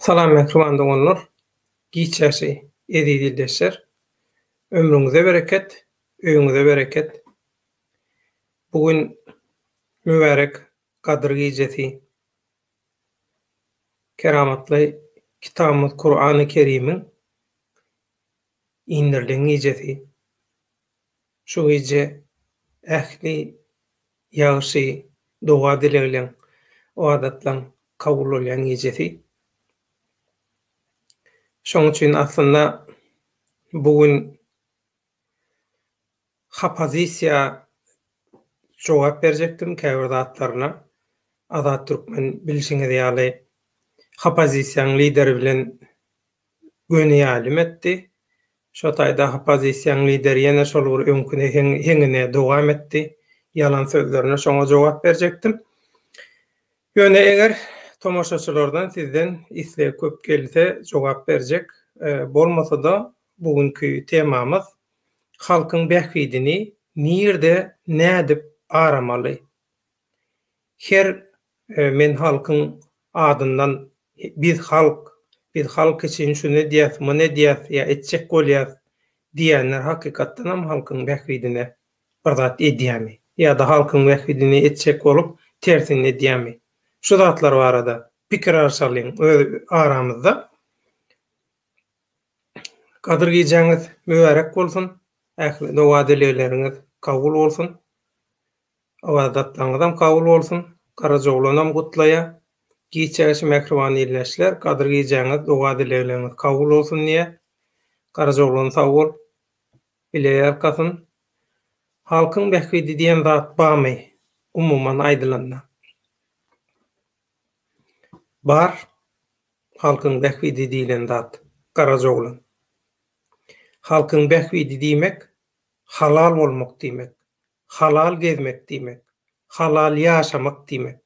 Salam mähriban doganlar, giç ýagşy eziz ildeşler. Ömrüňize bereket, öýüňize bereket. Bu gün mübärek Gadyr gijesi. Keramatly kitabymyz Kurany Kerimiň indirilen gijesi. Şu gije ähli ýagşy doga-dilegleň, ybadatlaň kabul bolýan gijesi. Şonuň üçin aslynda bu gün hopozisiýa jogap berjekdim käbir zatlaryna. Azat Türkmen bilşiňiz ýaly hopozisiýanyň lideri bilen göni ýaýlym etdi. Şo taýda oppozisiýaň lideri ýene şol bir öňki heňine dowam etdi. Ýalan sözlerine şoňa jogap berjekdim. Ýöne eger tomaşaçylardan sizden isleg köp gelse jogap berjek. Bolmasa-da bu günki temamyz halkyň bähbidini nirde nädip aramaly? Her men halkyň adyndan biz halk, biz halk üçin şuny edýäs, muny edýäs ýa etjek bolýas diýenler hakykatdanam halkyň bähbidine bir zat edýämi? Ýa-da halkyň bähbidine etjek bolup tersini edýämi? Şu zatlar barada pikir alşalyň öz aramyzda. Gadyr gijäňiz mübärek bolsun, ähli doga-dilegleriňiz kabul bolsun. Ybadatlaryňyzam kabul bolsun. Garajaoglanam gutlaýa. Giç ýagşy mähriban ildeşler, gadyr gijäňiz, doga-dilegleriňiz kabul bolsun diýýä. Garajaoglan sag bol. Bile ýalkasyn. Halkyň bähbidi diýen zat bamy umuman aýdylanda? Bar halkyň bähbidi diýlen zat, Garajaoglan. Halkyň bähbidi diýmek halal bolmak diýmek. Halal gezmek diýmek, halal ýaşamak diýmek.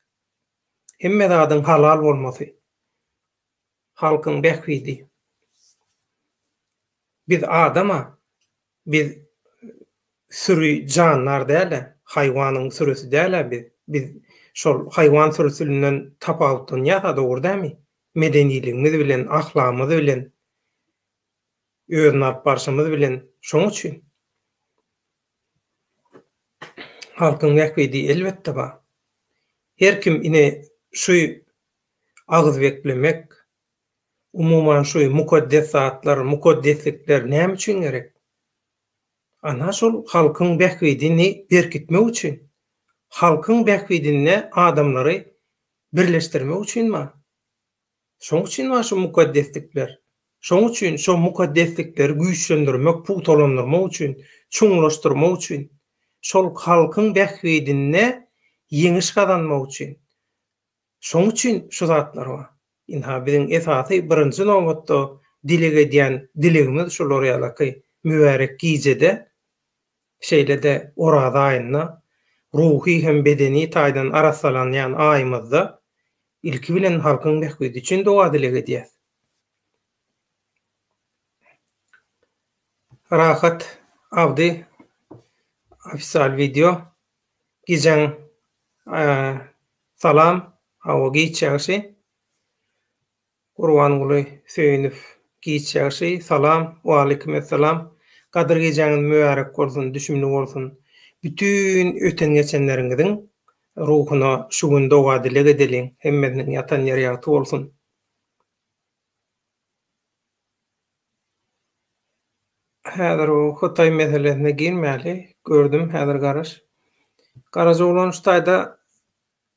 Hemme zadyň halal bolmasy, halkyň bähbidi. Biz adam-a, biz süri jandar däl-ä, haýwanyň sürüsi däl-ä biz. Biz şol haýwan sürüsinden tapawutlanýas-a, dogry dälmi? Medeniligimiz bilen, ahlagymyz bilen, özüni alyp barşymyz bilen. Şoň üçin. Halkyň bähbidi elbetde bar. Her kim ine şu agyz beklemek, umuman şu mukaddes zatlar, mukaddeslikler näme üçin gerek? Ana şol halkyň bähbidini berkitmek üçin, halkyň bähbidinde adamlary birleşdirmek üçin bar. Şoň üçin bar şu mukaddeslikler. Şoň üçin şo mukaddeslikleri güýçlendirmek, pugtalandyrmak üçin, çuňlaşdyrmak üçin, şol halkyň bähbidinde ýeňiş gazanmak üçin. Şoň üçin şu zatlar bar. Ynha, biziň esasy birinji nobatda dileg edýän dilegimiz şular ýalaky mübärek gijede, şeýle-de Oraza aýynda ruhy hem bedeni taýdan arassalanýan aýymyzda ilki bilen halkyň bähbidi üçin doga-dileg edýäs. Rahat Abdy ofisial wideo Gijäň salam hawa giç ýagşy Gurbanguly Söýünow giç ýagşy salam Waleýkim essalam Gadyr gijäňiz mübärek bolsun düşümli bolsun bütin öten geçenleriňiziň ruhuna şu gün doga dileg edeliň hemmesiniň ýatan ýeri ýagty bolsun. Häzir o Hytaý meselesine girmäli. Gördüm, häzir garaş. Garajaoglan şu taýda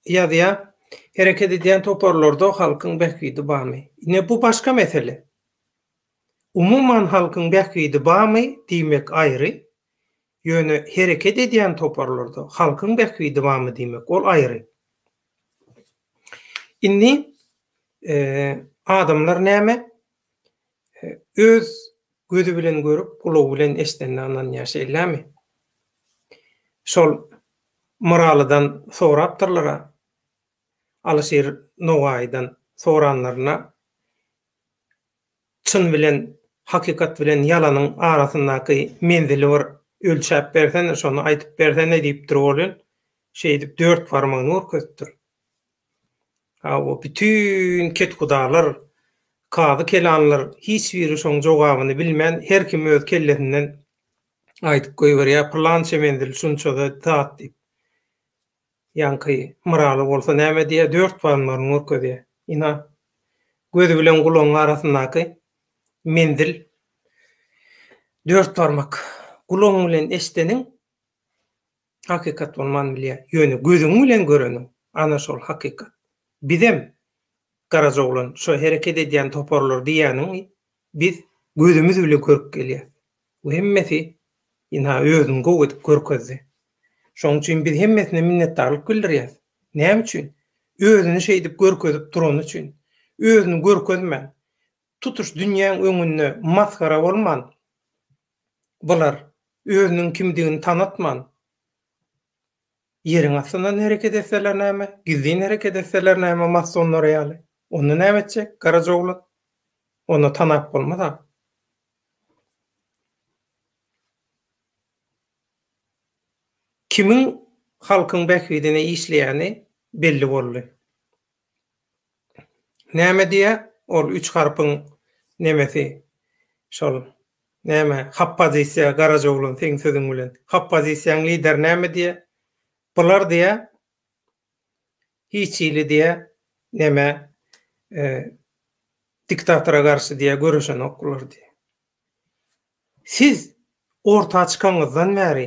ýazýar, Hereket edýän toparlarda halkyň bähbidi barmy? Ine bu başga mesele. Umuman halkyň bähbidi barmy diýmek aýry, ýöne hereket edýän toparlarda halkyň bähbidi barmy diýmek ol aýry. Indi adamlar näme? Öz gözi bilen görüp, gulagy bilen eşidenine ynanýar, şeýlemi? Şol Myralydan sorapdyrlar-a, Alyşir Nowaýydan soranlarynda, çyn bilen, hakykat bilen ýalanyň arasyndaky menzili bir ölçäp bersene, şony aýdyp bersene diýipdir welin, şeýdip dört barmagyny görkezipdir. Hawa, bütin kethudalar. Kazy kelanlar hiç biri şoň jogabyny bilmän her kim öz kellesinden aýdyp goýberýär pylança menzil şunça-da zat diýip. Ýaňky Myraly bolsa näme diýýär dört barmagyny görkezýär. Ynha, gözi bilen gulagyň arasyndaky menzil dört barmak. Gulagyň bilen eşdeniň hakykat bolman bilýär. Ýöne gözüň bilen göreniň ana şol hakykat. Bizem Garajaoglan şo hereket edýän toparlar diýýäniňi biz gözümiz bile görüp gelýäs. Bu hemmesi ynha özüni gowy edip görkezdi. Şonuň üçin biz hemmesine minnetdarlyk bildirýäs. Näme üçin? Özüni şeýdip görkezip durany üçin. Özüni görkezmän, tutuş dünýäň öňünde masgara bolman, bular özüniň kimdigini tanatman, ýeriň astyndan hereket etseler näme, gizlin hereket etseler näme masonlar ýaly. Onda näme etjek Garajaoglan? Onda tanap bolmaz-a. Kimiň halkyň bähbidine işleýäni belli boldy. Näme diýýä ol üç harpyň nemesi şol näme hoppozisiýa Garajaoglan seň sözüň bilen hoppozisiýaň lideri näme diýýä bular diýýä hiç hili diýýä neme diktatora garşy diýýä göreşenok bular diýýä. Siz orta çykanyňyzdan bäri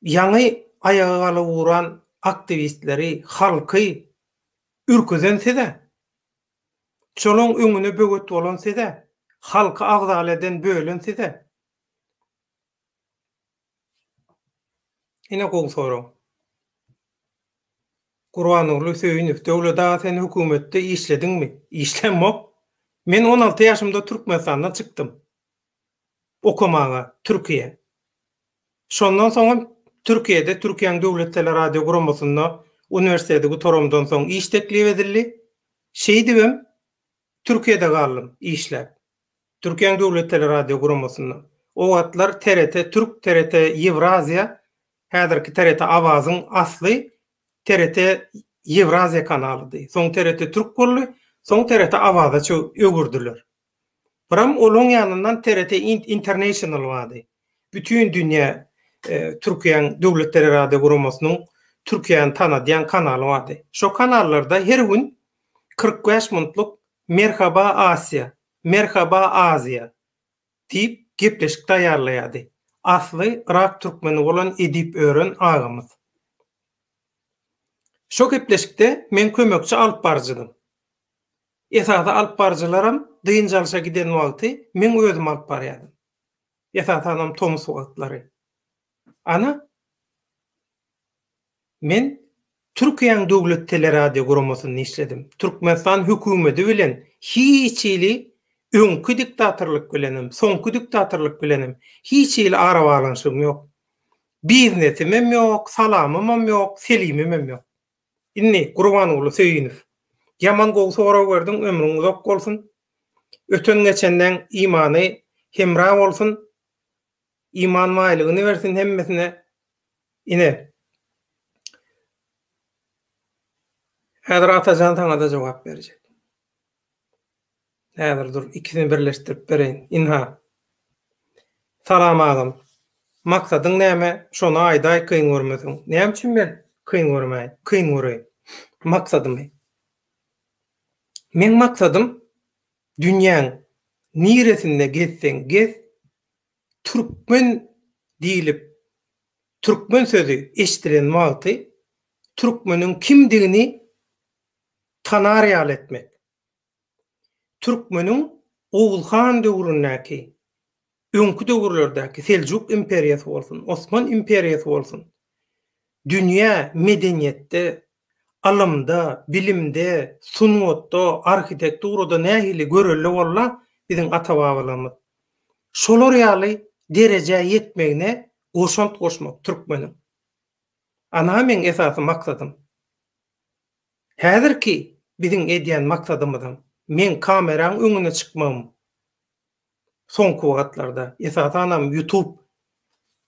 ýaňy aýaga galyp ugran aktiwistleri, halky ürküzen siz-ä. Şolaň öňüne böwet bolan siz-ä. Halky agzala eden, bölen siz-ä. Ine gowy sorag. Gurbanguly Söýünow, Döwlet aga sen hökümetde işlediňmi? Işlämok. Men 16 ýaşymda Türkmenistandan çykdym. Okamaga Türkiýä. Şondan soňam Türkiýede Türkiýäň Döwlet Teleradio guramasynda uniwersiteti gutaramdan soň iş teklip edildi. Şeýdibem Türkiýede galdym işläp. Türkiýäň Döwlet Teleradio guramasynda. O wagtlar TRT Türk, TRT Ýewraziýa, häzirki TRT Awazyň asly TRT Ýewraziýa kanalydy. Soň TRT Türk boldy, soň TRT Awaza öwürdiler. Biram olaň ýanyndan TRT International bardy. Bütin dünýä Türkiýäň Döwlet Teleradio guramasynyň Türkiýäni tanadýan kanaly bardy. Şo kanallarda her gün 45 minutlyk Merhaba Asiýa, Merhaba Aziýa diýip gepleşik taýýarlaýardy. Asly yrak türkmeni bolan Edip Ören agamyz. Şo gepleşikde men kömekçi alyp baryjydym. Esasy alyp baryjylaram dynç alşa giden wagty meň özüm alyp barýardym. Esasanam tomus wagtlary. Ana, men Türkiýäň döwlet teleradio guramasynda işledim. Türkmenistan hökümedi bilen hiç hili öňki diktatorlyk bilenem, soňky diktatorlyk bilenem hiç hili arabaglanyşygym ýok. Biznesimem ýok, salamymam ýok, selimimem ýok. Indi Gurbanguly Söýünow. Ýaman gowy sorag berdiň, ömrüň uzak bolsun. Öten-geçenleň imany hemra bolsun. Iman baýlygyny bersin hemmesine. Ine. Häzir Atajan saňada jogap berjek. Häzir dur, ikisini birleşdirip bereýin. Ynha. Salam agam. Maksadyň näme? Şony aýdaý kyn görmeseň. Näme üçin men kyn görmäýin? Kyn göreýin. Maksadymy? Meň maksadym dünýäň niresinde gezseň gez, türkmen diýlip türkmen sözi eşdilen wagty türkmeniň kimdigini tanar ýaly etmek. Türkmeniň Oguz han döwründäki, öňki döwürlerdäki Seljuk imperiýasy bolsun, Osman imperiýasy bolsun, dünýä medeniýetde, ylymda, bilimde, sungatda, arhitekturada nähili görelde bolla biziň ata-babalarymyz. Şolar ýaly derejä ýetmegine goşant goşmak türkmeniň. Ana meň esasy maksadym. Häzirki biziň edýän maksadymyzam, meň kameraň öňüne çykmagym soňky wagtlarda, esasanam YouTube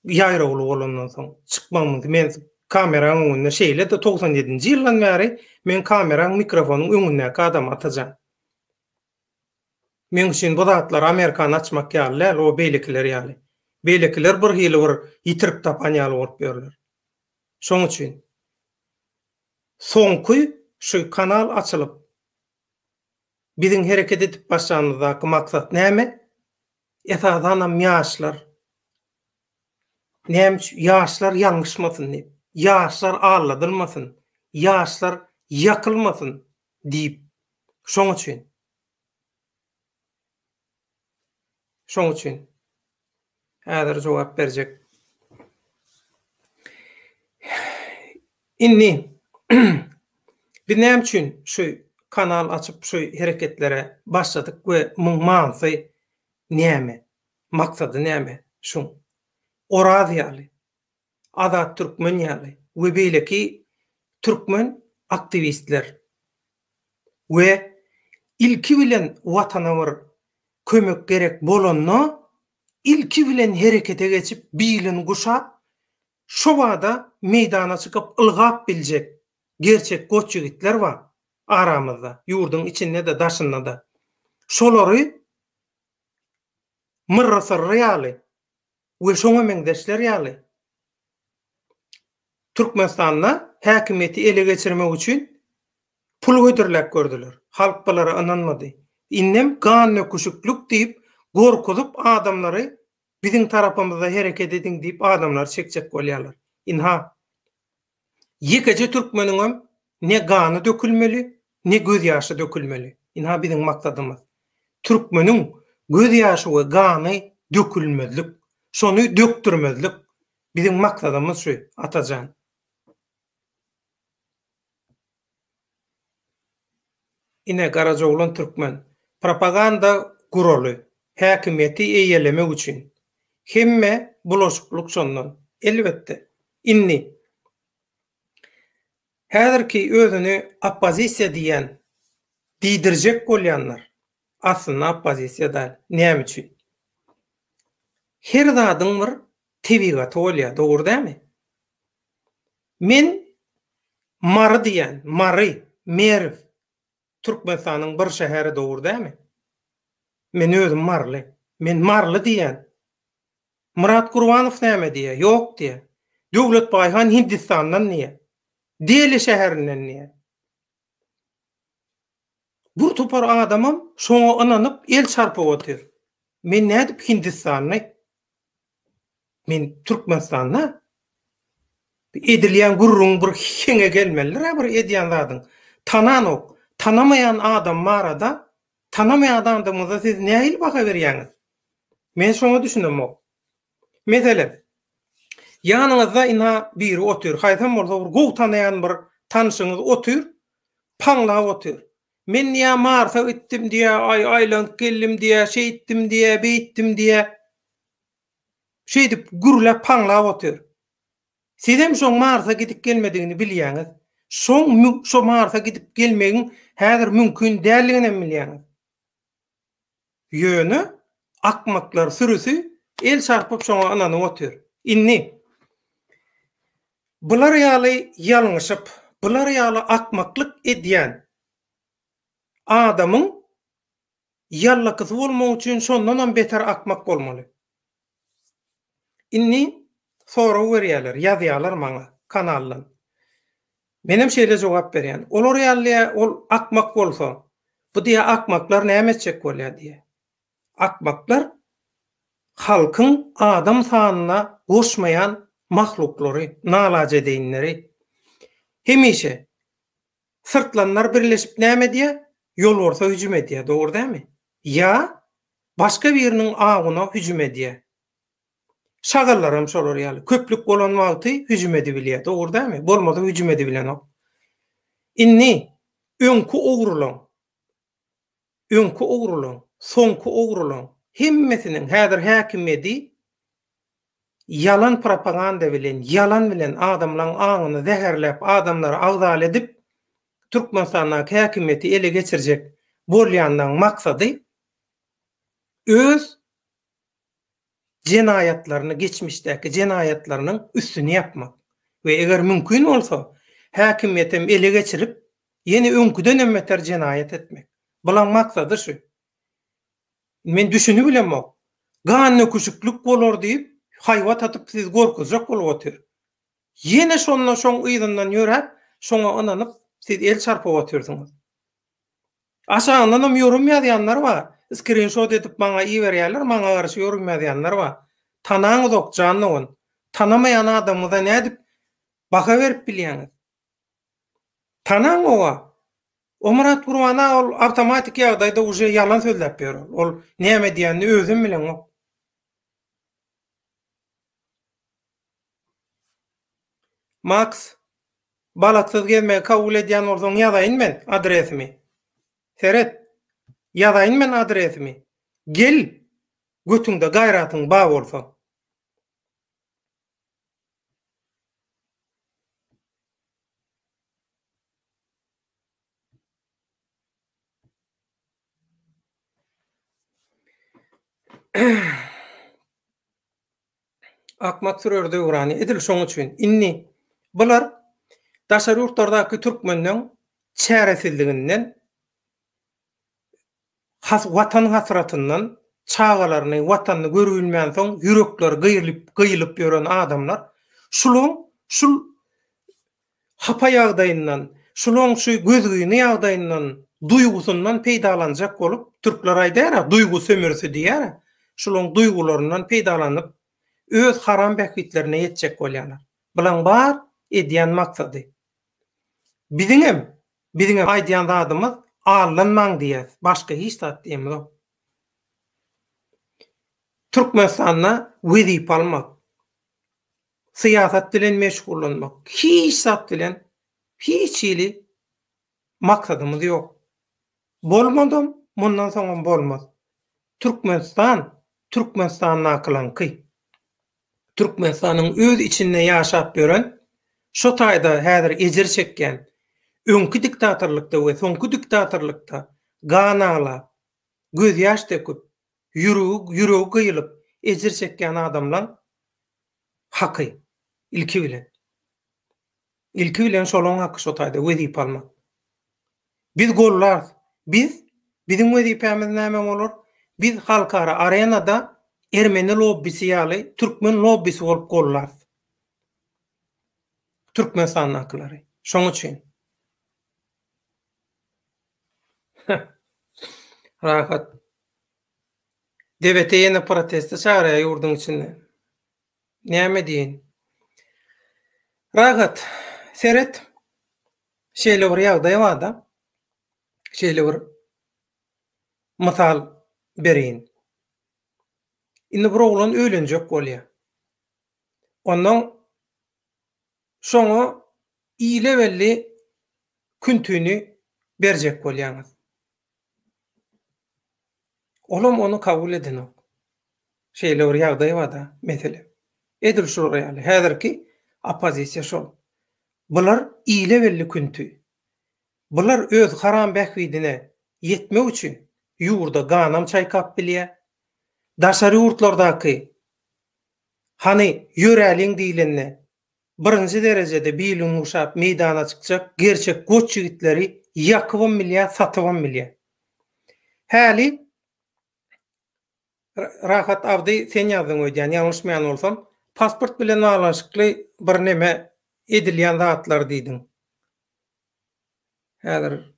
ýaýrawly bolandan soň çykmagymyz, men kameraň öňünde şeýle-de 97-nji ýyldan bäri men kameraň mikrofonyň öňündäki adam Atajan. Meň üçin bu zatlar Amerikany açmak ýaly däl, o beýlekiler ýaly. Beýlekiler bir hili bir ýitirip tapan ýaly bolup ýörler. Şoň üçin soňky şu kanal açylyp, biziň hereket edip başlanymyzdaky maksat näme? Esasanam ýaşlar. Näme üçin? Ýaşlar ýalňyşmasyn diýip, ýaşlar aldadylmasyn, ýaşlar ýakylmasyn diýip. Şoň üçin. Şoň üçin. Häzir jogap berjek. Indi biz näme üçin şu kanal açyp şu hereketlere başladyk we muň manysy näme? Maksady näme şuň? Oraz ýaly, Azat Türkmen ýaly we beýleki türkmen aktiwistler we ilki bilen watana bir kömek gerek bolanda ilki bilen herekete geçip bilini guşap şo bada meýdana çykyp ylgap biljek gerçek goç ýigitler bar aramyzda ýurduň içinde-de daşynda-da şolary Myrry Syrry ýaly we şoňa meňzeşler ýaly Türkmenistanda häkimiýeti ele geçirmek üçin pul hödürläp gördüler. Halk bulara ynanmady. Indem gandöküşiklik diýip gorkuzyp adamlary biziň tarapymyzda hereket ediň diýip adamlary çekjek bolýarlar. Ynha Ýekeje türkmeniňem ne gany dökülmeli, ne gözýaşy dökülmeli. Ynha biziň maksadymyz. Türkmeniň gözýaşy we gany dökülmezlik. Şony dökdürmezlik. Biziň maksadymyz şu, Atajan. Ine, Garajaoglan türkmen. Propaganda guraly. Häkimiýeti eýelemek üçin. Hemme bulaşyklyk şondan. Elbetde. Indi, häzirki özüni oppozisiýa diýýän, diýdirjek bolýanlar, aslynda oppozisiýa däl. Näme üçin? Her zadyň bir tebigaty bolýar, dogry dälmi? Men Mary diýýän, Mary, Merw, Türkmenistanyň bir şäheri dogry dälmi? Men özüm maryly. Men maryly diýýän. Myrat Gurbanow näme diýýär? Ýok diýýär. Döwlet Baýhan Hindistandan diýýär. Deli şäherinden diýýär. Bir topar adamam şoňa ynanyp el çarpyp otyr. Men nädip Hindistanly? Men Türkmenistanda edilýän gürrüň bir heňe gelmelidir-ä bir edýän zadyň. Tananok. Tanamaýan adam barada, tanamaýan adamyňyza siz nähili baha berýäňiz? Men şoňa düşünemok. Meselem, ýanyňyzda ynha biri otyr, haýsam bolsa bir gowy tanaýan bir tanşyňyz otyr, paňlap otyr. Men diýýär, Marsa gitdim diýýär, aý aýlanyp geldim diýýär, şeýtdim diýýär, beýtdim diýýär. Şeýdip gürläp paňlap otyr. Sizem şoň Marsa gidip gelmedigini bilýäňiz. Şoň şo Marsa gidip gelmegiň häzir mümkin däldiginem bilýäňiz. Ýöne akmaklar sürüsi el çarpyp şoňa ynanyp otyr. Indi bular ýaly ýalňyşyp, bular ýaly akmaklyk edýän adamyň ýallakysy bolmak üçin şondanam beter akmak bolmaly. Indi sorag berýärler, ýazýarlar maňa kanaldan. Menem şeýle jogap berýän. Olar ýaly diýýär, ol akmak bolsa, bu diýýär akmaklar näme etjek bolýar diýýär. Akmaklar halkyň adam sanyna goşmaýan mahluklary, nalajedeýinleri. Hemişe Syrtlanlar birleşip näme edýär? Ýolbarsa hüjüm edýär, dogry dälmi? Ýa başga biriniň awuna hüjüm edýär. Şagallaram şolar ýaly. Köplük bolan wagty hüjüm edibilýär, dogry dälmi? Bolmasa hüjüm edibilenok. Indi öňki ogrulaň, öňki ogrulaň, soňky ogrulaň hemmesiniň häzir häkimiýedi ýalan propaganda bilen, ýalan bilen adamlaň aňyny zäherläp, adamlary agzaly edip, Türkmenistandaky häkimiýeti ele geçirjek bolýanlaň maksady öz jenaýatlaryny, geçmişdäki jenaýatlarynyň üstüni ýapmak we eger mümkin bolsa, häkimiýetem ele geçirip, ýene öňküdenem beter jenaýat etmek. Bulaň maksady şu. Men düşünibilemok. Gan döküşiklik bolar diýip, haýbat atyp sizi gorkuzjak bolup otyr. Ýene şonda şoň yzyndan ýöräp, şoňa ynanyp siz el çarpyp otyrsyňyz. Aşagyndanam ýorum ýazýanlar bar. Skrinşot edip maňa iberýärler, maňa garşy ýorum ýazýanlar bar. Tanaňyzok jan dogan. Tanamaýan adamyňyza nädip baha berip bilýäňiz? Tanaň oga. O Myrat Gurbana ol awtomatik ýagdaýda uje ýalan sözläp ýör ol. Ol näme diýenini özem bileňok. Maks, balaksyz gezmegi kabul edýän bolsaň ýazaýyn men adresimi. Seret, ýazaýyn men adresimi. Gel, götüňde gaýratyň ba bolsa. Akmak sürer döwrany edil şoň üçin. Indi bular daşary ýurtlardaky türkmenleň çäresizliginden has watan hasratyndan çagalaryny watanyny görübilmänsoň ýürekleri gyýlyp gyýylyp ýören adamlar şulaň şul hapa ýagdaýyndan şulaň şu gözgyny ýagdaýyndan duýgusyndan peýdalanjak bolup türkler aýdýara duýgy sömürisi diýýär şulaň duýgularyndan peýdalanyp öz haram bähbitlerine ýetjek bolýarlar bulaň bar edýän maksady biziňem Biziňem aýdýan zadymyz aldanmaň diýýäs, başga hiç zat diýemizok. Türkmenistanda wezipe almak, syýasat bilen meşgullanmak, hiç zat bilen hiç hili maksadymyz ýok. Bolmadam, mundan soňam bolmaz. Türkmenistan Türkmenistandakylaňky. Türkmenistanyň öz içinde ýaşap ýören, şo taýda häzir ejir çekýän, öňki diktatorlykda we soňky diktatorlykda gan aglap, gözýaş döküp, ýüregi ýüregi gyýylyp ejir çekýän adamlaň haky ilki bilen. Ilki bilen şolaň haky şo taýda wezipe almak. Biz gollarys. Biz, biziň wezipämiz näme bolar? Biz halkara arenada ermeni lobbisi ýaly türkmen lobbisi bolup gollarys. Türkmenistandankylary. Şoň üçin. Rahat. DBT ýene proteste çagyrýar ýurduň içinde. Näme diýeýin. Rahat. Seret. Şeýle bir ýagdaý barda, şeýle bir mysal bereýin. Indi bir oglan öýlenjek bolýar. Onnoň şoňa ile belli küntüni berjek bolýaňyz. Olam ony kabul edenok. Şeýle bir ýagdaý bar-da, meselem. Edil şular ýaly, häzirki oppozisiýa şol. Bular ile belli künti. Bular öz haram bähbidine ýetmek üçin ýurda ganam çaýkap bilýär. Daşary ýurtlardaky hany ýöräliň diýlende birinji derejede bilini guşap meýdana çykjak gerçek goç ýigitleri ýakybam bilýär, satybam bilýär. Häli Rahat Abdy sen ýazdyň öýdýän ýalňyşmaýan bolsam, pasport bilen baglanyşykly bir neme edilýän zatlar diýdiň. Häzir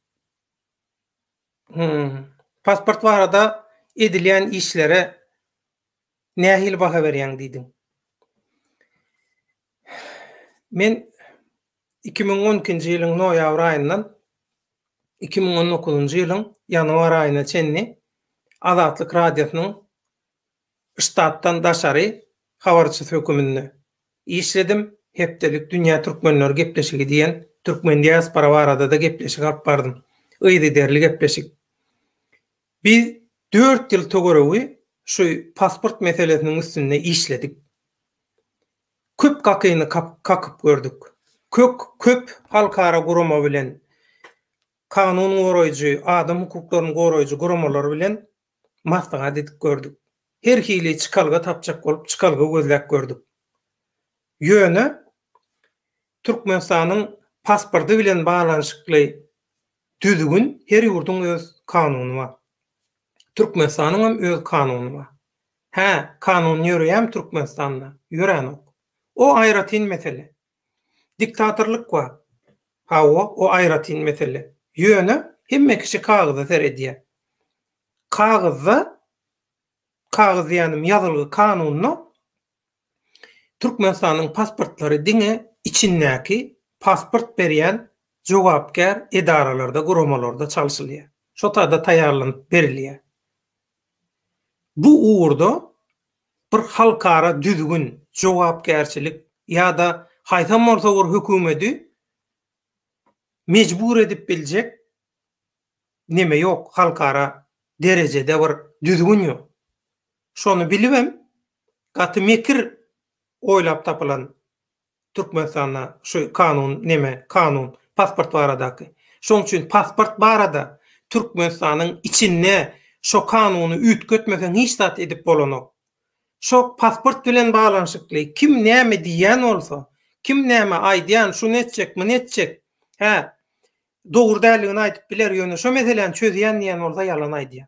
Hum. Pasport barada edilýän işlere nähili baha berýäň diýdiň. Men 2012-nji ýylyň noýabr aýyndan 2019-njy ýylyň ýanwar aýyna çenli Azatlyk Radiosynyň ştatdan daşary habarçysy höküminde işledim, hepdelik Dünýä türkmenleri gepleşigi diýen türkmen diaspora barada-da gepleşik alyp bardym. Yzygiderli gepleşik. Biz dört ýyl töweregi şu pasport meselesiniň üstünde işledik. Köp gakyny kakyp gördük. Kök köp halkara gurama bilen, kanun goraýjy, adam hukuklaryny goraýjy guramalar bilen maslahat edip gördük. Her hili çykalga tapjak bolup çykalga gözläp gördük. Ýöne Türkmenistanyň pasporty bilen baglanyşykly düzgün her ýurduň öz kanuny bar. Türkmenistanyňam öz kanuny bar. Hä, kanun ýöreýärmi Türkmenistanda? Ýöränok. O aýratyn mesele. Diktatorlyk bar. Hawa, o aýratyn mesele. Ýöne hemme kişi kagyza seredýär. Kagyzda, kagyz diýýänim ýazylgy kanunda Türkmenistanyň pasportlary diňe içindäki pasport berýän jogapkär edaralarda, guramalarda çalşylýar. Şo taýda taýýarlanyp berilýär. Bu ugurda bir halkara düzgün, jogapkärçilik ýa-da haýsam bolsa bir hökümedi mejbur edip biljek neme ýok, halkara derejede bir düzgün ýok. Şony bilibem gaty mekir oýlap tapylan Türkmenistanda şu kanun neme kanun pasport baradaky. Şoň üçin pasport barada Türkmenistanyň içinde şo kanuny üýtgetmeseň hiç zat edip bolanok. Şo pasport bilen baglanyşykly kim näme diýýän bolsa, kim näme aýdýan şuny etjek muny etjek hä dogry däldigini aýdyp biler ýöne şo meseläni çözýän diýen bolsa ýalan aýdýar.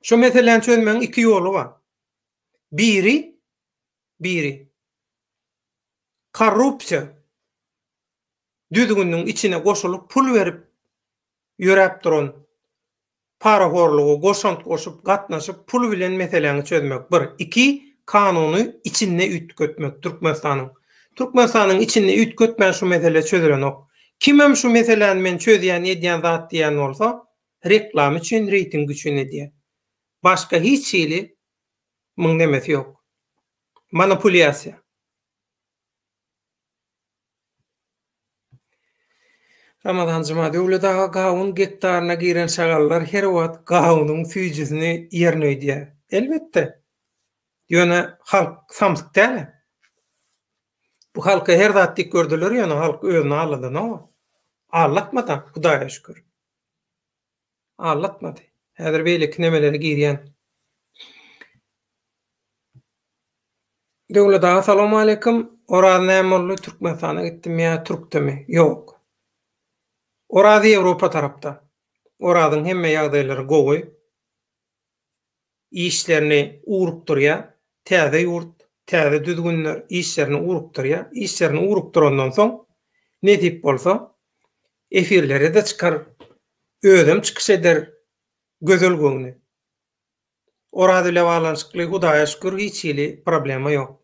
Şo meseläni çözmegiň iki ýoly bar. Biri Biri, korrupsiýa düzgüniniň içine goşulyp pul berip ýöräp duran parahorluga goşant goşup gatnaşyp pul bilen meseläňi çözmek bir, iki kanuny içinde üýtgetmek Türkmenistanyň. Türkmenistanyň içinde üýtgetmän şu mesele çözülenok. Kimem şu meseläni men çözýän edýän zat diýýän bolsa reklama üçin reýting üçin edýär. Başga hiç hili Muň nemesi ýok. Manipulýasiýa. Ramazan Juma Döwlet aga gawun gektaryna giren şagallar her wagt gawunyň süýjüsini ýerin öýdýär. Elbetde. Ýöne halk samsyk däl-ä. Bu halka her zat diýip gördüler ýöne halk özüni aldadanok. Aldatmady Hudaýa şükür. Aldatmady. Häzir beýleki nemelere girýän. Döwlet aga salowmaleýkim. Oraz näme boldy Türkmenistana gitdimi ýa türkdemi? Ýok. Oraz Ýewropa tarapda. Orazyň hemme ýagdaýlary gowy. Işlerini ugrukdyrýar. Täze ýurt, täze düzgünler, işlerini ugrukdyrýar. Işlerini ugrukdyrandan soň, nesip bolsa, efirlere-de çykar, özem çykyş eder, gözel göwni. Oraz bile baglanyşykly Hudaýa şükür hiç hili problema ýok.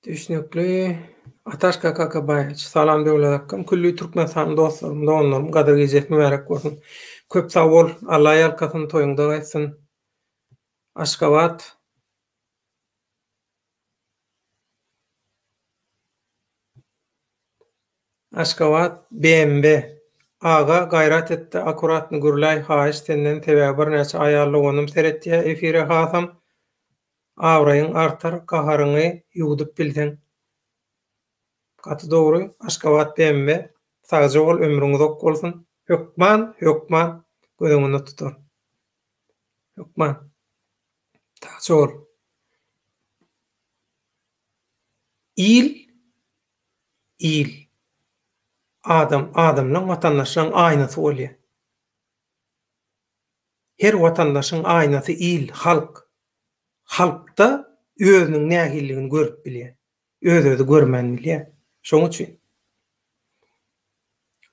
Düşnükli. Ataşka Kakabaýewiç. Salam Döwlet akgam. Külli Türkmenistanly dostlarym, doganlarym Gadyr gijesi mübärek bolsun. Köp sag bol. Alla ýalkasyn, toýuňda gaýtsyn. Aşgabat. Aşgabat BMW. Aga gaýrat etde akuratny gürläý haýyş senden sebäbi birnäçe aýal doganym seretýä efire hasam Abraýyň artar gaharyňy ýuwdup bilseň. Gaty dogry Aşgabat BMW sagja bol ömrüň uzak bolsun hökman hökman göz öňünde tutar hökman sagja bol il il adam adamlaň watandaşlaň aýnasy bolýa Her watandaşyň aýnasy il, halk. Halkda özüniň nähililigini görüp bilýär. Öz-özi görmän bilýär. Şoň üçin.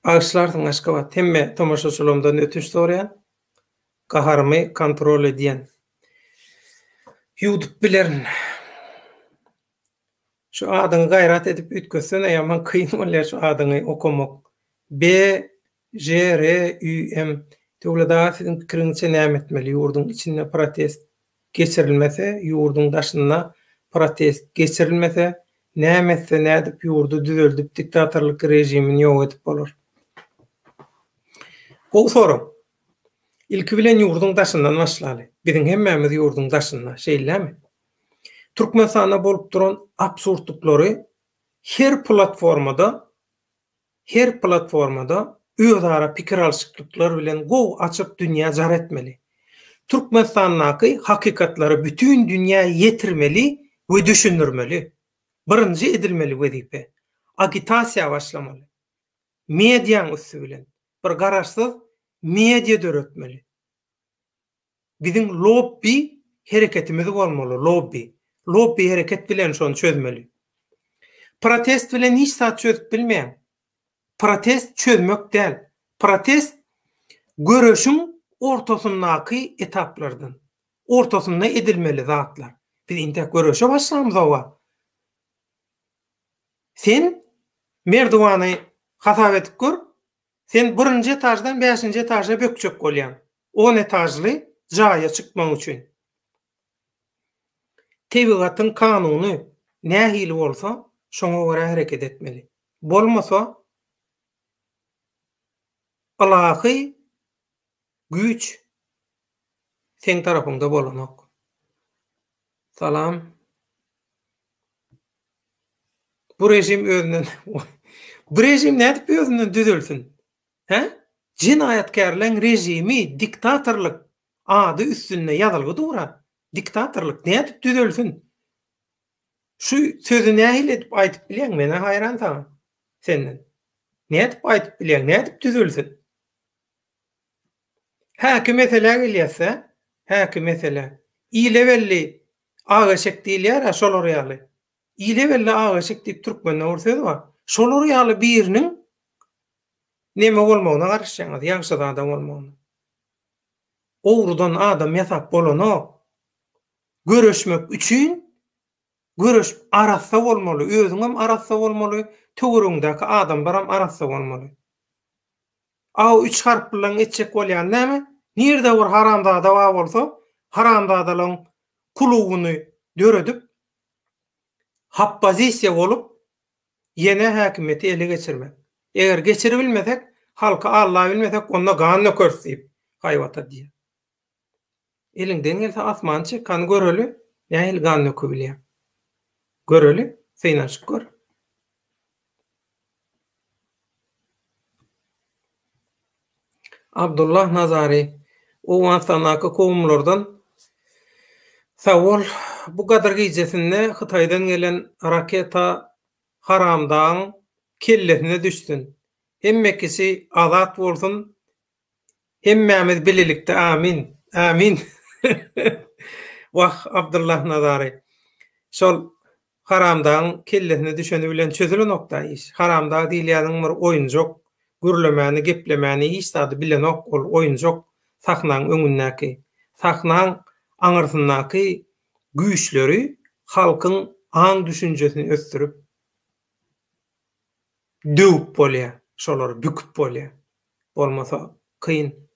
Bagyşlarsyň Aşgabat. Hemme tomaşaçylarymdan ötünç soraýan. Gaharymy kontrol edýän. Ýuwdup bilerin. Şu adyňy gaýrat edip üýtgetsene ýaman kyn bolýar şu adyňy okamak. BJRÜM Döwlet aga siziň pikiriňizçe näme etmeli ýurduň içinde protest geçirilmese ýurduň daşynda protest geçirilmese näme etse nädip ýurdy düzeldip diktatorlyk režimini ýok edip bolar? Gowy sorag. Ilki bilen ýurduň daşyndan başlaly. Biziň hemmämiz ýurduň daşynda, şeýlemi? Türkmenistanda bolup duran absurdlyklary her platformada her platformada özara pikir alşyklyklar bilen gowy açyp dünýä jar etmeli. Türkmenistandaky hakykatlary bütin dünýä ýetirmeli we düşündirmeli. Birinji edilmeli wezipe. Agitasiýa başlamaly. Mediaň üsti bilen. Bir garaşsyz media döretmeli. Biziň lobbi hereketimiz bolmaly, lobbi. Lobbi hereket bilen şony çözmeli. Protest bilen hiç zat çözüp bilmeýäň. Protest çözmek däl. Protest göreşiň ortasyndaky etaplardan. Ortasynda edilmeli zatlar. Biz intäk göreşe başlamyzog-a. Sen merdiwany hasap edip gör, sen birinji etaždan bäşinji etaža bökjek bolýaň. On etažly jaýa çykmak üçin. Tebigatyň kanuny nähili bolsa, şoňa görä hereket etmeli. Bolmasa, ylahy güýç seň tarapyňda bolanok. Salam. Bu režim özünden Bu režim nädip özünden düzelsin? Hä? Jenaýatkärleň režimi diktatorlyk ady üstünde ýazylgy dur-a. Diktatorlyk nädip düzelsin? Şu sözi nähili edip aýdyp bilýäň? Men-ä haýran saňa. Senden. Nädip aýdyp bilýäň? Nädip düzelsin? Häki meselä gelýäs-ä? Häki meselä. Ile belli ak eşek diýilýär-ä şolar ýaly. Ile belli ak eşek diýip türkmende bir söz bar. Şolar ýaly biriniň neme bolmagyna garaşýaňyz, ýagşyzada bolmagyna. Ogrudan adam ýasap bolanok. Göreşmek üçin göreş arassa bolmaly, özüňem arassa bolmaly, töweregiňdäki adamlaram arassa bolmaly. A üç harplylaryň etjek bolýany näme? Nirde bir haramzada bar bolsa, haramzadalaryň klubuny döredip, hoppozisiýa bolup, ýene häkimiýeti ele geçirmek. Eger geçiribilmesek, halky allabilmesek, onda gan dökeris diýip, haýbat adýar. Eliňden gelse asmany çek, hany göreli, nähili gan dökübilýäň. Göreli, synanyşyp gör. Abdullah Nazary, Owganystandaky kowumlardan Sag bol. Bu Gadyr gijesinde Hytaýdan gelen raketa haramdagyň kellesine düşsün. Hemme kişi azat bolsun Hemmämiz bilelikde amin. Amin. Wah Abdullah Nazary. Şol haramdagyň kellesine düşeni bilen çözülenokda iş. Haramdag diýilýäniň bir oýunjak, gürlemäni, geplemäni hiç zady bilenok ol oýunjak sahnaň öňündäki. Sahnaň aňyrsyndaky güýçleri halkyň aň-düşünjesini ösdürip döwüp bolýar, şolary büküp bolýar. Bolmasa kyn.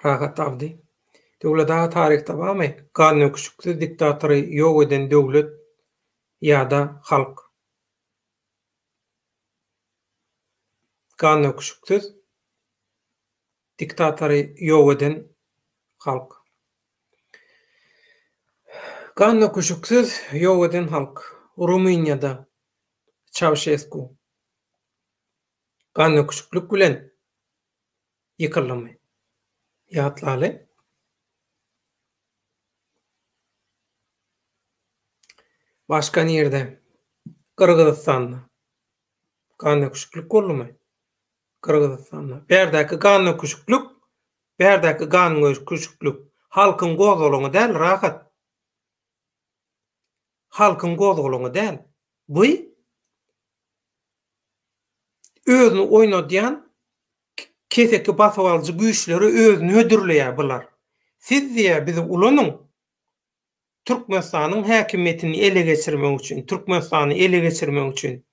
Rahat Abdy. Döwlet aga taryhda barmy gandöküşiksiz diktatory ýok eden döwlet ýada halk? Gandöküşiksiz diktatory ýok eden halk. Gandöküşiksiz ýok eden halk. Rumyniýada Çauşesku gandöküşiklik bilen ýykyldymy? Ýatlaly. Başga nirde? Gyrgyzystanda. Gandöküşiklik boldumy? Gyrgyzystanda. Bärdäki gandöküşiklik, bärdäki gandöküşiklik halkyň gozgalaňy däl, rahat. Halkyň gozgalaňy däl. Bu özüni oýnadýan keseki basybalyjy güýçlere özüni hödürleýär bular. Siz diýýär bizi ulanyň, Türkmenistanyň häkimiýetini ele geçirmek üçin, Türkmenistany ele geçirmek üçin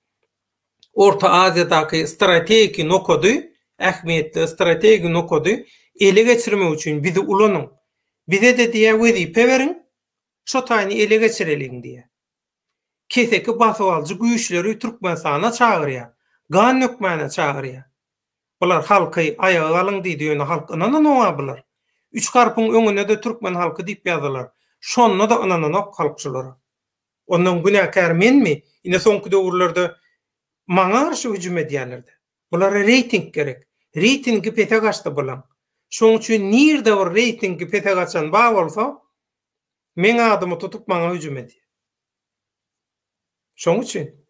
Orta Aziýadaky strategiki nokady, ähmiýetli strategiki nokady ele geçirmek üçin bizi ulanyň. Bize-de diýýär wezipe beriň, şo taýyny ele geçireliň diýýär. Keseki basybalyjy güýçleri Türkmenistana çagyrýar. Gan dökmäne çagyrýar. Bular halky aýaga galyň diýdi ýöne halk ynananoga bular. Üç harpyň öňüne-de türkmen halky diýip ýazdylar. Şonda-da ynananok halk şulara. Ondan günäkär menmi? Ine soňky döwürlerde maňa garşy hüjüm edýärler-de. Bulara reýting gerek. Reýtingi pese gaçdy bulaň. Şoň üçin nirde bir reýtingi pese gaçan bar bolsa, meň adymy tutup maňa hüjüm edýär. Şoň üçin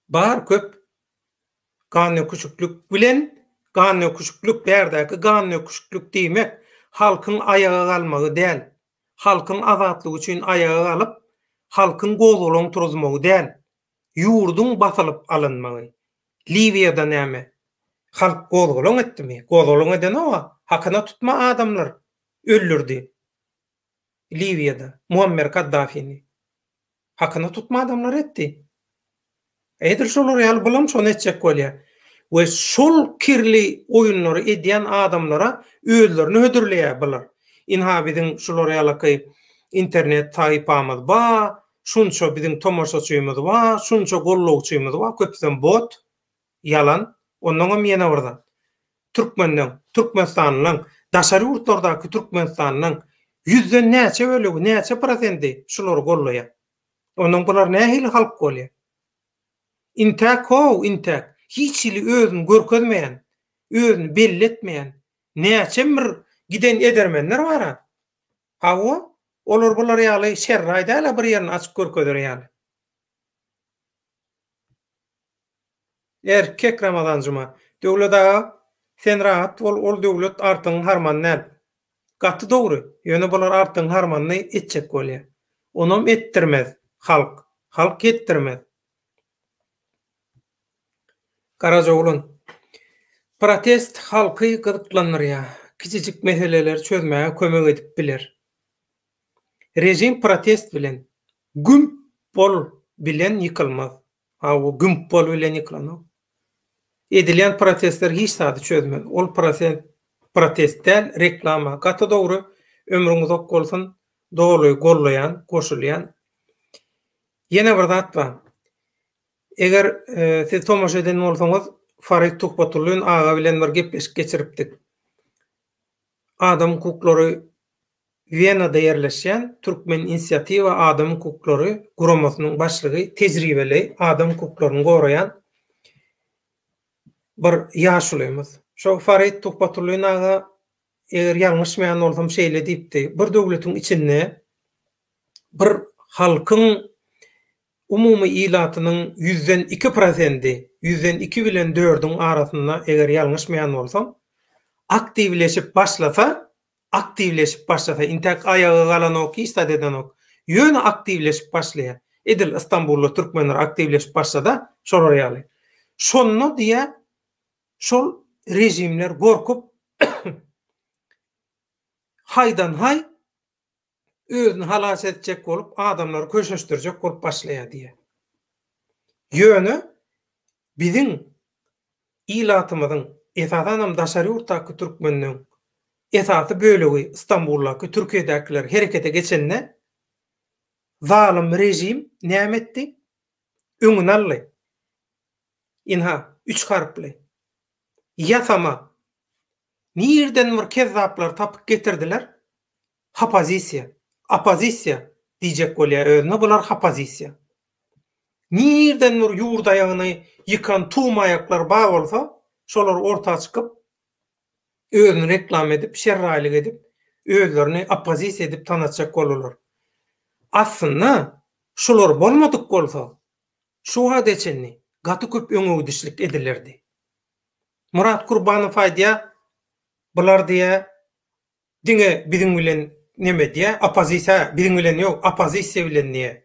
bar köp gandöküşiklik bilen gandöküşiklik bärdäki gandöküşiklik diýmek halkyň aýaga galmagy däl. Halkyň azatlygy üçin aýaga galyp, halkyň gozgalaň turuzmagy däl. Ýurduň basylyp alynmagy. Liwiýada näme? Halk gozgalaň etdimi? Gozgalaň edenok-a. Hakyna tutma adamlar öldürdi. Liwiýada Muammer Kaddafini. Hakyna tutma adamlar etdi. Edil şolar ýaly bulam şony etjek bolýar. We şol kirli oýunlary edýän adamlara özlerini hödürleýär bular. Ynha biziň şular ýalaky internet sahypamyz ba, şunça biziň tomaşaçymyz ba, şunça gollawçymyz ba, köpüsem bot, ýalan. Onnoňam ýene bir zat. Türkmenleň, türkmenistanlylaň, daşary ýurtlardaky türkmenistanlylaň ýüzden näçe bölegi, näçe prosendi şulary gollaýar? Onnoň bular nähili halk bolýar? Intäk how, intäk, hiç hili özüni görkezmeýän, özüni belli etmeýän näçe bir giden edermenler bar-a. Hawa, olar bular ýaly şerraý däl-ä bir ýerini açyp görkezer ýaly. Erkek Ramazan Juma. Döwlet aga sen rahat bol ol döwlet Artygyň harmany däl. Gaty dogry. Ýöne bular Artygyň harmanyny etjek bolýa. Onam etdirmez halk. Halk etdirmez. Garajaoglan. Protest halky gyzyklandyrýa. Kiçijik meseleleri çözmäge kömek edip biler. Režim protest bilen, gümp bol bilen ýykylmaz. Hawa, gümp bol bilen ýykylanok. Edilýän protestler hiç zady çözmez. Ol prosent protest däl, reklama. Gaty dogry. Ömrüň uzak bolsun. Doly gollaýan, goşulýan. Ýene bir zat bar. Eger siz tomaşa eden bolsaňyz, Farid Tuhbatullin aga bilen bir gepleşik geçiripdik. Adam hukuklary Wenada ýerleşýän Türkmen Inisiatiwa adam hukuklary guramasynyň başlygy, tejribeli adam hukuklaryny goraýan bir ýaşulymyz. Şo Farid Tuhbatullin aga, eger ýalňyşmaýan bolsam şeýle diýipdi, Bir döwletiň içinde bir halkyň umumy ilatynyň ýüzden iki prosendi, ýüzden iki bilen dördüň arasynda, eger ýalňyşmaýan bolsam, aktiwleşip başlasa, aktiwleşip başlasa, intäk aýaga galanok, hiç zat edenok, ýöne aktiwleşip başlaýar. Edil Istanbulda türkmenler aktiwleşip başlada, şolar ýaly. Şonda diýýär, şol režimler gorkup, haýdan-haý özüni halas etjek bolup, adamlary köşeşdirjek bolup başlaýar diýýär. Ýöne biziň ilatymyzyň, esasanam daşary ýurtdaky türkmenleň esasy bölegi Stambuldaky, Türkiýedäkiler herekete geçende zalym režim näme etdi? Öňüni aldy. Ynha, üç harply. Ýasama. Nirden bir kezzaplary tapyp getirdiler? Hopozisiýa. Oppozisiýa diýjek bolýar özüne, bular hopozisiýa. Nirden bir ýurt aýagyny ýykan tumaýaklar bar bolsa, şolar orta çykyp, özüni reklama edip, şerraýlyk edip, özlerini oppozisiýa edip tanatjak boldular. Aslynda, şular bolmadyk bolsa, şu wagta çenli gaty köp öňegidişlik edilerdi. Myrat Kurbanow aýdýar, bular diýýär, diňe biziň bilen neme edýär, oppozisiýa biziň bilen ýok, oppozisiýa bilen diýýär,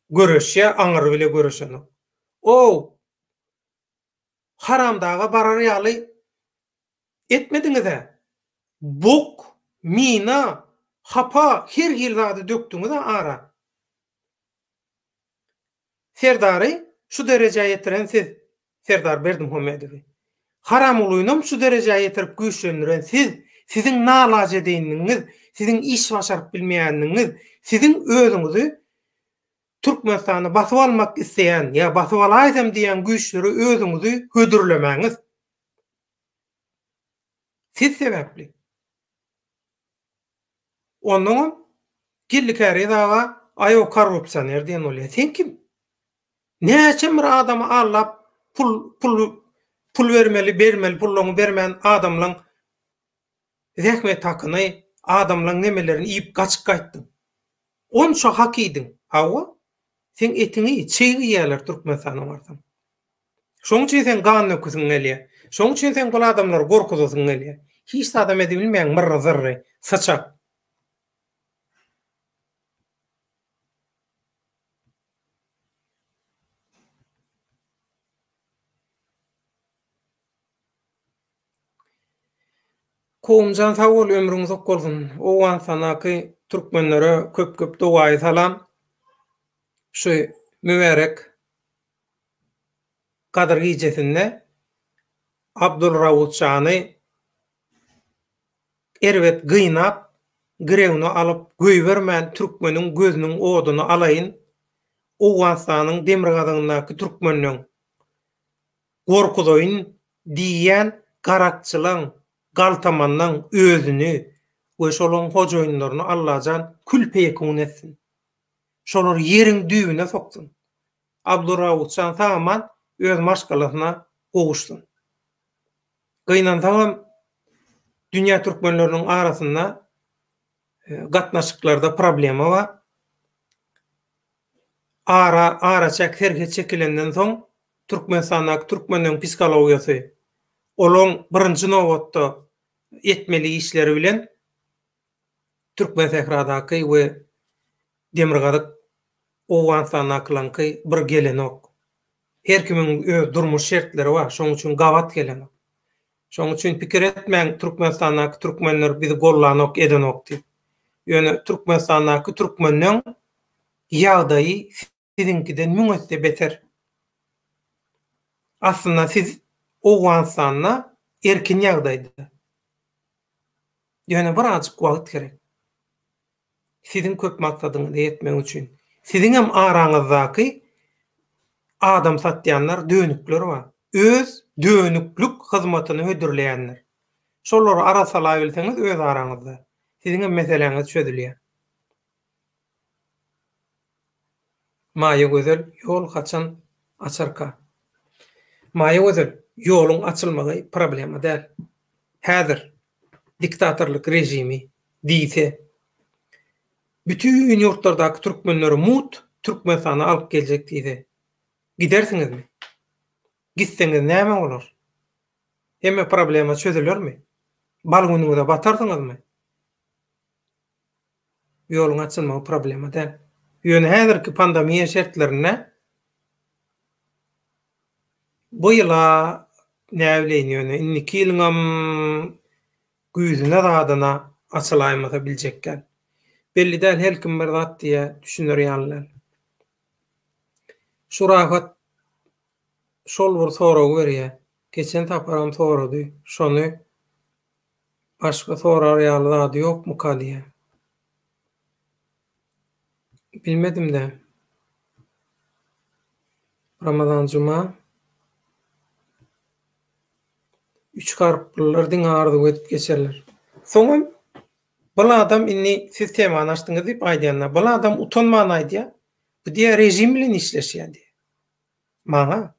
göreşýär, aňyry bile göreşenok. Ow, haramdaga barar ýaly etmediňiz-ä. Bok, mina, hapa her hili zady dökdüňiz-ä ara. Serdary şu derejä ýetiren siz, Serdar Berdimuhamedowy. Haramgulynam şu derejä ýetirip güýçlendiren siz, siziň nalajedeýinligiňiz, siziň iş başaryp bilmeýänligiňiz, siziň özüňizi Türkmenistany basyp almak isleýän ýa basyp alaýsam diýýän güýçlere özüňizi hödürlemäňiz. Siz sebäpli. Onnoňam Geldi Käriz aga aý o korrupsioner diýen bolýar. Sen kim? Näçe bir adamy aldap pul pul pul bermeli bermeli pullaryňy bermän adamlaň zähmet hakyny adamlaň nemelerini iýip gaçyp gaýtdyň. Onça hak iýdiň. Hawa. Seň etiňi çyg iýýärler Türkmenistana barsaň. Şoň üçin seň gan dökesiň gelýär. Şoň üçin seň bul adamlary gorkuzasyň gelýär. Hiç zadam edibilmeýäň myrry-zyrry, syçak. Kowumjan sag bol ömrüň uzak bolsun. Owganystandaky türkmenlere köp köp dogaýy salam. Şu mübärek Gadyr gijesinde Abdulrawut jany erbet gynap girewine alyp göýbermän türkmeniň gözüniň oduny alaýyn Owganystanyň demirgazygyndaky türkmenleň gorkuzaýyn diýýän garakçylaň galtamanlaň özüni we şolaň hojaýynlaryny Allajan kül peýekun etsin. Şolary ýeriň düýbüne soksun. Abdurrawutjan sag-aman öz maşgalasyna gowuşsyn. Gynansagam dünýä türkmenleriniň arasynda gatnaşyklarda problema bar. Ara araçäk serhet çekilenden soň Türkmenistandaky türkmenleriň psihologiýasy olaň birinji nobatda etmeli işleri bilen Türkmensähradaky we Demirgazyk Owganystandakylaňky bir gelenok. Her kimiň öz durmuş şertleri bar, şoň üçin gabat gelenok. Şoň üçin pikir etmäň Türkmenistandaky türkmenler bizi gollanok edenok diýip. Ýöne Türkmenistandaky türkmenleň ýagdaýy siziňkiden müň esse beter. Aslynda siz Owganystanda erkin ýagdaýda. Ýöne birazjyk wagt gerek. Siziň köp maksadyňyza ýetmek üçin. Siziňem araňyzdaky adam satýanlar, dönükler bar. Öz dönüklik hyzmatyny hödürleýänler. Şolary arassalabilseňiz öz araňyzda, siziňem meseläňiz çözülýär. Maýa Gözel ýol haçan açarka? Maýa Gözel ýoluň açylmagy problema däl. Häzir diktatorlyk režimi diýse bütin ýurtlardaky türkmenleri mut Türkmenistana alyp geljek diýse gidersiňizmi? Gitseňiz näme bolar? Hemme problema çözülermi? Bal günüňize batarsyňyzmy? Ýoluň açylmagy problema däl. Ýöne häzirki pandemiýa şertlerinde bu ýyla näbileýin ýöne indiki ýylyňam güýzüne zadyna açylaýmasa biljek däl. Belli däl her kim bir zat diýýär düşüner ýaly däl. Şu rahat şol bir soragy berýär. Geçen saparam sorady. Şony Başga sorar ýaly zady ýokmuka diýýän. Bilmedim-dä. Ramazan Juma. Üç harplylar diňe arzuw edip geçerler. Soňam bul adam indi siz temany açdyňyz diýip aýdýanda, bul adam utanman aýdýar, bu diýýär režim bilen işleşýär diýýär. Maňa.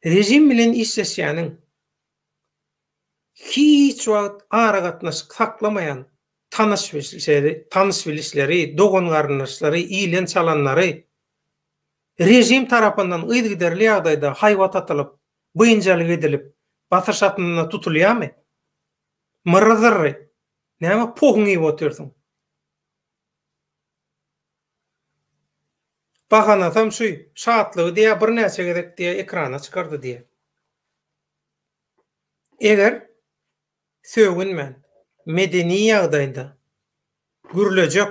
Režim bilen işleşýäniň Hiç wagt aragatnaşyk saklamaýan tanyş-bilişleri, tanyş-bilişleri, dogan-garyndaşlary, ilen-çalanlary režim tarapyndan yzygiderli ýagdaýda haýbat atylyp, biynjalyk edilip, basyş astynda tutulýarmy? Myrry-zyrry, näme pohuň iýip otyrsyň? Bahanasam şu, Şatlygy diýýär, birnäçe gezek diýýär, ekrana çykardy diýýär. Eger sögünmän, medeni ýagdaýda gürlejek,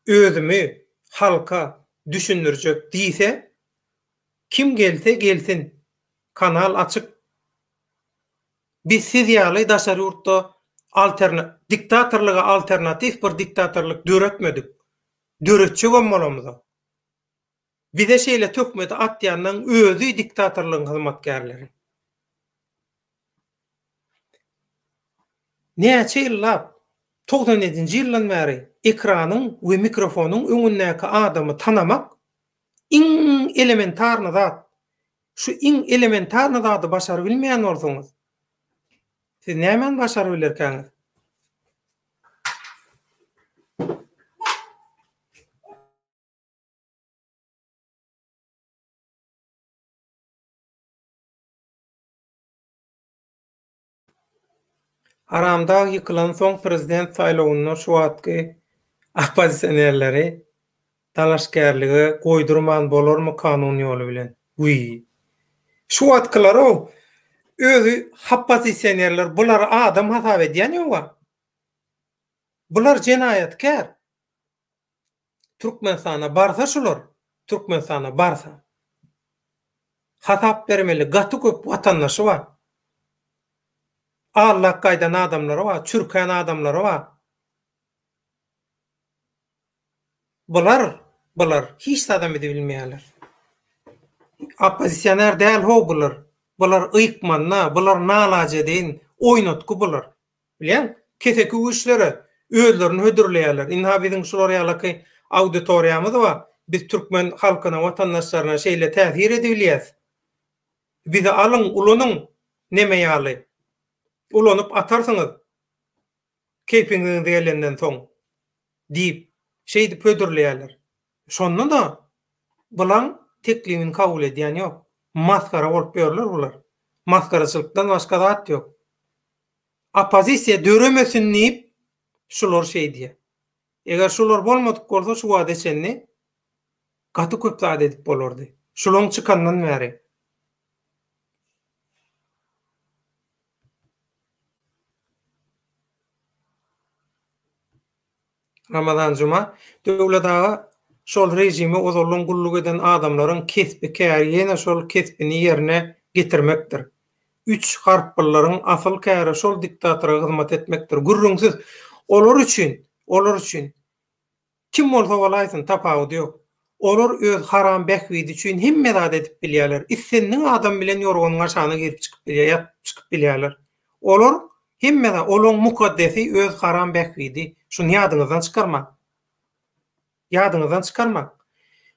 özümi halka düşündirjek diýse, kim gelse gelsin, kanal açyk. Biz siz ýaly daşary ýurtda alterna diktatorlyga alternatiw bir diktatorlyk döretmedik. Döretjegem bolamyzok. Bize şeýle töhmeti atýanlaň özi diktatorlygyň hyzmatkärleri. Näçe ýyllap, 97-nji ýyldan bäri ekranyň we mikrofonyň öňündäki adamy tanamak iň elementarny zat. Şu iň elementarny zady başarybilmeýän bolsaňyz, siz nämäni başarybilerkäňiz? Haramdag ýykylansoň prezident saýlawynda şu wagtky oppozisionerleri dalaşgärlige goýdurman bolarmy kanun ýoly bilen? Wiý. Şu wagtkylar-ow özi hoppozisionerler bulary adam hasap edýän ýoga. Bular jenaýatkär. Türkmenistana barsa şular, Türkmenistana barsa. Hasap bermeli gaty köp watandaşy bar. Allak gaýdan adamlary bar, çürkän adamlary bar. Bular, bular hiç zadam edibilmeýärler. Oppozisioner däl how bular. Bular ykmanda, bular nalajedeýin, oýnatgy bular. Bilýäň, keseki güýçlere özlerini hödürleýärler. Ynha biziň şular ýalaky auditoriýamyz bar. Biz türkmen halkyna, watandaşlaryna şeýle täsir edibilýäs. Bizi alyň, ulanyň neme ýaly. Ulanyp atarsyňyz keýpiňiz gelenden soň diýip, şeýdip hödürleýärler. Şonda-da bulaň teklibini kabul edýän ýok. Masgara bolup ýörler bular. Masgaraçylykdan başga zat ýok. Oppozisiýa döremesin diýip şular şeýdýär. Eger şular bolmadyk bolsa şu wagta çenli gaty köp zat edip bolardy. Şulaň çykandan bäri. Ramazan Juma, Döwlet aga, şol režime ozaldan gulluk eden adamlaryň kesbi käri ýene şol kesbini ýerine getirmekdir. Üç harplylaryň asyl käri şol diktatora hyzmat etmekdir. Gürrüňsiz, olar üçin, olar üçin kim bolsa bolaýsyn, tapawudy ýok. Olar öz haram bähbidi üçin hemme zady edip bilýärler. Islendik adam bilen ýorganyň aşagyna girip çykyp bilýär, ýatyp çykyp bilýärler. Olar hemme zat, olaň mukaddesi öz haram bähbidi. Şuny ýadyňyzdan çykarmaň. Ýadyňyzdan çykarmaň.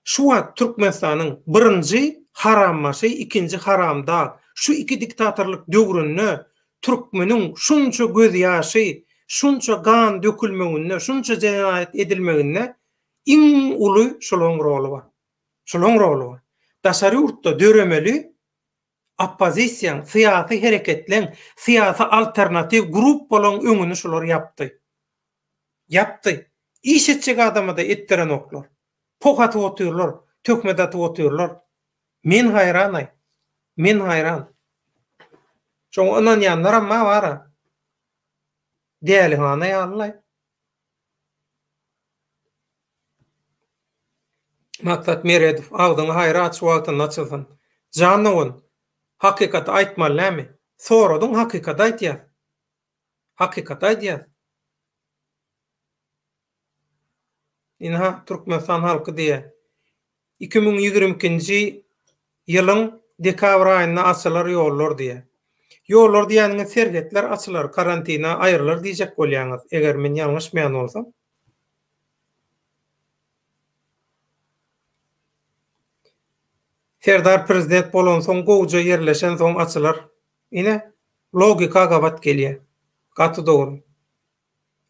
Şu wagt Türkmenistanyň birinji harambaşy, ikinji haramdag, şu iki diktatorlyk döwründe türkmeniň şunça gözýaşy, şunça gan dökülmeginde, şunça jenaýat edilmeginde iň uly şulaň roly bar. Şulaň roly bar. Daşary ýurtda döremeli oppozisiýaň, syýasy hereketleň, syýasy alternatiw gruppalaň öňüni şular ýapdy. Ýapdy. Iş etjek adama-da etdirenoklar. Poh atyp otyrlar, töhmet atyp otyrlar. Men haýran-aý. Men haýran. Şoňa ynanýanlaram bar-a. Dälihana ýaly-laý. Maksat Meredow, agzyňy haýra aç wagtynda açylsyn. Jan dogan, hakykaty aýtmaly näme? Soradyň hakykaty aýtýas. Hakykaty aýdýas. Ynha Türkmenistan halky diýýär. 2022-nji ýylyň dekabr aýynda açylar ýollar diýýär. Ýollar diýýäniňiz serhetler açylar, karantina aýrylar diýjek bolýaňyz, eger men ýalňyşmaýan bolsam. Serdar prezident bolansoň gowja ýerleşensoň açylar. Ine, logika gabat gelýär. Gaty dogry.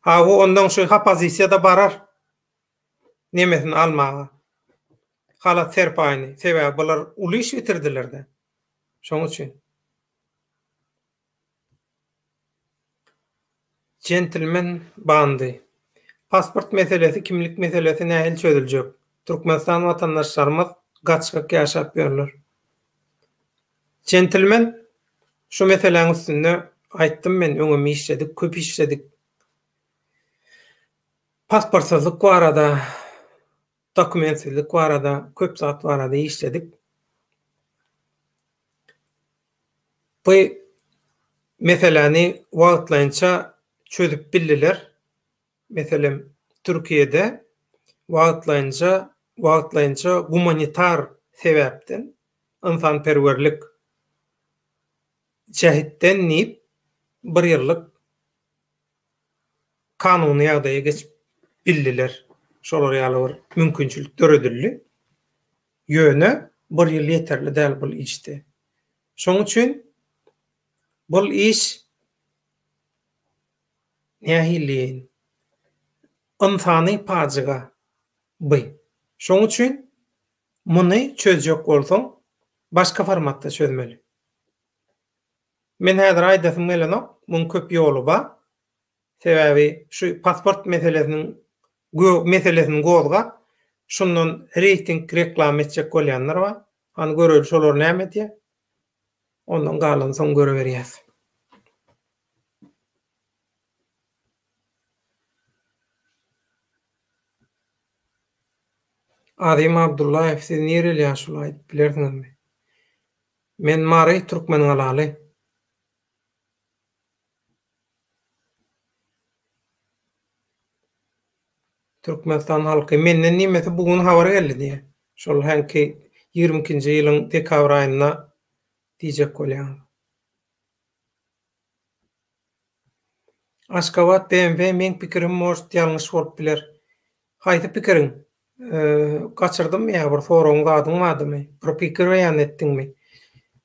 Hawa ondaň şu hopozisiýada barar nemesini almaga. Halat serpaýyny. Sebäbi bular uly iş bitirdiler-de. Şoň üçin. Jentlmen bandy. Pasport meselesi kimlik meselesi nähili çözüljek? Türkmenistan watandaşlarymyz gaçgak ýaşap ýörler. Jentlmen şu meseläň üstünde aýtdym men öňem işledik köp işledik. Pasportsyzlyk barada dokumentsizlik barada köp zat barada işledik. Bu meseläni wagtlaýynça çözüp bildiler. Meselem, Türkiýede wagtlaýynça wagtlaýynça gumanitar sebäpden, ynsanperwerlik jähitden diýip, bir ýyllyk kanuny ýagdaýa geçip bildiler. Şolar ýaly bir mümkinçilik döredildi. Ýöne bir ýyl ýeterli däl bul işde. Şoň üçin bul iş nähili diýeýin, ynsany pajyga by. Şoň üçin muny çözjek bolsaň başga formatda çözmeli. Men häzir aýdasym gelenok, muň köp ýoly bar. Sebäbi şu pasport meselesiniň meselesini gozgap, şundan reýting reklama etjek bolýanlar bar. Hany göreli şolar näme edýär. Ondan galany soň görüberýäs. Azim Abdullaýew siz nireli ýaşuly aýdyp bilersiňizmi? Men Mary Türkmengalaly. Türkmenistan halky menden nimesi bu gün habar geldi diýýär. Şol hänki 22-nji ýylyň dekabr aýynda diýjek bolýaňyz. Aşgabat BMW meň pikirim может ýalňyş bolup biler. Haýsy pikiriň? Gaçyrdymmy ýa bir soragyň zadyň bardymy? Bir pikir beýan etdiňmi?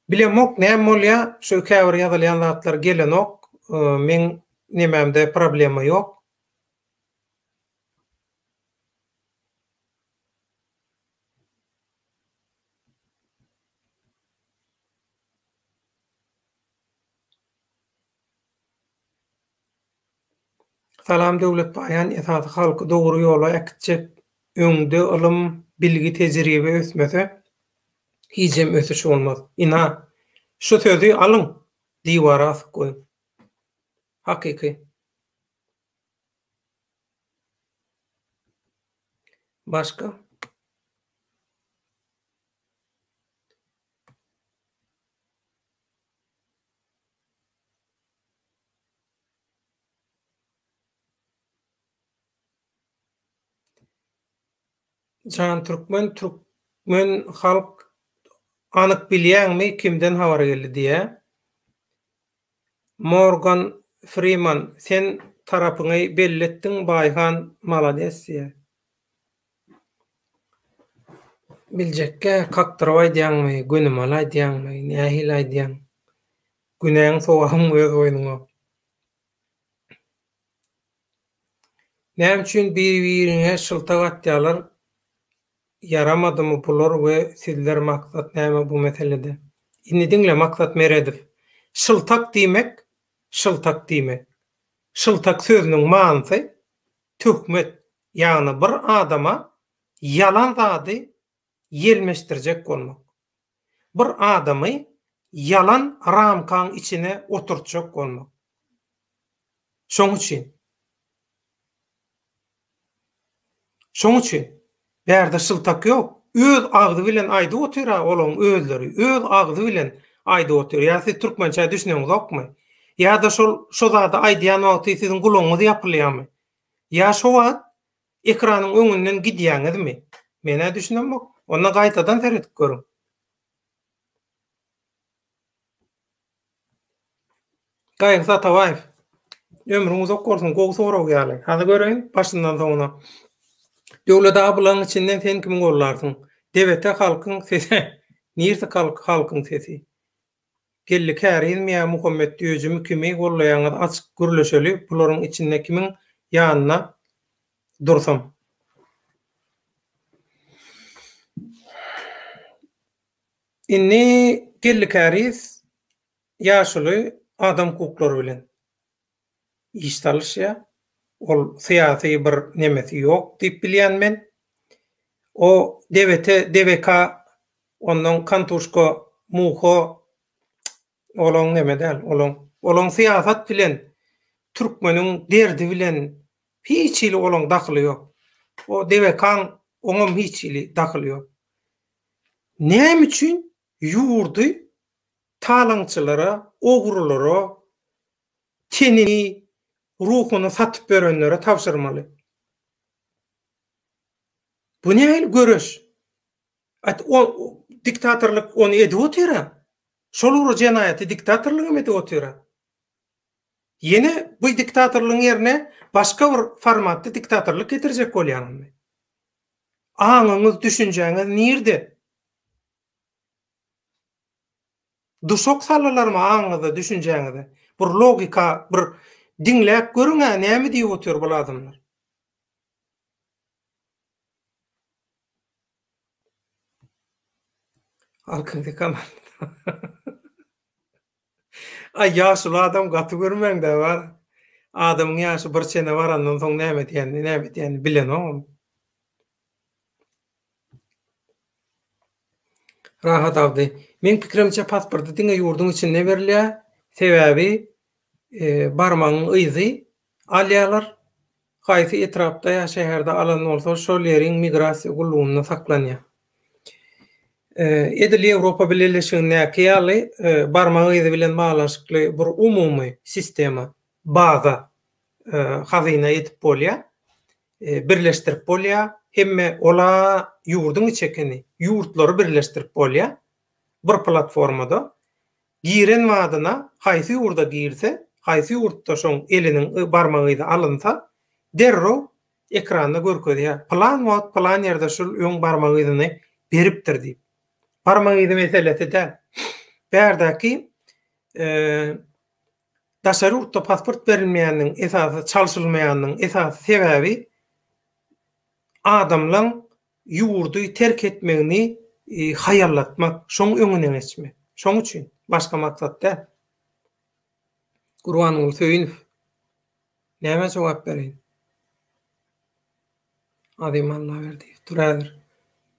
Bilemok näme bolýa şu käbir ýazylýan zatlar gelenok meň nemämde problema ýok. Salam Döwlet Baýan esasy halky dogry ýola äkitjek öňde ylym bilgi tejribe ösmese hijem ösüş bolmaz ina şu sözi alyň diwara asyp goýuň hakyky. Başga. Jan Türkmen Türkmen halk anyk bilýäňmi kimden habar geldi diýä. Morgan Freeman sen tarapyňy belli etdiň Baýhan malades diýä. Biljekgä kakdyryp aýdýaňmy, gönümal aýdýaňmy, nähili aýdýaň. Günäň sogabyň öz boýnuňa. Näme üçin biri-biriňe şyltak atýalar ýaramadymy bular we sizler maksat näme bu meselede. Indi diňle Maksat Meredow. Şyltak diýmek şyltak diýmek. Şyltak sözüniň manysy töhmet ýagny bir adama ýalan zady ýelmeşdirjek bolmak. Bir adamy ýalan ramkaň içine oturtjak bolmak. Şoň üçin. Şoň üçin. Bärde şyltak ýok. Öz agzy bilen aýdyp otyr-a olaň özleri. Öz agzy bilen aýdyp otyr. Ýa siz türkmençä düşüneňizokmy? Ýa-da şol şo zady aýdýan wagty siziň gulagyňyz ýapylýarmy? Ýa şo wagt Ekranyň öňünden gidýäňizmi? Men-ä düşünemok. Onda gaýtadan seredip görüň. Gaýgysyz Atabaýew. Ömrüň uzak bolsun, gowy sorag ýaly. Hany göreýin, başyndan soňuna. Döwlet aga bularyň içinden sen kimi gollarsyň? Debete halkyň sesi. Nirsi halkyň sesi? Geldi Kärizmi ýa Muhammet Düýejimi kimi gollaýaňyz açyk gürleşeli bularyň içinde kimiň ýanynda dursam. Indi Geldi Käriz ýaşuly adam hukuklary bilen iş salyşýar. Ol syýasy bir nemesi ýok diýip bilýän men. O DBT, DBK, ondan kantuşka, muha olaň neme däl, olaň olaň syýasat bilen türkmeniň derdi bilen hiç hili olaň dahyly ýok. O DBK-nyň oňam hiç hili dahyly ýok. Näme üçin ýurdy talaňçylara, ogrulara, tenini, ruhuny satyp ýörenlere tabşyrmaly. Bu nähili göreş? At o diktatorlyk ony edip otyr-a. Şol ugra jenaýaty diktatorlyk hem edip otyr-a. Ýene bu diktatorlygyň ýerine başga bir formatda diktatorlyk getirjek bolýaňyzmy? Aňyňyz, düşünjäňiz nirde? Duşak salylarmy aňyňyza, düşünjäňize? Bir logika, bir diňläp görüň-ä näme diýip otyr bul adamlar. Halkyň sesi. Aý ýaşuly adam gaty görmäňdä bar. Adamyň ýaşy bir çene barandan soň näme edýänini, näme edýänini bilenogam. Rahat Abdy. Meň pikirimçe pasporty diňe ýurduň içinde berilýär. Sebäbi barmagyň yzy alýarlar. Haýsy etrapda ýa şäherde alan bolsa şol ýeriň migrasiýa gullugynda saklanýar. Edil Ýewropa Bileleşigindäki ýaly barmak yzy bilen baglanyşykly bir umumy sistema, baza, hazyna edip bolýar, birleşdirip bolýar. Hemme ola ýurduň içi ekeni, ýurtlary birleşdirip bolýar bir platformada. Giren badyna haýsy ýurda girse, haýsy ýurtda şoň eliniň barmak yzy alynsa, derrew ekranda görkezýär. Pylan wagt pylan ýerde şul öň barmak yzyny beripdir diýip. Barmak yzy meselesi däl. Bärdäki daşary ýurtda pasport berilmeýäniniň esasy çalşylmaýanynyň esasy sebäbi adamlaň ýurdy terk etmegini haýallatmak, şoň öňüne geçmek. Şoň üçin, başga maksat däl. Gurbanguly Söýünow, Nämä jogap bereýin? Azim Allaberdiýew, Dur häzir.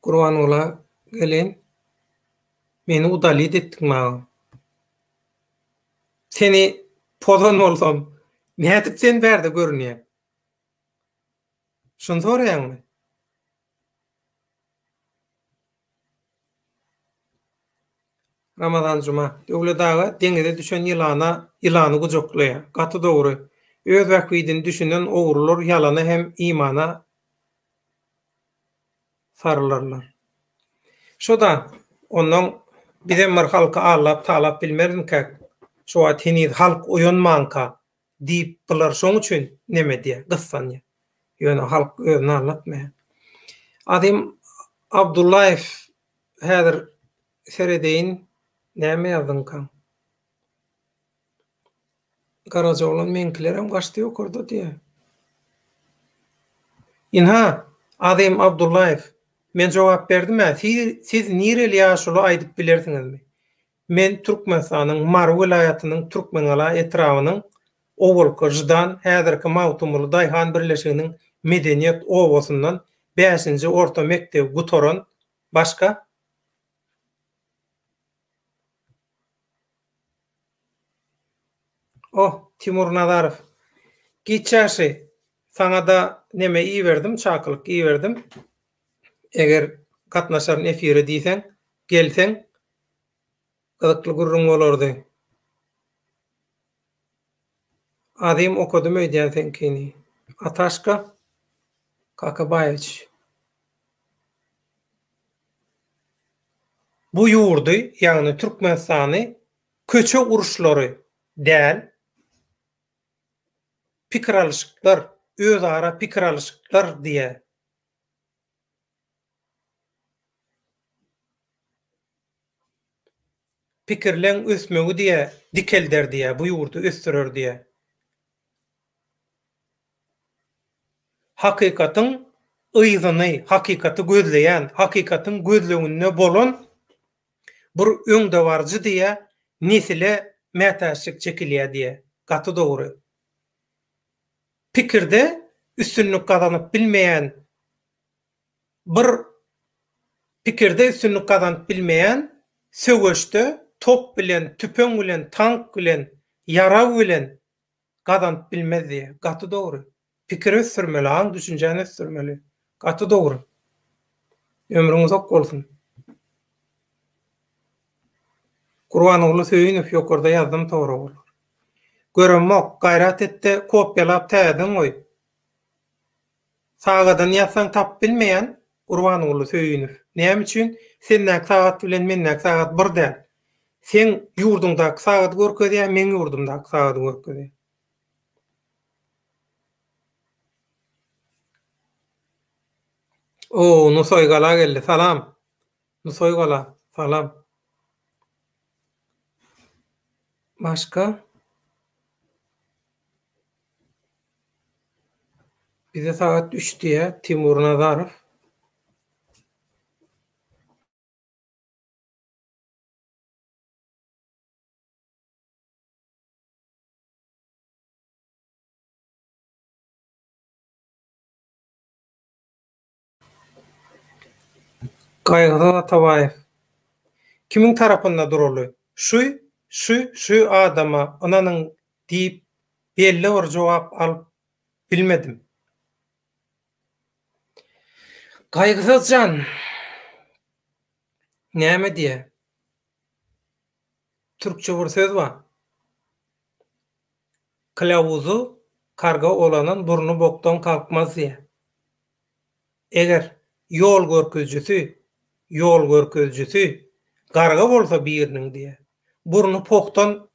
Gurbangula geleýin. Meni udalit etdiň maňa. Seni pozan bolsam, nädip sen bärde görünýäň? Şuny soraýaňmy? Ramazan Juma. Döwlet aga deňize düşen ýylana ýylany gujaklaýar. Gaty dogry. Öz bähbidini düşünen ogrular ýalana hem imana sarylarlar. Şo-da, onnoň bizem bir halky aldap talap bilmerizmikäk, şo wagt heniz halk oýanmanka Diýip bular şoň üçin neme edýär, gyssanýar. Ýöne halk özüni aldatmaýar. Azim Abdullaýew häzir seredeýin näme ýazdyňkaň. Garajaoglan meňkilerem gaçdy ýokarda diýýär. Ynha, Azim Abdullaýew, men jogap berdim-ä, siz nireli ýaşuly aýdyp bilersiňizmi? Men Türkmenistanyň Mary welaýatynyň Türkmengala etrabynyň owalky Ždan, häzirki Magtymguly daýhan birleşiginiň Medeniýet obasyndan bäşinji orta mekdebi gutaran başga Oh, Timur Nazarow. Giç ýagşy. Saňa-da neme iberdim, çakylyk iberdim. Eger gatnaşaryn efire diýseň, gelseň, Gyzykly gürrüň bolardy. Azym okadym öýdýän seňkini. Ataşka Kakabaýewiç. Bu ýurdy, ýagny Türkmenistany köçe uruşlary däl, pikir alyşyklar, özara pikir alyşyklar diýýär. Pikirleň ösmegi diýä dikelder diýä bu ýurdy ösdürer diýä. Hakykatyň yzyny, hakykaty gözleýän, hakykatyň gözleginde bolan bir öňdebaryjy diýä nesile mätäçlik çekilýä diýä. Gaty dogry. Pikirde üstünlik gazanyp bilmeýän bir pikirde üstünlik gazanyp bilmeýän söweşde top bilen, tüpeň bilen, tank bilen, ýarag bilen gazanyp bilmez diýýär. Gaty dogry. Pikiri ösdürmeli, aň-düşünjäni ösdürmeli. Gaty dogry. Ömrüň uzak bolsun. Gurbanguly Söýünow ýokarda ýazdym sorag olar. Göremok, gaýrat etde kopýalap täzeden goý. Sagadyny ýazsaň tapyp bilmeýän Gurbanguly Söýünow. Näme üçin? Sendäki sagat bilen mendäki sagat bir däl. Seň ýurduňdaky sagady görkezýär, meň ýurdumdaky sagady görkezýär. Oo, Nusaýgala geldi. Salam. Nusaýgala, salam. Başga? Bize sagat üç diýýär Timur Nazarow. Gaýgysyz Atabaýew. Kimiň tarapynda duraly? Şu, şu, şu adama ynanyň diýip belli bir jogap alyp bilmedim. Gaýgysyz jan näme diýýä? Türkçe bir söz bar. Kylawuzy karga olanyn burny bokdan kalkmaz diýýä. Eger ýol görkezijisi, ýol görkezijisi garga bolsa biriniň diýýä. Burny pohdan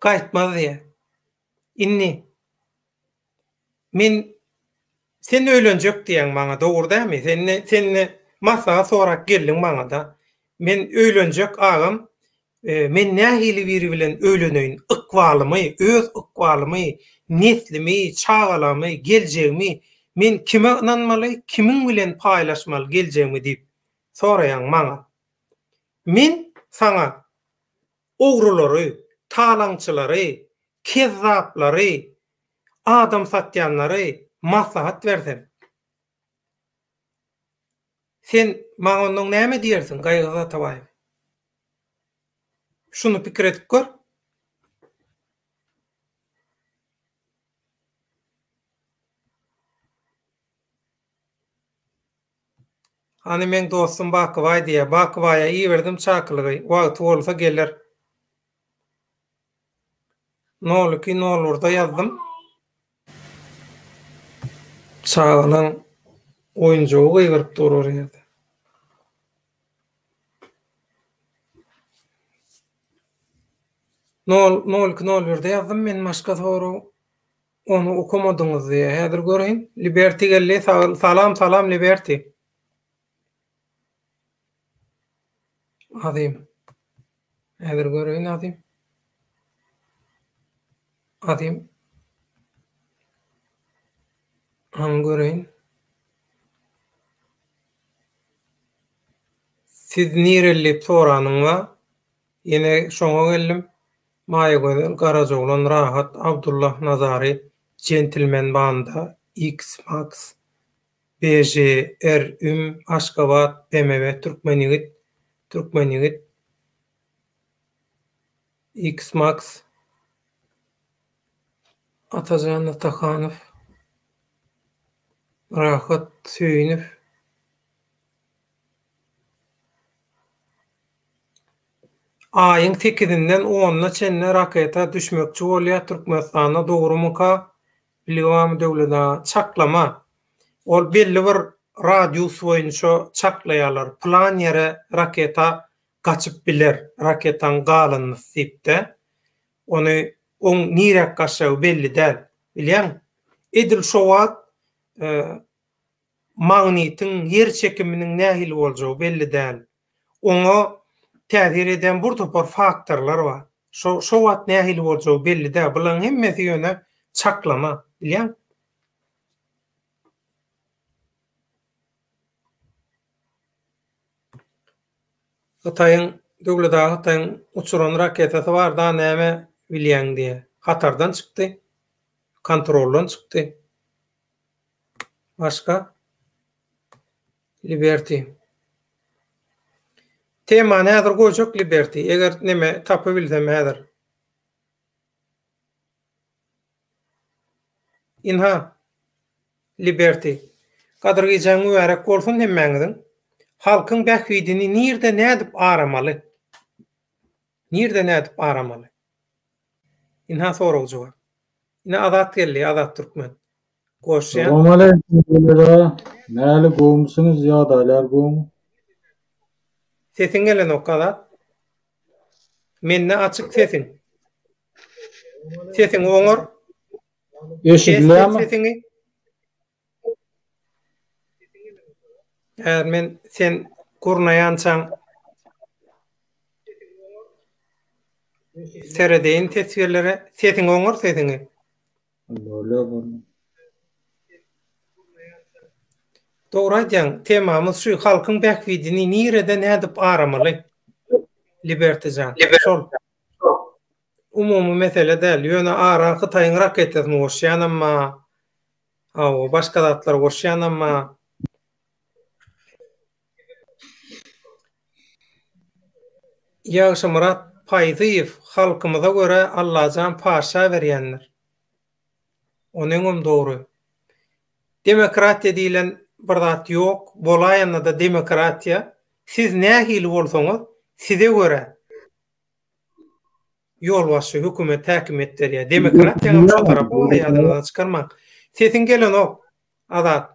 gaýtmaz diýýä. Indi Men sen öýlenjek diýýäň maňa dogry dälmi? Sende sende maslahat sorap geldiň maňada. Men öýlenjek agam men nähili biri bilen öýleneýin ykbalymy öz ykbalymy neslimi çagalamy geljegimi men kime ynanmaly kimiň bilen paýlaşmaly geljegimi diýip soraýaň maňa. Men saňa Ogrulary, talaňçylary, kezzaplary, adam satýanlary maslahat bersem, sen maňa ondan näme diýersiň, Gaýgysyz Atabaýew? Şuny pikir edip gör. Hany meň dostum Bakybaý diýýä. Bakybaýa iberdim çakylygy. Wagty bolsa geler. Nol iki nol birde ýazdym. Çagalaň oýunjagy gygyryp dur bir ýerde. Nol nol iki nol birde ýazdym men başga sorag Ony okamadyňyz diýýär. Häzir göreýin. Liberty geldi. Salam, salam Liberty. Azim. Häzir göreýin Azim. Azim. Hany göreýin. Siz nireli diýip soranyň bar. Ýene şoňa geldim. Maýagözel, Garajaoglan, Rahat, Abdullah Nazary, Jentilmen Banda, X-Max, BJR Üm, Aşgabat, BMW, Türkmen ýigit, Türkmen ýigit, X-Max, Atajan Atahanow, Rahat Söýünow, Aýyň sekizinden onuna çenli raketa düşmekçi bolýa Türkmenistanda dogrumyka bilgi barmy Döwlet aga? Çaklama. Ol belli bir radius boýunça çaklaýarlar. Pylan ýere raketa gaçyp biler, raketaň galyndysy diýipde. Ony oň niräk gaçjagy belli däl. Bilýäňmi? Edil şo wagt magnitiň, ýer çekiminiň nähili boljagy belli däl. Oňa täsir edýän bir topar faktorlar bar. Şo şo wagt nähili boljagy belli däl. Bularyň hemmesi ýöne çaklama, bilýäňmi? Hytaýyň, Döwlet aga Hytaýyň uçuran raketasy bar da näme bilýäň diýýär. Hatardan çykdy. Kontroldan çykdy. Başga? Liberty. Temany häzir goýjak Liberty. Eger neme tapybilsem häzir. Ynha. Liberty. Gadyr gijäň mübärek bolsun hemmäňiziň. Halkyň bähbidini nirde nädip aramaly? Nirde nädip aramaly? Ynha sorag jogap. Ine Azat geldi, Azat Türkmen. Goşýan. Salam aleýkum Döwlet aga. Näli gowumysyňyz ýagdaýlar gowumy? Sesiň gelenok Azat. Mende açyk sesiň. Sesiňi oňar. Eşidilýärmi? Sesiňi. Häzir men sen gurnaýançaň seredeýin teswirlere. Sesiňi oňar sesiňi. Bolýar bolýar. Dogry aýdýaň, temamyz şu halkyň bähbidini nirede nädip aramaly? Liberty jan. Şol. Umumy mesele däl, ýöne ara Hytaýyň raketasyny goşýanam bar. Hawa, başga zatlar goşýanam bar. Ýagşymyrat Paýzyýew halkymyza görä Allajan paşa berýändir. Onuňam dogry. Demokratiýa diýlen bir zat ýok, bolaýanda-da demokratiýa siz nähili bolsaňyz size görä ýolbaşçy, hökümet, häkimiýet berýär. Demokratiýaňam şo tarapy bar ýadyňyzdan çykarmaň. Sesiň gelenok Azat.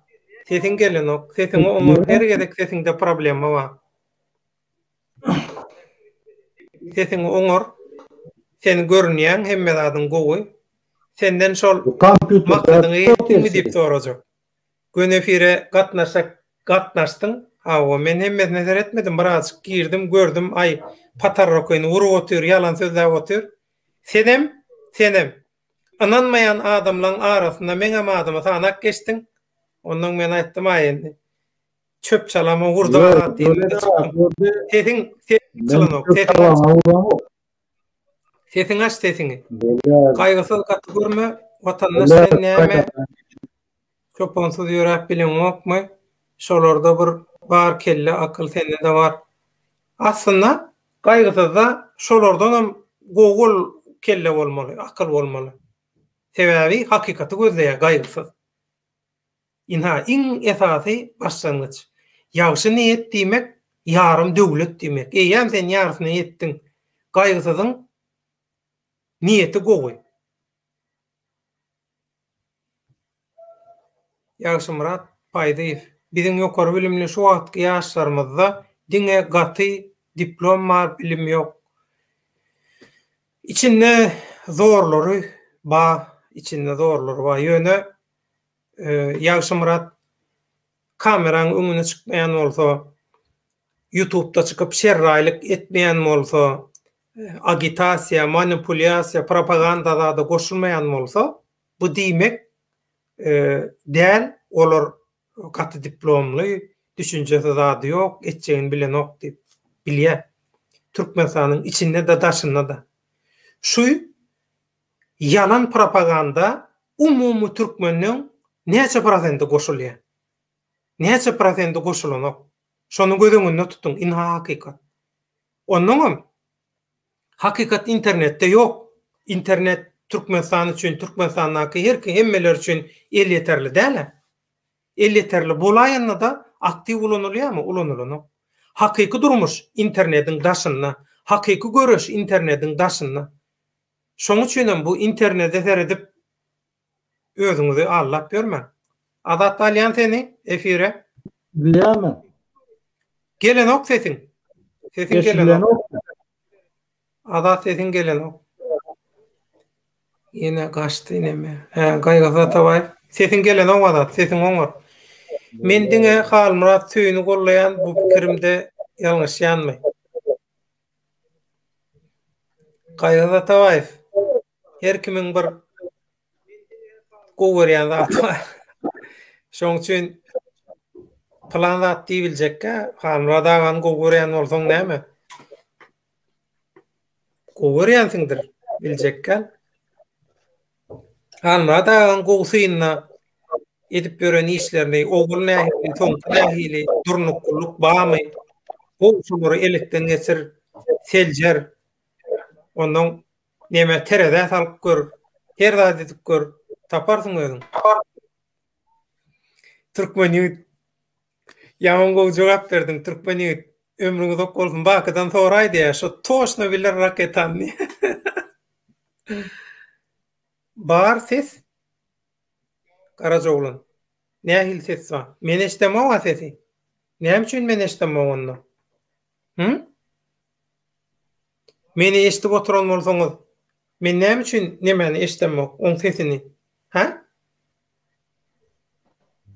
Sesiň gelenok. Sesiňi oňar her gezek sesiňde problema bar. Sesiňi oňar. Sen görünýäň, hemme zadyň gowy. Senden şol maksadyňa ýetdiňmi diýip sorajak. Göni efire gatnaşak gatnaşdyň. Hawa, men hemmesine seretmedim, birazjyk girdim, gördüm, aý, patarrakyny urup otyr, ýalan sözläp otyr. Senem, senem. Ynanmaýan adamlaň arasynda meňem adymy sanap geçdiň. Onnoň men aýtdym, aý indi Çöp çalama urdy Azat diýdim. Sesiň sesiň açylanok. Sesiň aç. Sesiň aç sesiňi. Gaýgysyz gaty görme watandaş sen näme çopansyz ýöräp bileňokmy? Şolarda bir bar kelle akyl sende-de bar. Aslynda Gaýgysyzda şolardanam gowy kelle bolmaly, akyl bolmaly. Sebäbi hakykaty gözleýär Gaýgysyz. Ynha, iň esasy başlangyç. Ýagşy niýet diýmek, ýarym döwlet diýmek. Eýýäm sen ýarysyna ýetdiň. Gaýgysyzyň niýeti gowy. Ýagşymyrat Paýdyýew, Biziň ýokary bilimli şu wagtky ýaşlarymyzda diňe gaty diplom bar, bilim ýok. Içinde zorlary ba, içinde zorlary bar. Ýöne Ýagşymyrat kameraň öňüne çykmaýan bolsa, ýutubda çykyp şerraýlyk etmeýän bolsa, agitasiýa, manipulýasiýa, propaganda zada goşulmaýan bolsa, bu diýmek däl, olar gaty diplomly, düşünjesi zady ýok, etjegini bilenok diýip bilýär. Türkmenistanyň içinde-de, daşynda-da. Şu Ýalan propaganda umumy türkmenden näçe prosendi goşulýar? Näçe prosendi goşulanok? Şony göz öňünde tutuň, ynha hakykat. Onnoňam hakykat internetde ýok. Internet Türkmenistan üçin, Türkmenistandaky her hemmeler üçin elýeterli däl-ä. Elýeterli bolaýanda-da aktiw ulanylýarmy? Ulanylanok. Hakyky durmuş internediň daşynda. Hakyky göreş internediň daşynda. Şoň üçinem bu internede seredip özüňizi aldap ýörmäň. Azat alýan seni efire. Bilýärmi? Gelenok sesiň. Sesiň gelenok. Azat sesiň gelenok. Ýene gaçdy neme. Hä, Gaýgysyz Atabaýew. Sesiň gelenok Azat, sesiň oňar. Men diňe Halmyrat Söýüni gollaýan bu pikirimde ýalňyşýanmy? Gaýgysyz Atabaýew, Her kimiň bir gowy görýän zady bar. Şoň üçin pylan zat diýibiljekkä, Halmyrat agany gowy görýän bolsaň näme? Gowy görýänsiňdir, biljekkä. Halmyrat agaň gowy synda edip ýören işlerini, owal nähili, soňky nähili, durnuklylyk barmy? Gowy şolary elekden geçir, seljer. Ondan neme terezä salyp gör, her zat edip gör, taparsyň özüň. Türkmen ýigit Ýaman gowy jogap berdiň türkmen ýigit. Ömrüň uzak bolsun Bakydan soraý diýýär şo toşno biler raketany diýýär. Bar ses Garajaoglan. Nähili ses bar? Men eşdemok-a sesi. Näme üçin men eşdemok onda? Hü? Meni eşdip oturan bolsaňyz, men näme üçin nemäni eşdemok, oň sesini? Hä?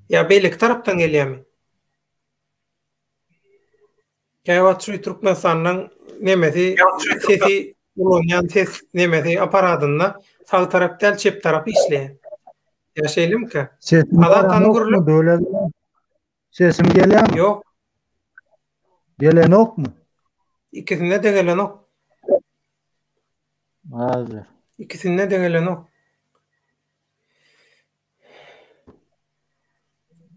Ýa beýleki tarapdan gelýärmi? Käwagt şu Türkmenistanyň nemesi sesi ulanýan ses nemesi aparadynda sag tarap däl çep tarap işleýär. Ýa şeýlemika? Sesim Azat hany gürle. Sesim gelýärmi? Ýok. Gelenokmy? Ikisinde de gelenok. Hazır. Ikisinde de gelenok.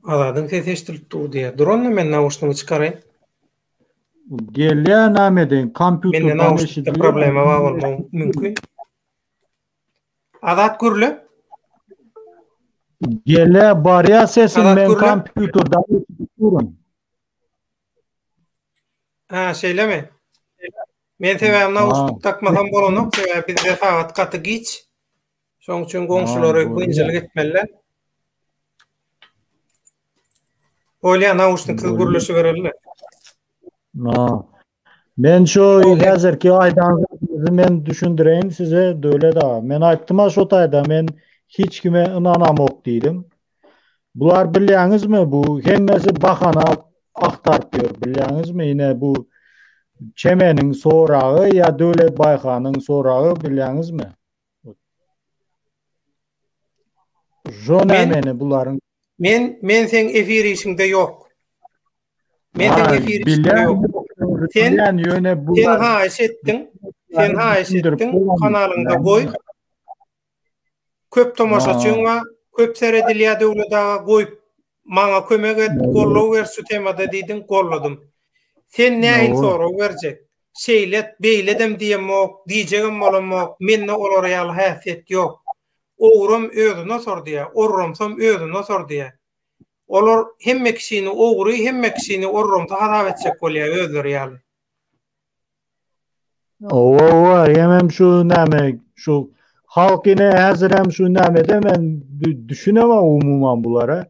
Azadyň sesi eşidilip dur diýýär. Dur onda men nauşnigi çykaraýyn. Gelýär näme edeýin Mende kompýuterden nauşnikde eşidilýär. problema bar bolmagy mümkin. Azat gürle. Gelýär barýar sesim Azat men gürle. kompýuterden eşidip durun. Ha, şeýlemi? Men sebäbi nauşnik dakmasam bolanok, sebäbi bizde sagat gaty giç. Şoň üçin goňşulary biynjalyk etmeliler. Bolýa, nauşniksiz gürleşibereli. Ha. Men şu häzirki aýdan zadyňyzy men düşündireýin size Döwlet aga. Men aýtdym-a şo taýda men hiç kime ynanamok diýdim. Bular bilýäňizmi bu hemmesi bahana agtaryp ýör bilýäňizmi ine bu Çemeniň soragy ýa Döwlet Baýhanyň soragy bilýäňizmi? Şo nämeni bularyň Men men seň efir işiňde ýok. Men seň efir işiňde ýok. Sen ýöne bu sen haýyş etdiň. Sen haýyş etdiň kanalyňda goý. Köp tomaşaçyň bar, köp seredilýär Döwlet aga goýup maňa kömek et, goldaw ber şu temada diýdiň, golladym. Sen nähili sorag berjek? Şeýlet, beýledem diýemok, diýjegem bolamok, mende olar ýaly häsiýet ýok. Ogram özüne sor diýýär, orramsam özüne sor diýýär. Olar hemme kişini ogry, hemme kişini orramsy hasap etjek bolýar özleri ýaly. Owa, owa, hemem şu näme, şu halk ine häzirem şu nämede men düşünemok umuman bulara.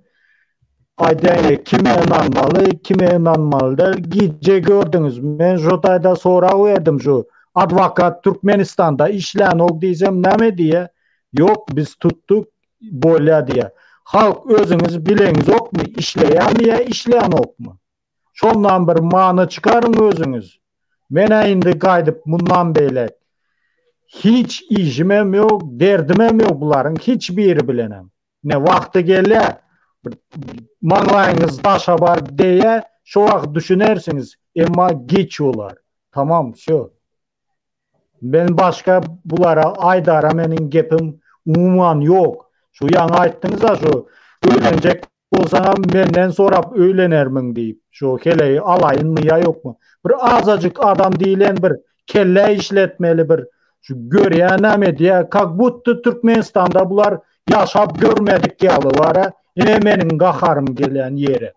Aýdaýyn, kime ynanmaly, kime ynanmaly däl. Gije gördüňiz, men şo taýda sorag berdim şu adwokat Türkmenistanda işlänok diýsem näme diýýä? Ýok, biz tutduk, bolýa diýýä. Halk özüňiz bileňizokmy, işleýämi ýa işlänokmy? Şondan bir many çykaryň özüňiz. Men-ä indi gaýdyp mundan beýläk hiç işimem ýok, derdimem ýok bularyň hiç biri bilenem. Ine wagty gelýär, bir maňlaýyňyz daşa baryp degýär, şo wagt düşünersiňiz, emma giç bolar. Tamam, wsýo. Men başga bulara aýdara meniň gepim umuman ýok. Şu ýaňy aýtdyňyz-a şu öýlenjek bolsaňam menden sorap öýlenermiň diýip, şu heleýi alaýynmy ýa ýokmy. Bir azajyk adam diýlen bir kelle işletmeli bir şu görýä näme edýä kak budto Türkmenistanda bular ýaşap görmedik ýaly bara ine meniň gaharym gelýän ýeri.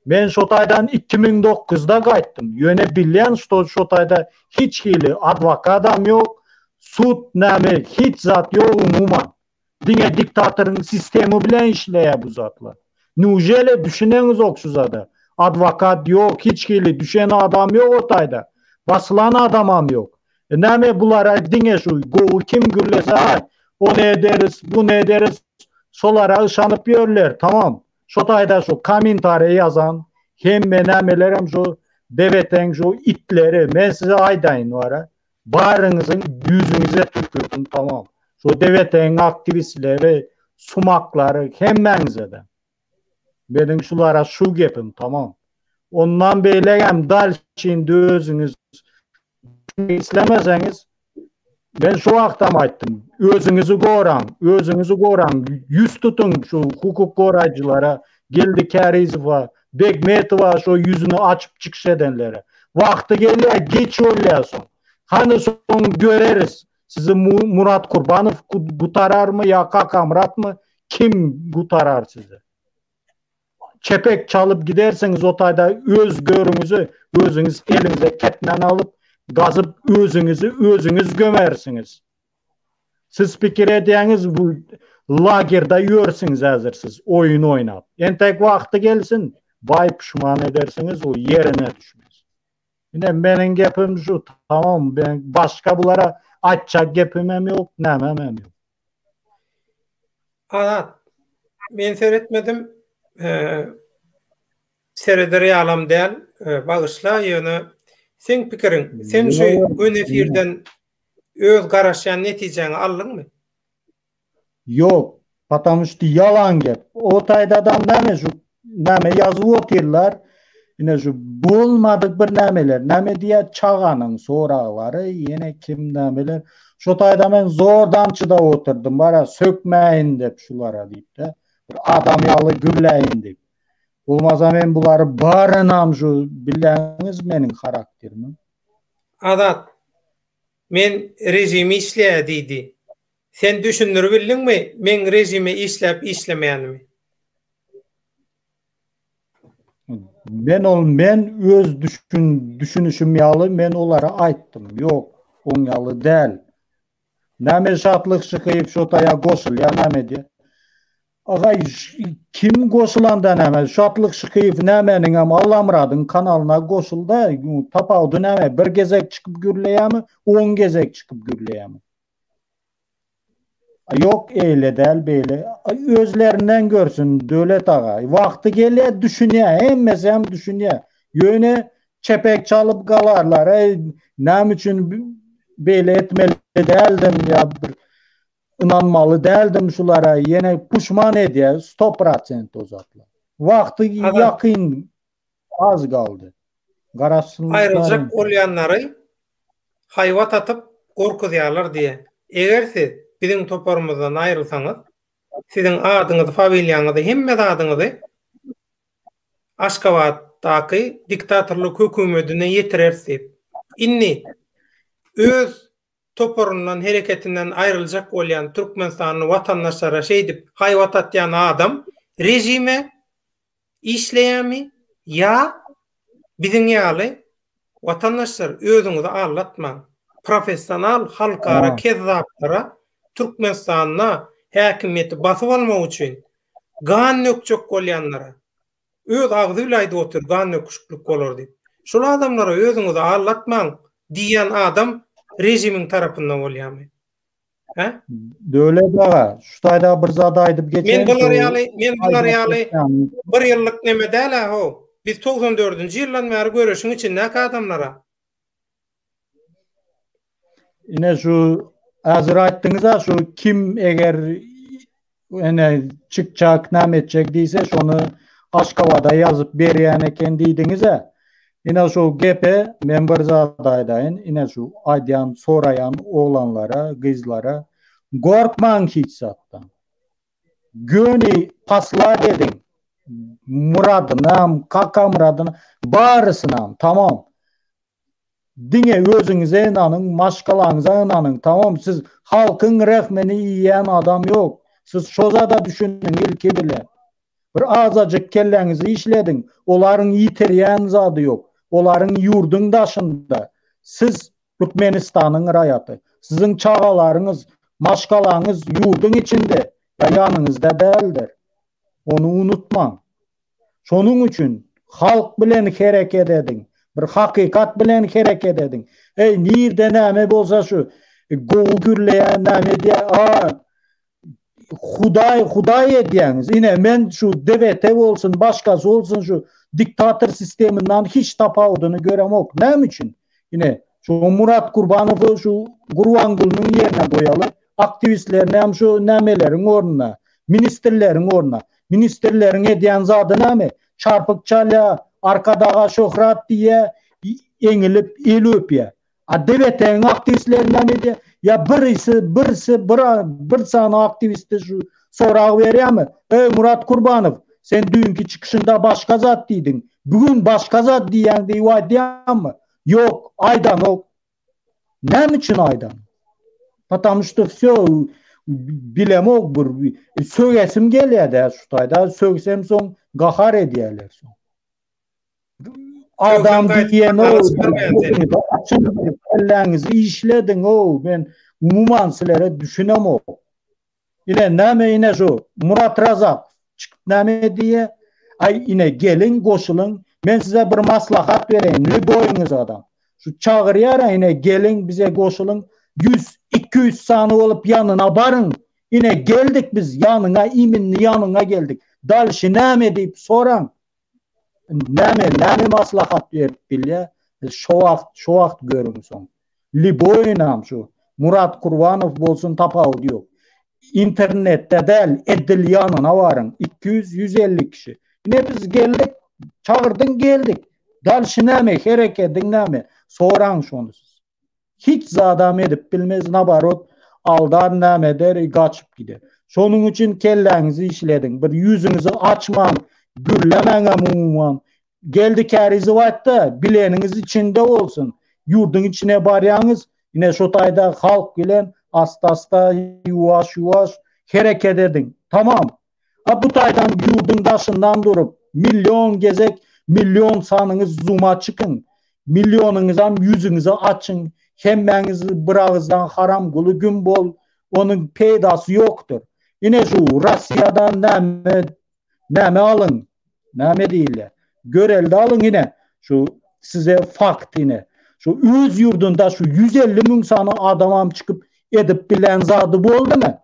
Men şo taýdan 2009-da gaýtdym. Ýöne bilýän şto şo taýda hiç hili adwokadam ýok, sud näme hiç zat ýok umuman. Diňe diktatoryň sistemi bilen işleýär bu zatlar. Neujeli düşüneňizok şu zada. Adwokat ýok, hiç hili düşen adam ýok o taýda. Basylan adamam ýok. E näme bulara diňe şu gowy kim gürlese aý ony ederis, buny ederis şolara yşanyp ýörler tamam. Şo taýda şu kommentariýa ýazan hemme nämelerem şu DWT-iň şu itleri men size aýdaýyn bara. Baryňyzyň ýüzüňize tükürdim tamam. Şu DWT-iň aktiwistleri, sumaklary hemmäňize-de. Meniň şulara şu gepim tamam. Ondan beýlegem dalşi indi özüňiz islemeseňiz men şu wagtam aýtdym. Özüňizi goraň, özüňizi goraň. Ýüz tutuň şu hukuk goraýjylara, Geldi Kärizowa, Begmetowa şo ýüzüni açyp çykyş edenlere. Wagty gelýär, giç bolýar soň. Hany soň göreris. Sizi Murat Kurbanow gutararmy ýa Kakamyratmy, kim gutarar sizi? Çepek çalyp gidersiňiz o taýda öz görüňizi özüňiz eliňize ketmen alyp gazyp özüňizi özüňiz gömersiňiz. Siz pikir edýäňiz bu lagerde ýörsüňiz häzir siz oýun oýnap. Entek wagty gelsin baý puşman edersiňiz o ýerine düşmez. Ine meniň gepim şu tamam ben başga bulara aýtjak gepimem ýok nämemem ýok. Azat men seretmedim Sereder ýalam däl, bagyşla, ýöne seň pikiriň, sen şu göni efirden öz garaşýan netijäňi aldyňmy? Ýok, patamu şti ýalan gep. O taýdadam näme şu näme ýazyp otyrlar, ine şu bolmadyk bir nämeler, näme diýýär çaganyň soraglary, ýene kim nämeler. Şo taýda men zordan çydap oturdym, bara sökmäýin dep şulara diýip-de, bir adam ýaly gürläýin diýip. Bolmasa men bulary barynam şu bilýäňiz meniň harakterimi. Azat, men režime işleýä diýdi. Sen düşündiribildiňmi meň režime işläp işlemeýänimi? Men ol men öz düşün düşünişim ýaly men olara aýtdym. Ýok, oň ýaly däl. Näme Şatlyk Şyhyýew şo taýa goşulýa näme edýä? Agaý kim goşulanda näme? Şatlyk Şyhyýew nämäniňem Allamyradyň kanalyna goşulda tapawudy näme? Bir gezek çykyp gürleýämi, on gezek çykyp gürleýämi? Ýok eýle däl beýle. Özlerinden görsün Döwlet aga. Wagty gelýär düşünýär hemmesem düşünýär. Ýöne çepek çalyp galarlar. Eý näme üçin beýle etmeli däldim ýa bir ynanmaly däldim şulara ýene puşman edýär sto prosent o zatlar. Wagty ýakyn Az galdy. Garaşsynlar. Aýryljak bolýanlary haýbat atyp gorkuzýarlar diýýär. Eger siz biziň toparymyzdan aýrylsaňyz, siziň adyňyzy, familiýaňyzy, hemme zadyňyzy Aşgabatdaky diktatorlyk hökümedine ýetireris diýip. Indi öz toparyndan, hereketinden aýryljak bolýan türkmenistanly watandaşlara şeýdip haýbat atýan adam režime Işleýärmi ýa biziň ýaly watandaşlar özüňizi aldatmaň. Professional halkara kezzaplara Türkmenistanda häkimiýeti basyp almak üçin gan dökjek bolýanlara öz agzy bile aýdyp otyr gan döküşiklik bolar diýip. Şol adamlara özüňizi aldatmaň diýýän adam režimiň tarapynda bolýarmy? Hä? Döwlet aga, şu taýda bir zat aýdyp geçeýin. Men bular ýaly, men bular ýaly bir ýyllyk neme däl-ä how. Biz 94-nji ýyldan bäri göreşiň içindäki adamlar-a. Ine şu häzir aýtdyňyz-a şu kim eger Ene çykjak näme etjek diýse şony Aşgabada ýazyp berýän eken diýdiňizä. Ine şu gepe men bir zat aýdaýyn ine şu aýdýan soraýan oglanlara gyzlara gorkmaň hiç zatdan. Göni paslat ediň Myradynam Kakamyradynam barysynam tamam. Diňe özüňize ynanyň maşgalaňyza ynanyň tamam siz halkyň rehmini iýýän adam ýok siz şo zada düşüniň ilki bile bir azajyk kelläňizi işlediň olaryň ýitirýän zady ýok olaryň ýurduň daşynda siz Türkmenistanyň raýaty siziň çagalaryňyz maşgalaňyz ýurduň içinde ýa ýanyňyzda däldir ony unutmaň. Şonuň üçin halk bilen hereket ediň. Bir hakykat bilen hereket ediň. Eý, nirde näme bolsa şu gowy gürleýän näme edýär, a Hudaý, Hudaý edýäňiz. Ine, men şu DWT bolsun, başgasy bolsun şu diktator sisteminden hiç tapawudyny göremok. Näme üçin? Ine, şu Murat Kurbanowy şu Gurbangulynyň ýerine goýaly. Aktiwistlerini hem şu nämeleriň ornuna, ministrleriň ornuna. Ministrleriň edýän zady näme? Çarpyk çalýa, Arkadaga şöhrat diýýä, eňilip el öpýä. A DWT-niň aktiwistleri näme edýä? Ýa birisi, birisi, bir, bir sany aktiwiste şu sorag berýämi? Eý, Murat Kurbanow, sen düýnki çykyşyňda başga zat diýdiň. Bu gün başga zat diýýäň diýip aýdýamy? Ýok, aýdanok. Näme üçin aýdan? Потому что все bilemok bir sögesim gelýär-de şu taýda sögsem soň gahar edýärler soň. Adam diýen o kelläňizi işlediň o men umuman sizlere düşünemok. Ine näme ine şu Murat Razak çykyp näme diýýär? Aý ine geliň goşulyň men size bir maslahat bereýin lýuboýyňyz adam. Şu çagyrýar ine geliň bize goşulyň 100 200 sany bolup ýanyna baryň. Ine geldik biz ýanyňa iminni ýanyňa geldik. Dalşy näme diýip soraň. Näme näme maslahat berip bilýär? Şo wagt şo wagt görüň soň. Liboýynam şu Murat Kurbanow bolsun tapawudy ýok. Internetde däl edil ýanyna baryň 200 150 kişi. Ine biz geldik çagyrdyň geldik. Dalşy näme herekediň näme soraň şony siz. Hiç zadam edip bilmez nabarot aldar näme eder gaçyp gider. Şonuň üçin kelläňizi işlediň bir ýüzüňizi açmaň. Gürlemäňem umuman. Geldi Kärizow aýtdy, bileniňiz içinde bolsun. Ýurduň içine barýaňyz, ine şo taýda halk bilen asta-asta, ýuwaş-ýuwaş hereket ediň. Tamam. A bu taýdan ýurduň daşyndan durup, million gezek million sanyňyz zuma çykyň. Millionyňyzam ýüzüňizi açyň. Hemmäňiz bir agyzdan haramguly güm bol. Onuň peýdasy ýokdur. Ine şu Russiýadan näme näme alyň? Näme diýilýär? Görelde alyň ine şu size fakt ine. Şu öz ýurdunda şu 150 müň sany adamam çykyp edip bilen zady boldumy?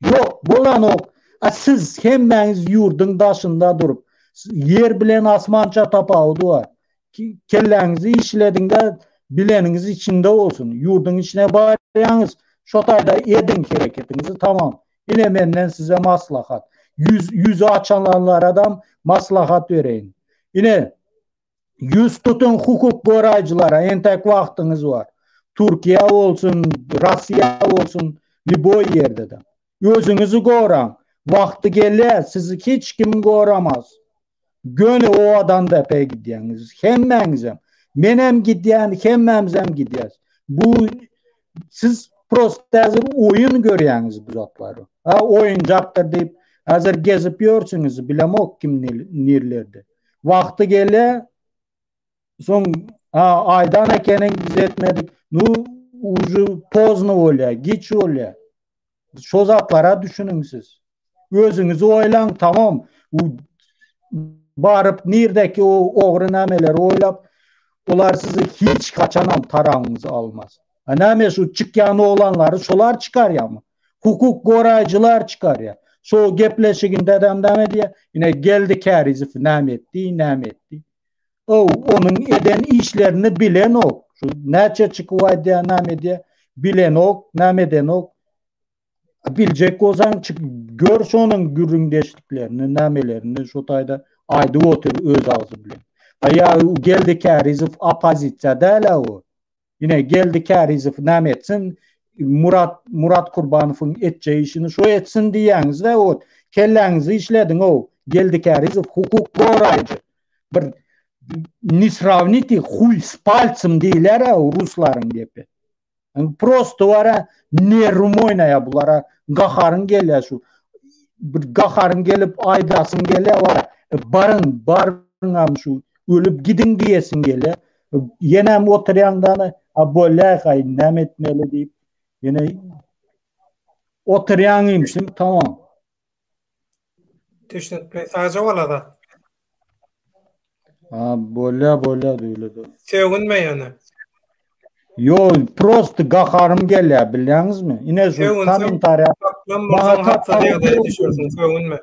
Ýok, bolanok. A siz hemmäňiz ýurduň daşynda durup, ýer bilen asmança tapawudy bar. Kelläňizi işlediňde bileniňiz içinde bolsun. Ýurduň içine barýaňyz, şo taýda ediň hereketiňizi tamam. Ine menden size maslahat. Ýüz ýüzi açanlaradam maslahat bereýin. Ine ýüz tutuň hukuk goraýjylara entek wagtyňyz bar. Türkiýe bolsun, Russiýa bolsun, lýuboý ýerde-de. Özüňizi goraň. Wagty gelýär, sizi hiç kim goramaz. Göni owadan depä gidýäňiz. Hemmäňizem. Menem gidýän, hemmämizem gidýäs. Bu siz prosta häzir oýun görýäňiz bu zatlary. Ha oýunjakdyr diýip häzir gezip ýörsüňiz, bilemok kim nirlerde. Wagty gelýär, soň ha aýdan ekeniň biz etmedik. Nu uje pozno bolýar, giç bolýar. Şo zatlara düşüniň siz. Özüňizi oýlaň, tamam. Baryp nirdeki o ogry nämeleri oýlap, olar sizi hiç haçanam taragyňyzy almaz. A näme şu çykýan oglanlary şolar çykarýarmy? Hukuk goraýjylar çykarýar. Şo gepleşiginde de näme diýýär? Ine Geldi Kärizow näme etdi, näme etdi? Ow, onuň eden işlerini bilenok. Şu näçe çykyp aýdýar, näme edýär, bilenok, näme edenok. Biljek bolsaň çyk gör şonuň gürrüňdeşliklerini, nämelerini şo taýda aýdyp otyr öz agzy bilen. A ýa Geldi Kärizow oppozisiýa däl-ä o. Ine Geldi Kärizow näme etsin? Murat Murat Kurbanowyň etjek işini şo etsin diýýäňiz-dä ot. Kelläňizi işlediň-ow. Geldi Kärizow hukuk goraýjy. Bir ne sravnite huý s palcem diýilýär-ä ruslaryň gepi. Prosto bara nerwim oýnaýar bulara. Gaharyň gelýär şu. Bir gaharyň gelip aýdasyň gelýär bara. E, baryň, baryňam şu ölüp gidiň diýesiň gelýär. Ýenem oturýaň dana, a bolýar-haý, näme etmeli diýip. Ýene oturýaň imşim, tamam. Düşnükli. Sagja bol Azat. Ha, bolýa, bolýa döwlet. Sögünme ýöne. Ýo, prosto gaharym gelýär, bilýäňizmi? Ine şu kommentariýa. Saklan bolsaň hatda ýagdaýa düşersiň, sögünme.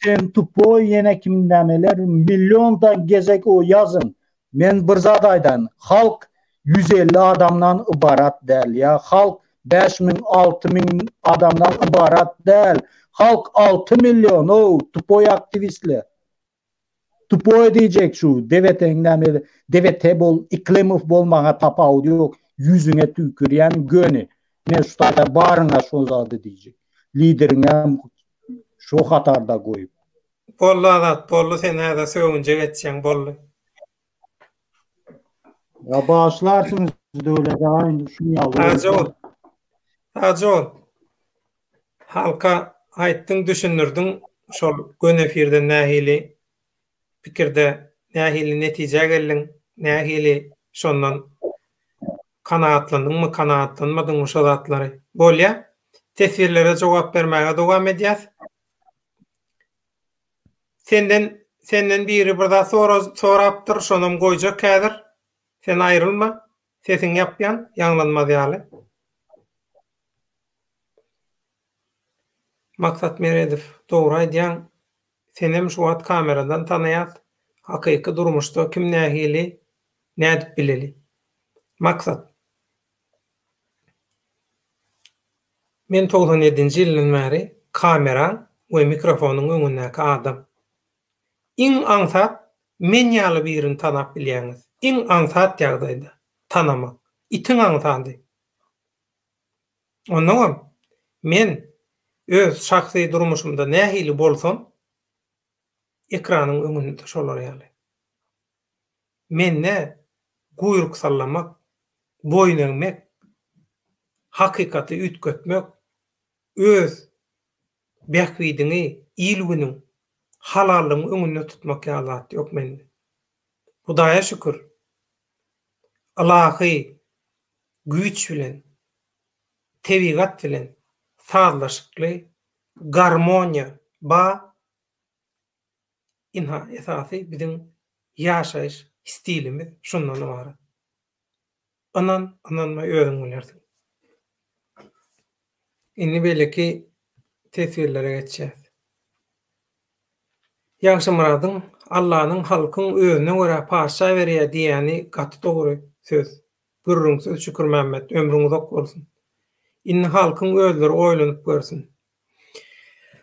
Sen tupoý ýene kim nämeler milliondan gezek o ýazyň. Men bir zat aýdaýyn, halk 150 adamdan ybarat däl ýa halk 5000 6000 adamdan ybarat däl. Halk 6 million ow tupoý aktiwistler. Tupoý diýjek şu deweteň näme dewete bol Iklimow bol maňa tapawudy ýok ýüzüňe tüýkürýän göni men şu taýda baryňa şo zady diýjek lideriňem şo hatarda goýup. Boldy Azat boldy sen häzir sögünje geçýäň boldy. Ýa bagyşlarsyňyz Döwlet aga indi şuny ýaly. Sagja bol. Sagja bol. Halka aýtdyň düşündirdiň şol göni efirden nähili pikirde nähili netijä geldiň nähili şondan kanagatlandyňmy kanagatlanmadyňmy şo zatlary bolýa teswirlere jogap bermäge dowam edýäs senden senden biri bir zat sorapdyr şonam goýjak häzir sen aýrylma sesiňi ýapýan ýaňlanmaz ýaly. Maksat Meredow, dogry aýdýaň, senem şu wagt kameradan tanaýas, hakyky durmuşda kim nähili nädip bileli. Maksat. Men 97 nji ýyldan bäri kameraň we mikrofonyň öňündäki adam. Iň aňsat men ýaly birini tanap bilýäňiz. Iň aňsat ýagdaýda tanamak. Itiň aňsady. Onnoňam men öz şahsy durmuşymda nähili bolsam. Ekranyň öňünde-de şolar ýaly. Mende guýruk sallamak, boýun egmek, hakykaty üýtgetmek, öz bähbidiňi il-günüň, halallygyň öňünde tutmak ýaly zat ýok mende. Hudaýa şükür, ylahy güýç bilen, tebigat bilen sazlaşykly garmoniýa ba, ynha esasy biziň ýaşaýyş stilimiz şundan ybarat. Ynan, ynanma özüň bilersiň. Indi beýleki teswirlere geçýäs. Ýagşymyradyň Allanyň halkyň özüne görä patyşa berýä diýýäni gaty dogry söz. Gürrüňsiz Şükürmämmet ömrüň uzak bolsun. Indi halkyň özleri oýlanyp görsün.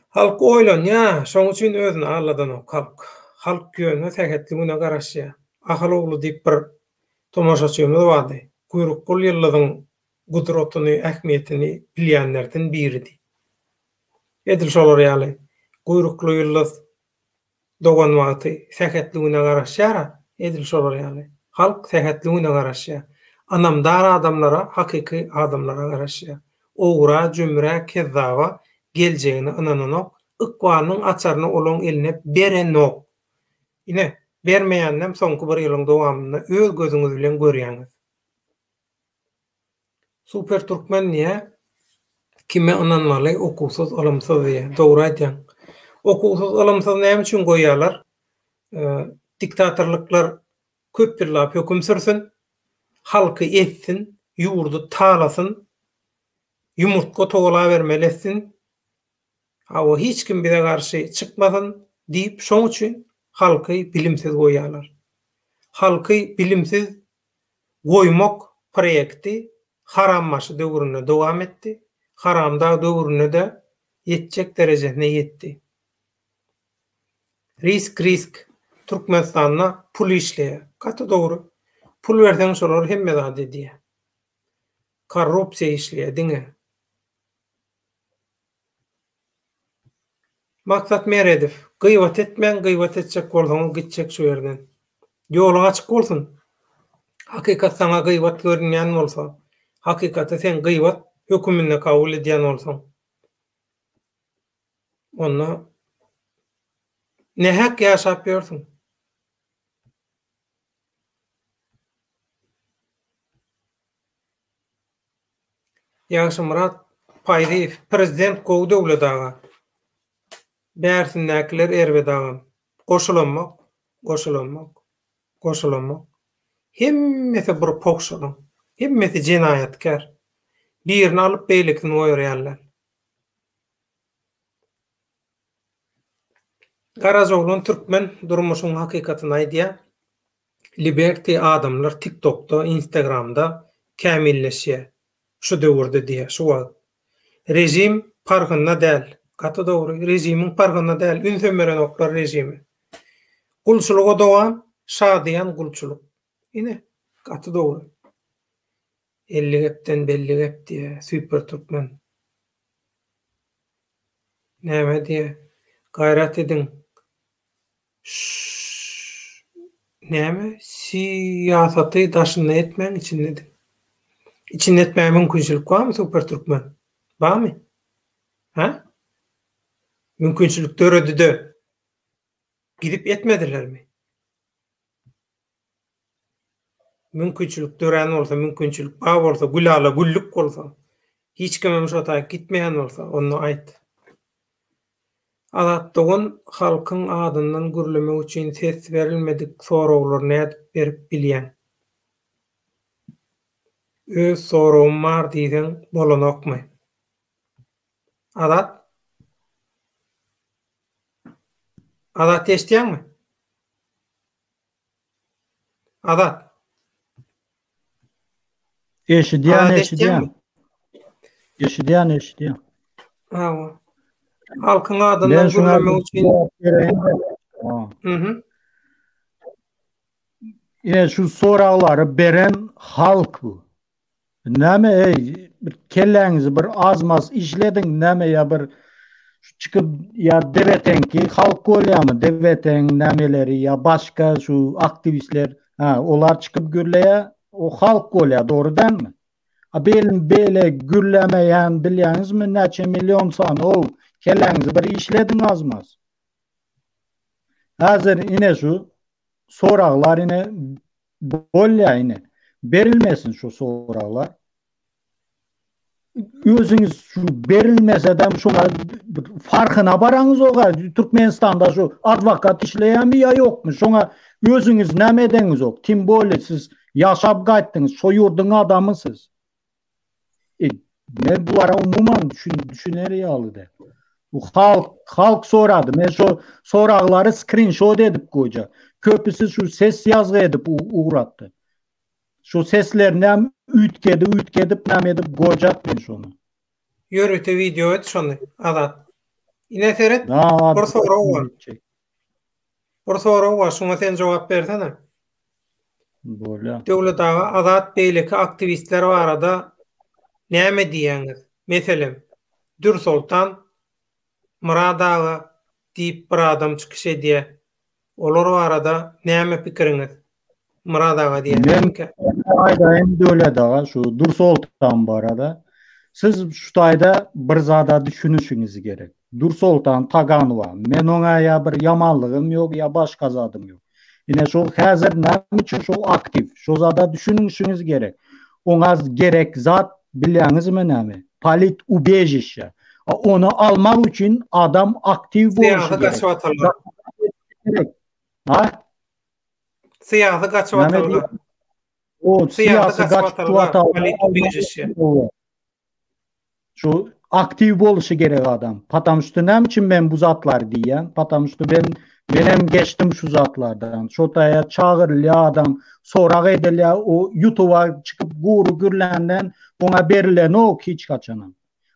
Halk oýlanýa, şoň üçin özüni aldadanok halk. Halk ýöne sähetli güne garaşýa. Ahal ogly diýip bir tomaşaçymyz bardy. Guýrukgul ýyldyzyň gudratyny, ähmiýetini bilýänlerden biridi. Edil şolar ýaly, guýrukly ýyldyz dogan wagty sähetli güne garaşýar-a, edil şolar ýaly. Halk sähetli güne garaşýar. Ynamdar adamlara, hakyky adamlara garaşýar. Ogra, jümrä, kezzaba geljegine ynananok, ykbalynyň açaryny olaň eline berenok. Ine, bermeýäninem soňky bir ýylyň dowamynda öz gözüňiz bilen görýäňiz. Super Türkmen diýýä kime ynanmaly okuwsyz ylymsyz diýýä dogry aýdýaň. Okuwsyz ylymsyz näme üçin goýýarlar? Diktatorlyklar köp ýyllap höküm sürsün, halky ezsin, ýurdy talasyn, ýumurtga togalabermeli etsin, hawa hiç kim bize garşy çykmasyn diýip şoň üçin halky bilimsiz goýýarlar. Halky bilimsiz goýmak proýekti Harambaşy döwründe dowam etdi, Haramdag döwründe-de ýetjek derejesine ýetdi. Risk risk Türkmenistanda pul işleýär. Gaty dogry. Pul berseň şolar hemme zady edýär. Korrupsiýa işleýär diňe. Maksat Meredow, Gybat etmäň, gybat etjek bolsaňyz gitjek şu ýerden. Ýoluň açyk bolsun. Hakykat saňa gybat görünýän bolsa, hakykaty sen gybat höküminde kabul edýän bolsaň, onda nähak ýaşap ýörsüň. Ýagşymyrat Paýzyýew, Prezident gowy Döwlet aga. Bärsindäkiler erbet agam. Goşulanok, goşulanok, goşulanok. Hemmesi bir pogşalyň. Hemmesi jenaýatkär. Birini alyp beýlekisini goýarýarlar. Garajaoglan türkmen durmuşyň hakykatyny aýdýar. Liberty adamlar tiktokda instagramda kämilleşýä şu döwürde diýä şu wagt. Režim parhynda däl. Gaty dogry režimiň parhynda däl ünsem berenoklar režime. Gulçulyga dowam şadyýan gulçulyk. Ine gaty dogry. 50 gepden belli gep diýä süper türkmen. Näme diýä gaýrat ediň Ş näme? Syýasaty daşynda etmäň, içinde ediň. Içinde etmäge mümkinçilik barmy Super Türkmen? Barmy? Hä? Mümkinçilik döredide gidip etmedilermi? Mümkinçilik dörän bolsa, mümkinçilik bar bolsa, gülala güllük bolsa, hiç kimem şo taýyk gitmeýän bolsa, onda aýt. Azat dogan halkyň adyndan gürlemek üçin ses berilmedik soraglary nädip berip bilýäň? Öz soragym bar diýseň bolanokmy? Azat? Azat eşidýäňmi? Azat. Eşidýän, eşidýän. Eşidýän, eşidýän. Hawa. Halkyň adyndan gürlemek üçin. Mhm. Ine şu soraglary beren halk bu. Näme eý, bir kelläňizi bir azmaz işlediň, näme ýa bir. Şu çykyp ýa DWT-niňki halk bolýamy, DWT-niň nämeleri ýa başga şu aktiwistler, ha, olar çykyp gürleýä, o halk bolýa, dogry dälmi? A belim beýle gürlemeýän bilýäňizmi näçe million sany ow, kelläňizi bir işlediň azmaz. Häzir ine şu soraglar ine bolýa ine. Berilmesin şu soraglar. Özüňiz şu berilmesedem şoňa farkyna baraňyz oga Türkmenistanda şu adwokat işleýärmi ýa ýokmy şoňa özüňiz näme edeňizok tim bolýa siz ýaşap gaýtdyňyz şo ýurduň adamy siz. E, men bulara umuman düşün, düşüner ýaly däl. Bu halk halk sorady. Men şo soraglary skrinşot edip goýjak. Köpüsi şu ses ýazgy edip ugratdy. Şu seslerinem üýtgedi üýtgedip näme edip goýjak men şony. Ýörite wideo et şony Azat. Ine seret bir sorag bar. Bir sorag bar şuňa sen jogap bersene. Bolýar. Döwlet aga Azat beýleki aktiwistler barada näme diýýäňiz? Meselem, Dürsoltan, Myrat aga diýip bir adam çykyş edýä. Olar barada näme pikiriňiz? Myrat aga diýýän Men kimkä? aýdaýyn Döwlet aga şu Dursoltan barada. Siz şu taýda bir zada düşünişiňiz gerek. Dursoltan Taganowa men oňa ýa bir ýamanlygym ýok ýa başga zadym ýok. Ine şol häzir näme üçin şol aktiw? Şo zada düşünişiňiz gerek. Oňa gerek zat bilýäňizmi näme? Polit ubežişe. Ony almak üçin adam aktiw bolşy gerek. Syýasy gaçybatalga. Ha? Syýasy gaçybatalga. O syýasy gaçybatalga. Polit ubežişe. Şu aktiw bolşy gerek adam. Patam ştu näme üçin men bu zatlary diýýän? Patam ştu ben menem geçdim şu zatlardan. Şo taýa çagyrylýar adam, sorag edilýär, o ýutuba çykyp gury gürländen oňa berilenok hiç haçanam.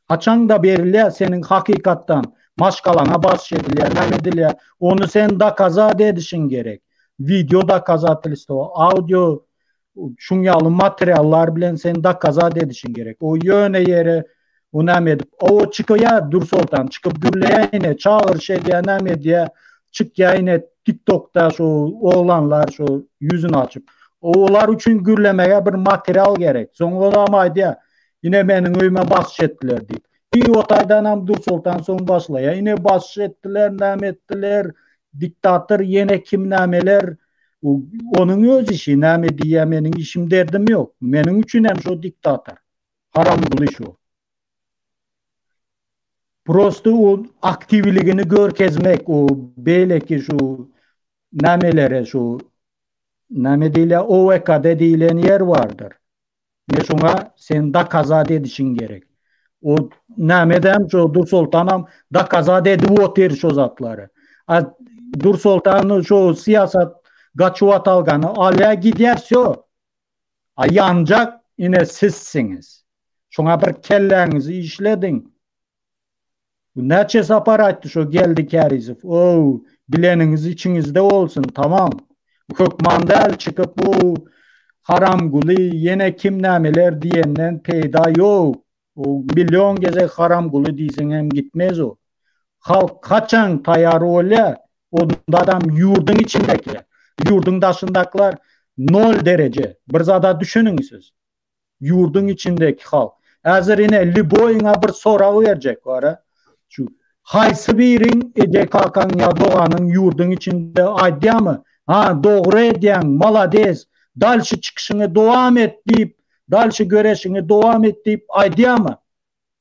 Haçanda berilýär seniň hakykatdan maşgalaňa basyş edilýär, näme edilýär, ony sen dokazat edişiň gerek. Wideo dokazatelstwo, audio şuň ýaly materiallar bilen sen dokazat edişiň gerek. O ýöne ýere o näme edip, o çykaýar Dürsoltan çykyp gürleýär ine, çagyryş edýär, näme edýär, çykýar ine TikTokda şu oglanlar şu ýüzüni açyp. Olar üçin gürlemege bir material gerek. Soň olam aýdýar, ine meniň öýüme basyş etdiler diýip. I o taýdanam Dürsoltan soň başlaýar. Ine basyş etdiler, näme etdiler, diktator ýene kim nämeler. Onuň öz işi, näme diýýär, meniň işim derdim ýok. Meniň üçin hem şo diktator. Haramguly şo. Prosto o aktiwligini görkezmek, o beýleki şu nämelere şu näme diýilýär, OWKD diýilen ýer bardyr. Ne şoňa sen dokazat edişiň gerek. O nämedem şo Dursoltanam dokazat edip otyr şo zatlary. A Dursoltan şo syýasat gaçybatalgany alýa gidýär wsё. A ýanjak ine sizsiňiz. Şoňa bir kelläňizi işlediň. Näçe sapar aýtdy şo Geldi Kärizow, ow, bileniňiz içiňizde bolsun, tamam. Hökman däl çykyp bu Haramguly ýene kim nämeler diýenden peýda ýok. O million gezek Haramguly diýseňem gitmez o. Halk haçan taýar bolýar, ondadam ýurduň içindekiler. Ýurduň daşyndakylar nol dereje. Bir zada düşüniň siz. Ýurduň içindeki halk. Häzir ine lýuboýyňa bir sorag berjek bara. Şu haýsy biriň eje kakaň ýa doganyň ýurduň içinde aýdýamy? Ha dogry edýäň, malades, dalşy çykyşyňy dowam et diýip, dalşy göreşiňi dowam et diýip aýdýamy?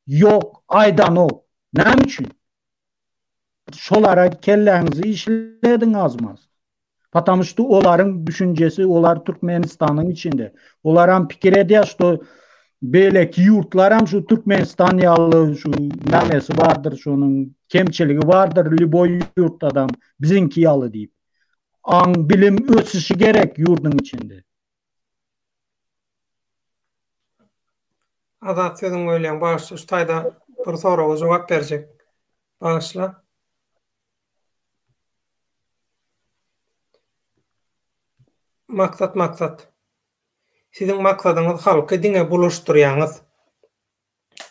Ýok, aýdanok. Näme üçin? Şolara kelläňizi işlediň azmaz. Patamu şto olaryň düşünjesi olar Türkmenistanyň içinde. Olaram pikir edýär şto beýleki ýurtlaram şu Türkmenistan ýaly şu nämesi bardyr şonuň kemçiligi bardyr lýuboý ýurtdadam biziňki ýaly diýip. Aň bilim ösüşi gerek ýurduň içinde. Azat sözüňi bölýän bagyşla şu taýda bir soraga jogap berjek. Bagyşla. Maksat maksat. Siziň maksadyňyz halky diňe bulaşdyrýaňyz.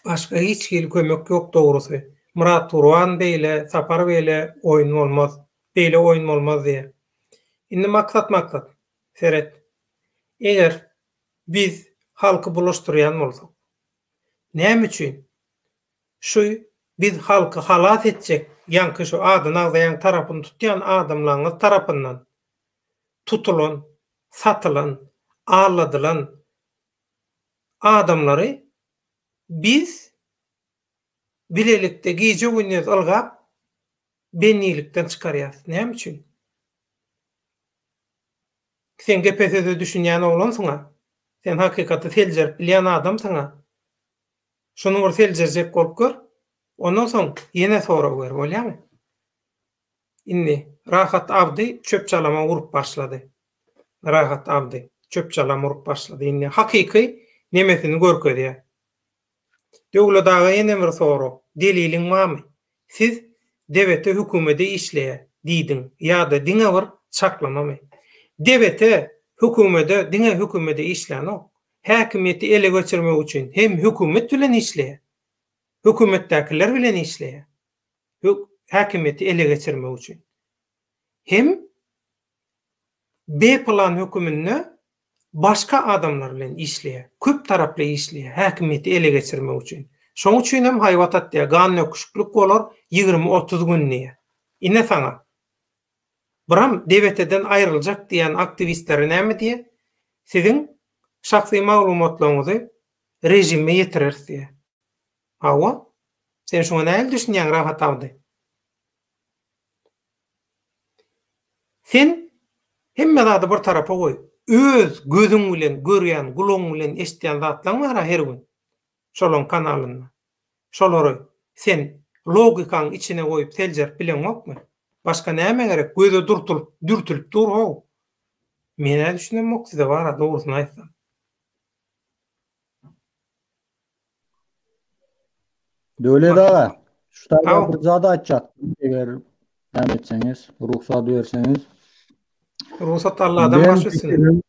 Başga hiç hili kömek ýok dogrusy. Myrat Gurban beýle, Sapar beýle oýun bolmaz. Beýle oýun bolmaz diýýär. Indi maksat maksat. Seret. Eger biz halky bulaşdyrýan bolsak, näme üçin şu biz halky halas etjek ýaňky şu adyny agzaýan tarapyny tutýan adamlaryňyz tarapyndan tutulan, satylan, aldadylan adamlary biz bilelikde gije-gündiz ylgap bendilikden çykarýas. Näme üçin? Sen gepe-söze düşünýän oglansyň-a. Sen hakykaty seljerip bilýän adamsyň-a. Şuny bir seljerjek bolup gör. Ondan soň ýene sorag ber, bolýamy? Indi Rahat Abdy çöp-çalama urup başlady. Rahat Abdy çöp-çalam urup başlady. Indi hakyky nemesini görkezýär. Döwlet aga ýene bir sorag, deliliň barmy? Siz DBT hökümede işleýär diýdiň ýa-da diňe bir çaklamamy? DBT hökümede diňe hökümede işlänok. Häkimiýeti ele geçirmek üçin hem hökümet bilen işleýär. Hökümetdäkiler bilen işleýär. Häkimiýeti ele geçirmek üçin. Hem B plan höküminde başga adamlar bilen işleýär. Köp taraply işleýär, häkimiýeti ele geçirmek üçin. Şoň üçin hem haýbat atýar, gan döküşiklik bolar 20-30 gün diýýär. Ine saňa. Biram DBT-den aýryljak diýýän aktiwistlere näme diýýär? Siziň şahsy maglumatlaryňyzy režime ýetireris diýýär. Hawa. Sen şuňa nähili düşünýäň Rahat Abdy? Sen hemme zady bir tarapa goý. Öz gözüň bilen görýän, gulagyň bilen eşidýän zatlaň bar-a her gün şolaň kanalynda. Şolary sen logikaň içine goýup seljerip bileňokmy? Başga näme gerek? Göze durtulyp, dürtülip dur how. Men-ä düşünemok size bar-a dogrusyny aýtsam. Döwlet aga, şu taýda bir zat aýtjakdym, eger näme etseňiz, rugsat berseňiz. Rugsat Alladan baş üstüne.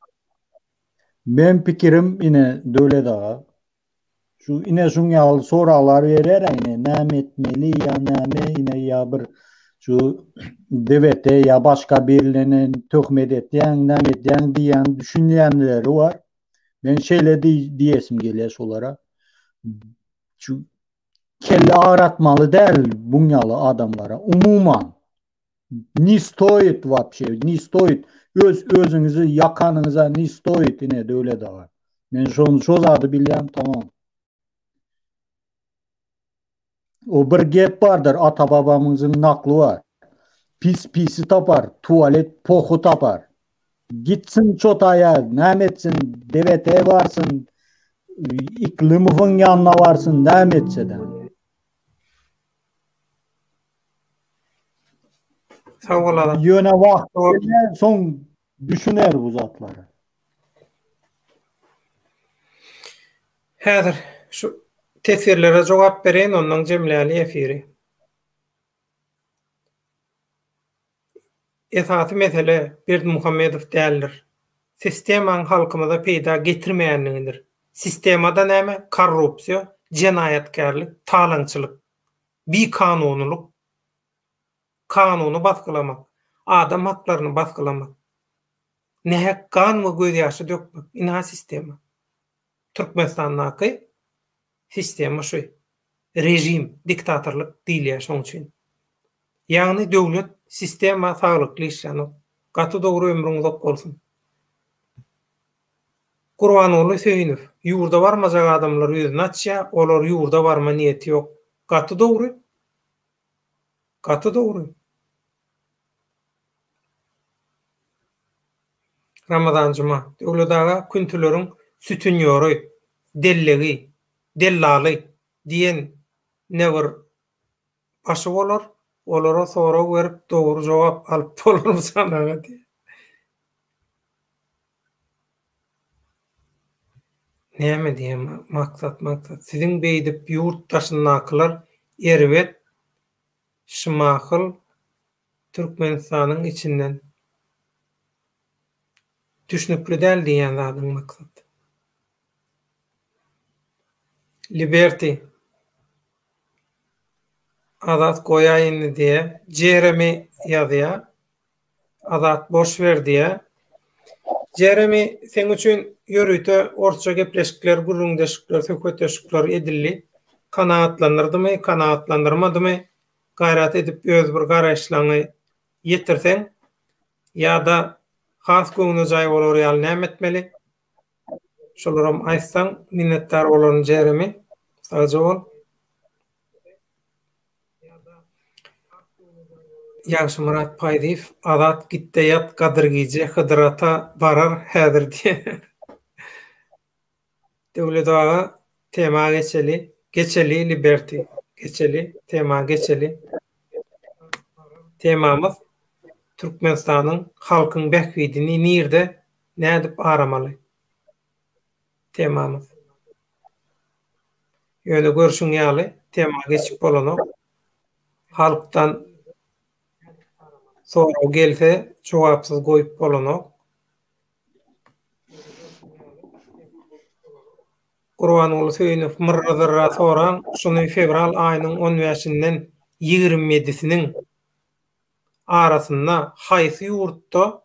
Men pikirim ine Döwlet aga, şu ine şuň ýaly soraglar berýär ine näme etmeli ýa näme ine ýa bir şu DWT ýa başga birine töhmet etýäň, näme etýäň diýýän düşünýänleri bar. Men şeýle diýesim gelýär şolara. Şu kelle agratmaly däl buň ýaly adamlara. Umuman ne stoit wapşe, ne stoit. Öz özüňizi ýakanyňyza ne stoit ine Döwlet aga. Men şony şo zady bilýän tamam. O bir gep bardyr, ata-babamyzyň nakly bar. Pis pisi tapar, tualet pohy tapar. Gitsin çotaýa, näme etsin, DBT barsyn, Iklymowyň ýanyna barsyn, näme etse-de. Sag bol Azat. Ýöne wagt gelýär, soň düşüner bu zatlara. Häzir şu teswirlere jogap bereýin, ondan jemläli efiri. Esasy mesele Berdimuhamedow däldir. Sistemaň halkymyza peýda getirmeýänligidir. Sistemada näme? Korrupsiýa, jenaýatkärlik, talaňçylyk, bikanunylyk, kanuny basgylamak, adam haklaryny basgylamak, nähak gan we gözýaşy dökmek. Ynha sistema. Türkmenistandaky sistema şu. Režim, diktatorlyk diýilýär şoň üçin. Ýagny döwlet sistema saglykly işlänok. Gaty dogry ömrüň uzak bolsun. Gurbanguly Söýünow, ýurda barmajak adamlar ýüzüni açýar, olar ýurda barma niýeti ýok. Gaty dogry. Gaty dogry. Ramazan Juma, Döwlet aga küntüleriň sütünýory, dellegi, dellaly diýen ne bir başy bolar, olara sorag berip dogry jogap alyp bolarmy jan aga diýýär. Näme diýýär Maksat Maksat siziň beýdip ýurt daşyndakylar erbet şymahyl Türkmenistanyň içinden Düşnükli däl diýýän zadyň Maksat. Liberty. Azat goýaý indi diýýä. Jeremi ýazýa. Azat boş ber diýýä. Jeremi seň üçin ýörite orsça gepleşikler, gürrüňdeşlikler, söhbetdeşlikler edildi. Kanagatlandyrdymy, kanagatlandyrmadymy? Gaýrat edip öz bir garaýyşlaňy ýetirseň ýa-da has göwnejaý bolar ýaly näme etmeli? Şolaram aýtsaň minnetdar bolaryn Jeremi. Sagja bol. Ýagşymyrat Paýzyýew Azat gitde ýat Gadyr gije Hydyr ata barar häzir diýe. Döwlet aga tema geçeli. Geçeli Liberty. Geçeli tema geçeli. Temamyz Türkmenistanyň halkyň bähbidini nirde nädip aramaly? Temamyz. Ýöne görşüň ýaly tema geçip bolanok. Halkdan sorag gelse jogapsyz goýup bolanok. Gurbanguly Söýünow myrra-zyrra soraň, şuny fewral aýynyň on bäşinden 20 ýedisiniň arasynda haýsy ýurtda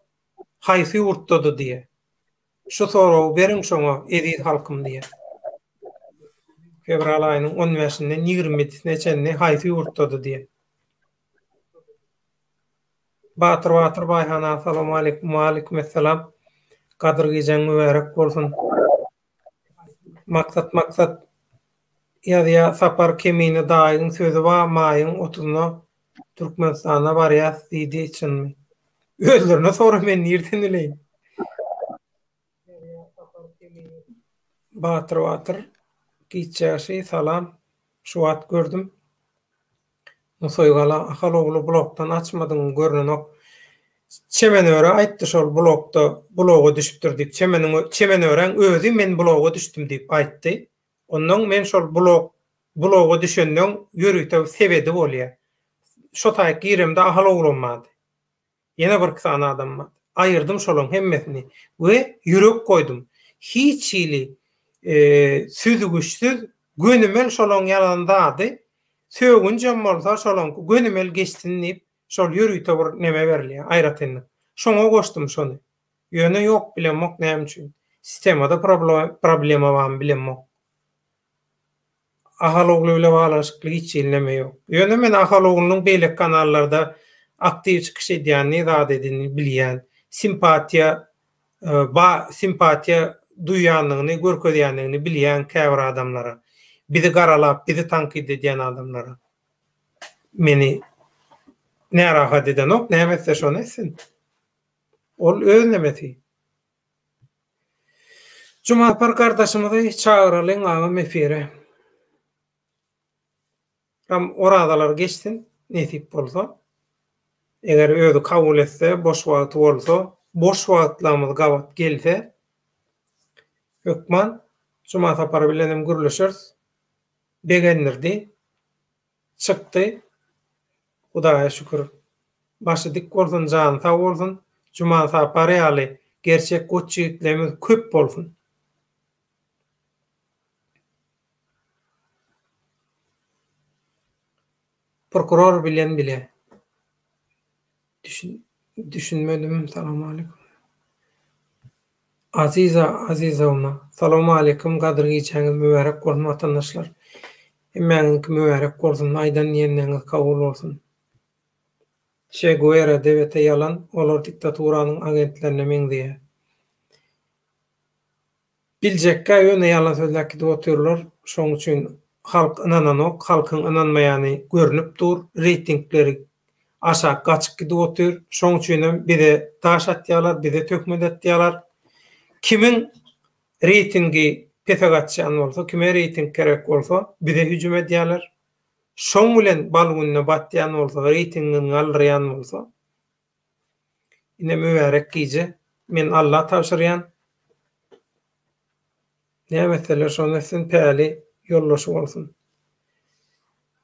haýsy ýurtdady diýe. Şu soragy beriň şoňa eziz halkym diýýär. Fewral aýynyň on bäşinden ýigrimisine çenli haýsy ýurtdady diýýär. Batyr Batyr Baýhan aga salowmaleýkum waleýkim essalam. Gadyr gijäň mübärek bolsun. Maksat Maksat ýazýa Sapar Kemine daýyň sözi ba maýyň otuzyna Türkmenistana barýas diýdi çynmy. Özlerine sora men nirden bileýin. Batyr Batyr giç ýagşy salam şu wagt gördüm. Nusaýgala Ahal ogly blokdan açmadyň görnenok. Çemenöre aýtdy şol blokda bloga düşüpdir diýip çemeniň çemenöräň özi men bloga düşdüm diýip aýtdy. Onnoň men şol blok bloga düşendeň ýörite sebedi bolýa. Şo taýyk giremde Ahal oglam bardy. Ýene birki sany adam bardy. Aýyrdym şolaň hemmesini we ýürek goýdum. Hiç hili süzgüçsiz gönümel şolaň ýazan zady sögünjem bolsa şolaňky gönümel geçsin diýip şol ýörite bir neme berilýär aýratynlyk. Şoňa goşdum şony. Ýöne ýok bilemok näme üçin. Sistemada problema barmy bilemok. Ahal ogly bile baglanyşykly hiç hili neme ýok. Ýöne men Ahal oglunyň beýleki kanallarda aktiw çykyş edýänini, zat edinini bilýän. Simpatiýa ba simpatiýa duýýandygyny, görkezýändigini bilýän käbir adamlara. Bizi garalap, bizi tankyt edýän adamlara. Meni närahat edenok, näme etse şony etsin. Ol öz nemesi. Jumasapar gardaşymyzy çagyralyň agam efire. Ram orazalar geçsin nesip bolsa. Eger özi kabul etse, boş wagty bolsa, boş wagtlarymyz gabat gelse hökman Jumasapar bilenem gürleşeris. Begendirdi. Çykdy. Hudaýa şükür. Başy dik bolsun, jany sag bolsun. Jumasapar ýaly gerçek goç ýigitlerimiz köp bolsun. Prokuror bilen bile. Düşünmedim. Salowmaleýkim. Aziza Azizowna. Salowmaleýkim gadyr gijäňiz mübärek bolsun watandaşlar. Hemmäňiziňki mübärek bolsun aýdan diýenleriňiz kabul bolsun. Çe Guwera debete ýalan olar diktaturanyň agentlerine meňzeýä. Biljekkä ýöne ýalan sözläp gidip otyrlar şoň üçin halk ynananok halkyň ynanmaýany görnüp dur reýtingleri aşak gaçyp gidip otyr şoň üçinem bize daş atýalar bize töhmet atýalar kimiň reýtingi pese gaçýan bolsa kime reýting gerek bolsa bize hüjüm edýäler şoň bilen bal gününe batýan bolsa reýtingini galdyrýan bolsa Ine mübärek gije. Men Alla tabşyrýan. Näme etseler şony etsin, päli ýoldaşy bolsun.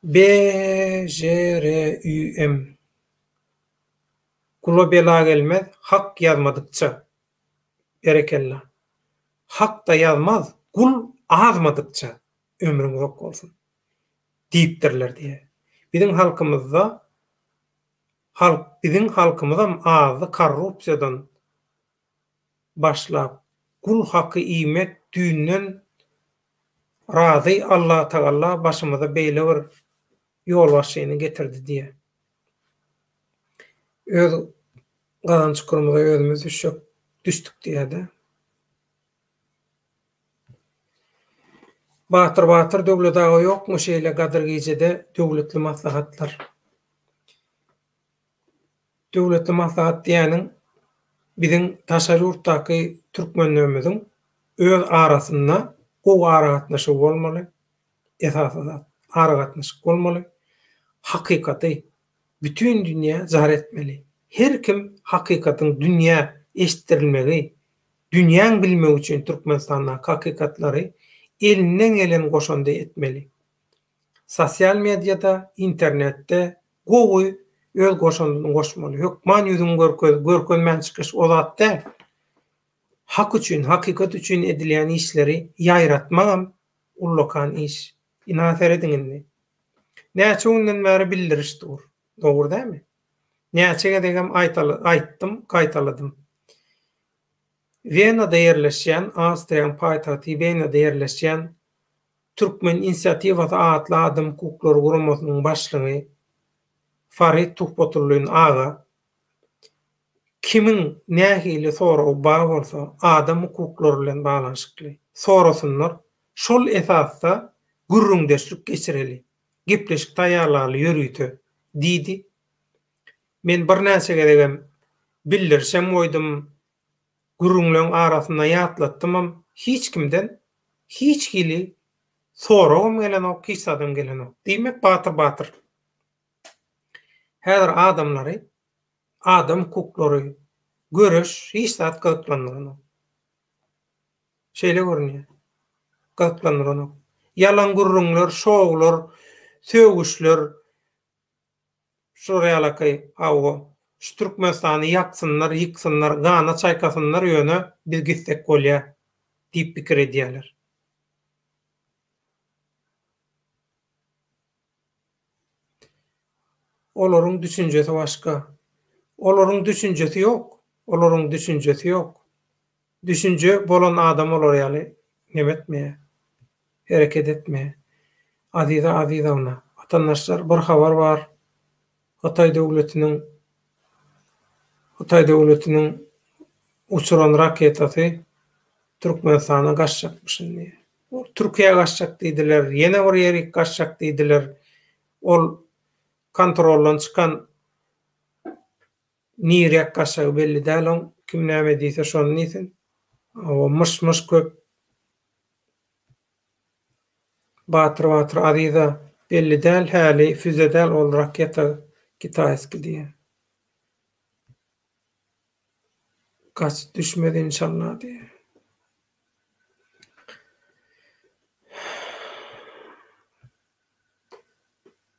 BJRÜM. Gula bela gelmez, hak ýazmadykça. Berekella. Hak-da ýazmaz, gul azmadykça. Ömrüň uzak bolsun. Diýipdirler diýýär. Biziň halkymyzda halk biziň halkymyzam azdy korrupsiýadan başlap gul haky iýmek düýnden razy Allatagalla başymyza beýle bir ýolbaşçyny getirdi diýýär. Öz gazan çukurymyza özümiz düşjek düşdük diýýär-de. Batyr Batyr Döwlet aga ýokmy şeýle gadyr gijede döwletli maslahatlar. Döwletli maslahat diýýäniň biziň daşary ýurtdaky türkmenlerimiziň öz arasynda gowy aragatnaşygy bolmaly. Esasy zat aragatnaşyk bolmaly. Hakykaty bütin dünýä jar etmeli. Her kim hakykatyň dünýä eşitdirilmegi, dünýäň bilmegi üçin Türkmenistandaky hakykatlary elinden gelen goşandy etmeli. Sosial mediada, internetde gowy öz goşandyny goşmaly. Hökman ýüzüňi görkez, görkezmän çykyş o zat däl. Hak üçin, hakykat üçin edilýän işleri ýaýratmagam ullakan iş. Ynha serediň indi. Näçe günden bäri bildiriş dur. Dogry dälmi? Näçe gezegem aýtdym, gaýtaladym. Wenada ýerleşýän, Awstriýanyň paýtagty Wenada ýerleşýän Türkmen inisiatiwasy atly adam hukuklary guramasynyň başlygy Farid Tuhbatullin aga kimiň nähili soragy bar bolsa adam hukuklary bilen baglanyşykly sorasynlar, şol esasda gürrüňdeşlik geçireli, gepleşik taýýarlaly ýörite diýdi. Men birnäçe gezegem bildirişem goýdum, gürrüňleň arasynda ýatlatdymam, hiç kimden hiç hili soragam gelenok, hiç zadam gelenok. Diýmek, Batyr Batyr häzir adamlary adam hukuklary, göreş hiç zat gyzyklandyranok. Şeýle görünýär. Gyzyklandyranok. Ýalan gürrüňler, şowlar, sögüşler, Şular ýalaky hawa şu Türkmenistany ýaksynlar ýyksynlar gana çaýkasynlar ýöne biz gitsek bolýa diýip pikir edýäler. Olaryň düşünjesi başga. Olaryň düşünjesi ýok. Olaryň düşünjesi ýok. Düşünje bolan adam olar ýaly neme etmeýär. Hereket etmeýär. Aziza Azizowna, watandaşlar bir habar bar. Hytaý döwletiniň Hytaý döwletiniň uçuran raketasy Türkmenistana gaçjakmyşyn diýýär. Ol Türkiýä gaçjak diýdiler, ýene bir ýerik gaçjak diýdiler. Ol kontroldan çykan Niräk gaçjagy belli däl oň, kim näme diýse şony diýsin. Hawa, myş-myş köp. Batyr Batyr Aziza, belli däl häli füze däl ol raketa kitaýski diýýär. Gaç düşmez inşallah diýýär.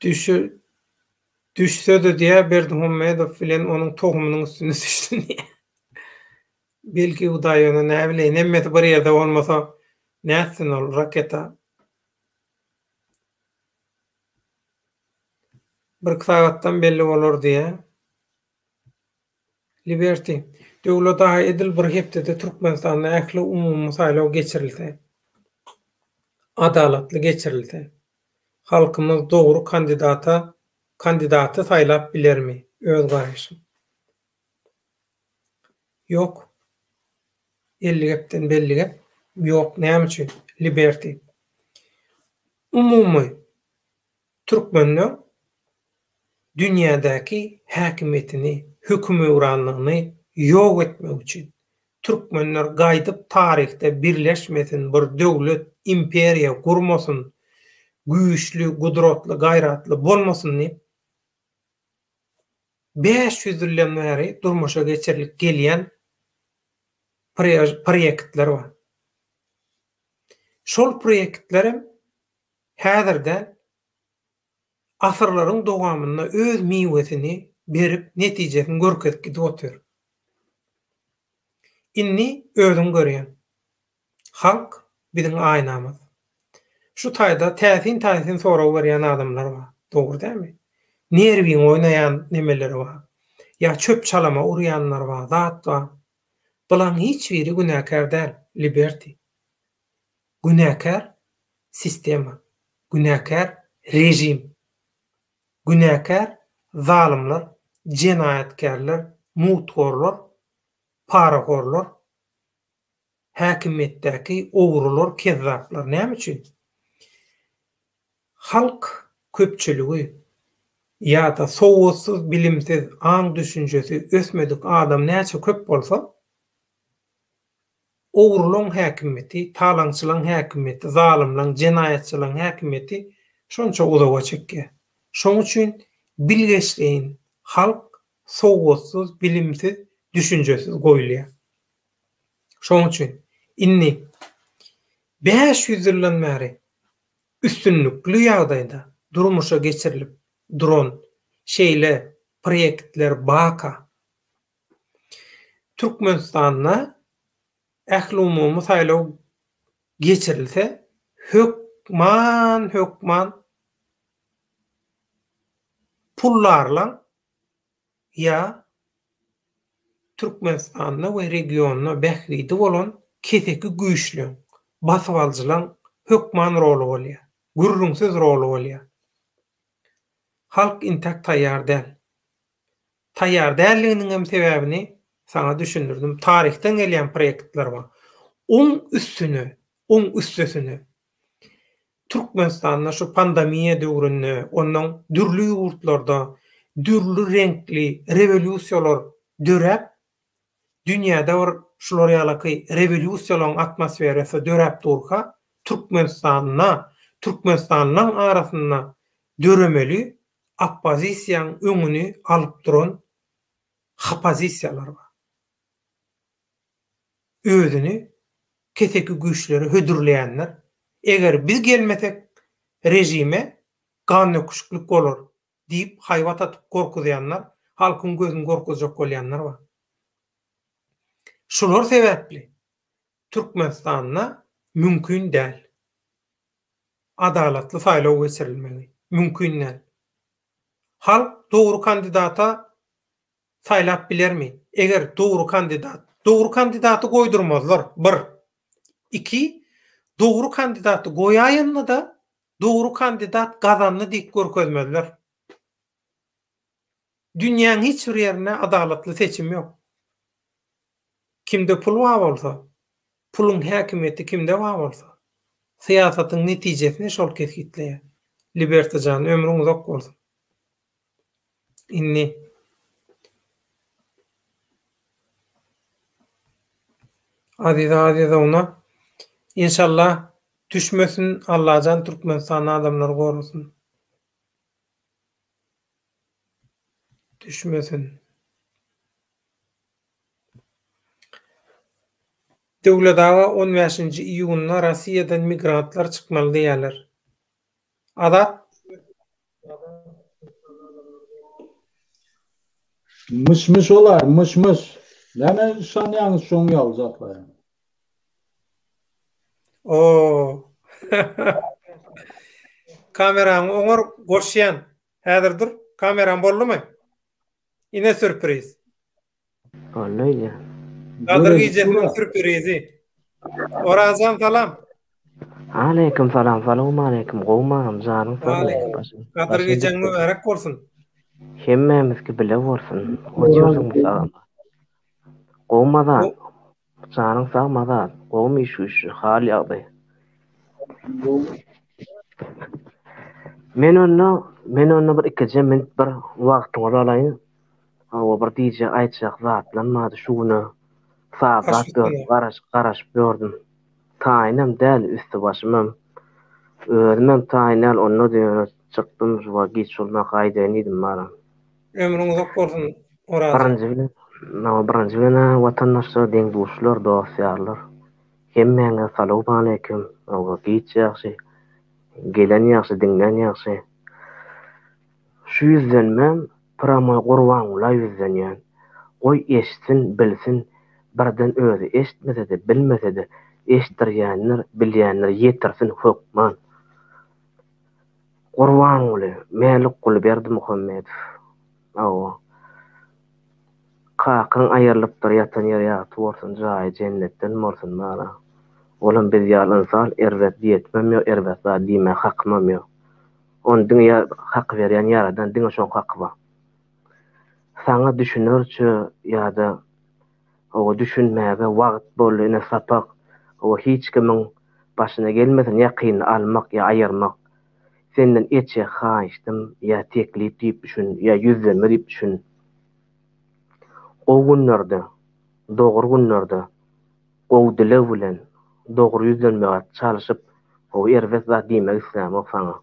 Düşe Düşse-de diýýär, Berdimuhamedow bilen onuň tohumynyň üstüne düşsün diýýär. Belki Hudaý ýöne näbileýin, hemmesi bir ýerde bolmasa nätsin ol raketa. Birki sagatdan belli bolar diýýär. Liberty, Döwlet aga edil bir hepdede Türkmenistanda ähli umumy saýlaw geçirilse, adalatly geçirilse, halkymyz dogry kandidata kandidaty saýlap bilermi? Öz garaýşyň. Ýok. 50 gepden belli gep. Ýok. Näme üçin? Liberty. Umumy Türkmenler dünýädäki häkimiýetini, hökümewranlygyny ýok etmek üçin, türkmenler gaýdyp taryhda birleşmesin, bir döwlet, imperiýa gurmasyn, güýçli, gudratly, gaýratly bolmasyn diýip, 500 ýyldan bäri durmuşa geçirilip gelýän proýektler bar. Şol proýektlerem häzir däl, asyrlaryň dowamynda öz miwesini berip, netijesini görkezip gidip otyr. Indi özüň görýäň. Halk biziň aýnamyz. Şu taýda täsin-täsin sorag berýän adamlar bar. Dogry dälmi? Nerwiňi oýnaýan nemeleri bar. Ýa çöp-çalama urýanlar bar, zat bar. Bulaň hiç biri günäkär däl, Liberty. Günäkär sistema. Günäkär režim. Günäkär zalymlar, jenaýatkärler, mugthorlar, parahorlar, häkimiýetdäki ogrular, kezzaplar. Näme üçin? Halk köpçüligi ýa-da sowatsyz, bilimsiz, aň-düşünjesi ösmedik adam näçe köp bolsa, Ogrulyň häkimiýeti, talaňçylaň häkimiýeti, zalymlaň, jenaýatçylaň häkimiýeti şonça uzaga çekýär. Şoň üçin bilgeşleýin halk sowatsyz, bilimsiz, düşünjesiz goýulýar. Şoň üçin indi 500 ýyldan bäri üstünlikli ýagdaýda durmuşa geçirilip duran şeýle proýektler baka Türkmenistanda ählumumy saýlaw geçirilse, hökman, hökman puldarlaň ýa Türkmenistanda we regionda bähbidi bolan keseki güýçleň, basybalyjylaň hökman roly bolýar. Gürrüňsiz roly bolýar. Halk intäk taýýar däl. Taýýar däldiginiňem sebäbini saňa düşündirdim. Taryhdan gelýän proýektler bar. Oň üstüne, oň üstesine Türkmenistanda şu pandemiýa döwründe, onnoň dürli ýurtlarda dürli reňkli rewolýusiýalar döräp, dünýäde bir şular ýalaky rewolýusiýalaryň atmosferasy döräp durka, Türkmenistanda, türkmenistanlylaryň arasynda döremeli oppozisiýaň öňüni alyp duran hopozisiýalar bar. Özüni keseki güýçlere hödürleýänler, eger biz gelmesek režime gandöküşiklik bolar diýip haýbat atyp gorkuzýanlar, halkyň gözüni gorkuzjak bolýanlar bar. Şular sebäpli Türkmenistanda mümkin däl. Adalatly saýlaw geçirilmegi mümkin däl. Halk dogry kandidata saýlap bilermi? Eger dogry kandidat, dogry kandidaty goýdurmazlar, bir. Iki, dogry kandidaty goýaýanda-da, dogry kandidat gazandy diýip görkezmezler. Dünýäň hiç bir ýerinde adalatly seçim ýok. Kimde pul bar bolsa, puluň häkimiýeti kimde bar bolsa, syýasatyň netijesini şol kesgitleýär. Liberta jan, ömrüň uzak bolsun. Indi Aziza Azizowna inşallah düşmesin Allajan Türkmenistan adamlary gorasyn. Düşmesin. Döwlet aga on bäşinji iýunda Rossiýadan migrantlar çykmaly diýýärler. Azat. Myş-myş olar, myş-myş. Näme yşanýaňyz şoň ýaly zatlara? Oo. Kameraňy oňar goşýan. Häzir dur. Kameraň boldumy? Ine sürpriz. Boldy öýdýän. Gadyr gijesiniň sürprizi. Orazjan salam. Aleýkum salam salowmaleýkum gowmy agam janyň sagmy Aleýkum. Gadyr gijeň mübärek bolsun. Hemmämizki bile bolsun. Otyrsyňmy sagama. Gowy Mazat. Janyň sag Mazat. Gowmy iş güýçli hal ýagdaý. Men onda men onda bir ikije minut bir wagtyňyzy alaýyn. Hawa bir diýjek aýtjak zatlam bardy şu güne sazlap ýördüm garaşyp garaşyp ýördüm. Taýynam däl üsti başymam. Özümem taýyn däl onda-da ýöne çykdym şu wagt giç bolmaka aýdaýyn diýdim baram. Ömrüň uzak bolsun Oraz. Birinji bilen birinji bilen watandaşlar deň-duşlar dost-ýarlar hemmäňize salowmaleýkim hawa giç ýagşy gelen ýagşy diňlän ýagşy şu ýüzlenmäm pramoý Gurbangula ýüzlenýän goý eşitsin bilsin birden özi eşitmesede bilmesede eşitdirýänler bilýänler ýetirsin hökman. Gurbanguly, Mälikguly Berdimuhamedow. Hawa. Kakaň aýrylypdyr, ýatan ýeri ýagty bolsun, jaýy jennetden bolsun bala. Olam biz ýaly ynsan, erbet diýetimem ýok, erbet zat diýmäge hakymam ýok. Ony diňe haky berýän Ýaradan, diňe şoň haky bar. Saňa düşünerçe ýa-da Hawa düşünmäge wagt boldy ine sapak hawa hiç kimiň başyna gelmesin ýakynyny almak ýa aýyrmak senden etjek haýyşdym ýa teklip diýip düşün ýa ýüzlenme diýip düşün gowy günlerde dogry günlerde gowy dileg bilen dogry ýüzlenmege çalyşyp hawa erbet zat diýmek islämok saňa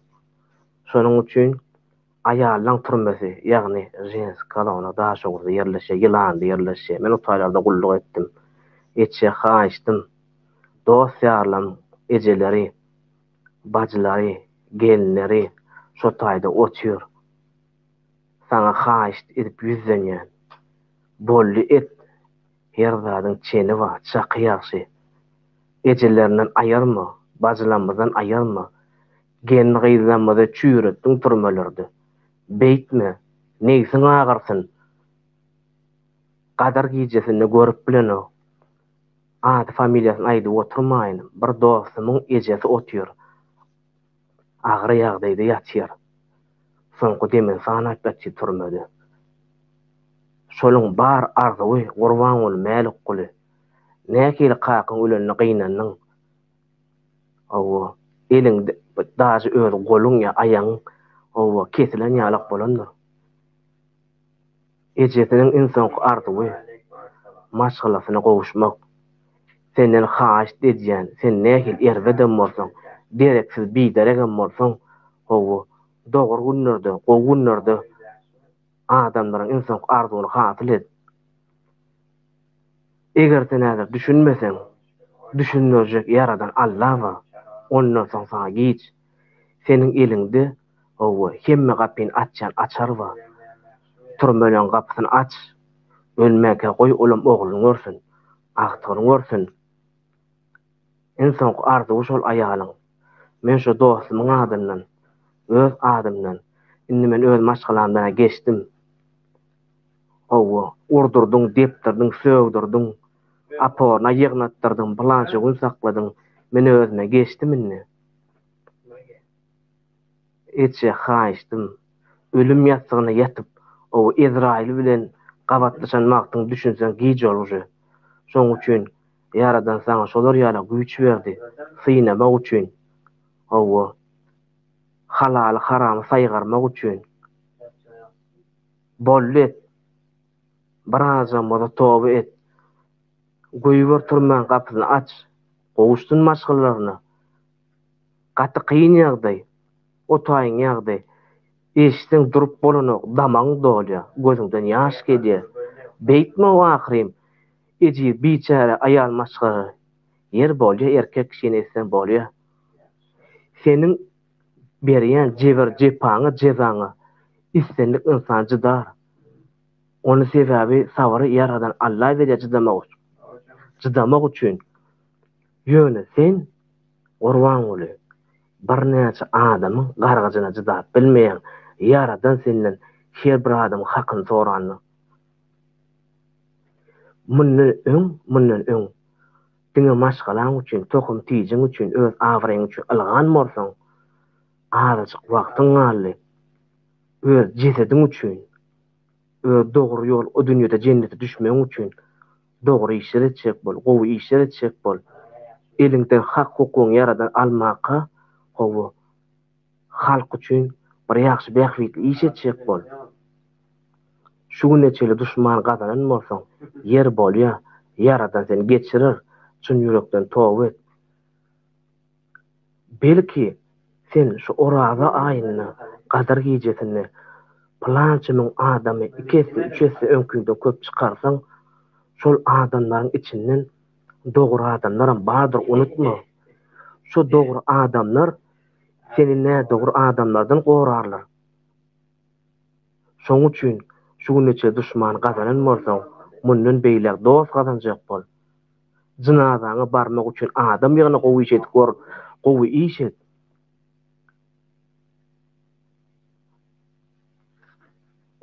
şonuň üçin Aýallaň türmesi, ýagny ženski koloniýa Daşoguzda ýerleşýär, Ýylanly ýerleşýär. Men o taýlarda gulluk etdim. Etjek haýyşdym. Dost-ýarlam ejeleri, bajylary, gelinleri şo taýda otyr. Saňa haýyşt edip ýüzlenýän. Boldy et. Her zadyň çeni bar, çaky ýagşy. Ejelerinden aýyrma, bajylamyzdan aýyrma. Gelin-gyzlarymyzy çüýretdiň türmelerde. Beýtme, nebsiň agyrsyn. Gadyr gijesinde görüp bilenok. Ady-familiýasyny aýdyp oturmaýyn, bir dostumyň ejesi otyr. Agyr ýagdaýda ýatyr. Soňky demini sanap ýatyr türmede. Şoluň bar arzuwy Gurbanguly Mälikguly. Nähili kakaň ölenine gynandyň? Hawa, eliň daže öz goluň ýa aýagyň, hawa, kesilen ýalak bolandyr. Ejesiniň iň soňky arzuwy, maşgalasyna gowuşmak. Senden haýyşt edýän, sen nähili erbedem bolsaň, dereksiz, bideregem bolsaň, hawa, dogry günlerde, gowy günlerde adamlaryň iň soňky arzuwyny hasyl et. Eger sen häzir düşünmeseň, düşündirjek Ýaradan Alla bar, ondan soň saňa giç. Seniň eliňde, hawa, hemme gapyny açýan açar bar. Türmeleň gapysyny aç, ölmänkä goý olam ogluny görsün, agtygyny görsün. Iň soňky arzuwy şol aýalyň. Men şo dostumyň adyndan, öz adymdan, indi men öz maşgalamdan-a geçdim. Hawa, urdurdyň, depdirdiň, sögdürdiň, oporna ýygnatdyrdyň, pylança gün sakladyň, men özüme geçdim indi. Etjek haýyşdym. Ölüm ýassygyna ýatyp, o Ezraýyl bilen gabatlaşan wagtyň düşünseň giç ol uje. Şoň üçin Ýaradan saňa şolar ýaly güýç berdi, synamak üçin. Hawa, halaly haramy saýgarmak üçin. Boldy et. Birazjagam bolsa toba et. Goýber türmäň gapysyny aç. Gowuşsyn maşgalalaryna. Gaty kyn ýagdaý. O taýyň ýagdaý. Eşitseň durup bolanok, damagyň dolýa, gözüňden ýaş gelýä. Beýtme ahyrym. Ejiz biçäre aýal maşgala. Ýer bolýa erkek kişini etseň bolýa. Seniň berýän jebir-jepaňa, jezaňa islendik ynsan jydar. Ony sebäbi sabyry Ýaradan Alla berýär jydamak jydamak üçin. Ýöne sen, Gurbanguly, birnäçe adamyň gargyjyna jydap bilmeýäň, Ýaradan senden her bir adamyň hakyny soranda. Mundan öň, mundan öň diňe maşgalaň üçin, tohum-tijiň üçin, öz abraýyň üçin ylgan bolsaň, azajyk wagtyň galdy. Öz jesediň üçin, öz dogry ýol o dünýede jennete düşmegiň üçin dogry işler etjek bol, gowy işler etjek bol. Eliňden hak-hukugyňy Ýaradan almaka, hawa, halk üçin bir ýagşy bähbitli iş etjek bol. Şu güne çenli duşman gazanan bolsaň, ýer bolýa, Ýaradan seni geçirer, çyn ýürekden toba et. Belki, sen şu Oraza aýynda, Gadyr gijesinde pylança müň adamy iki esse, üç esse öňküňden köp çykarsaň, şol adamlaryň içinden dogry adamlaram bardyr, unutma. Şo dogry adamlar seni nädogry adamlardan gorarlar. Şoň üçin şu güne çenli duşman gazanan bolsaň, mundan beýläk dost gazanjak bol. Jynazaňa barmak üçin adam ýygna gowy iş edip gör, gowy iş et.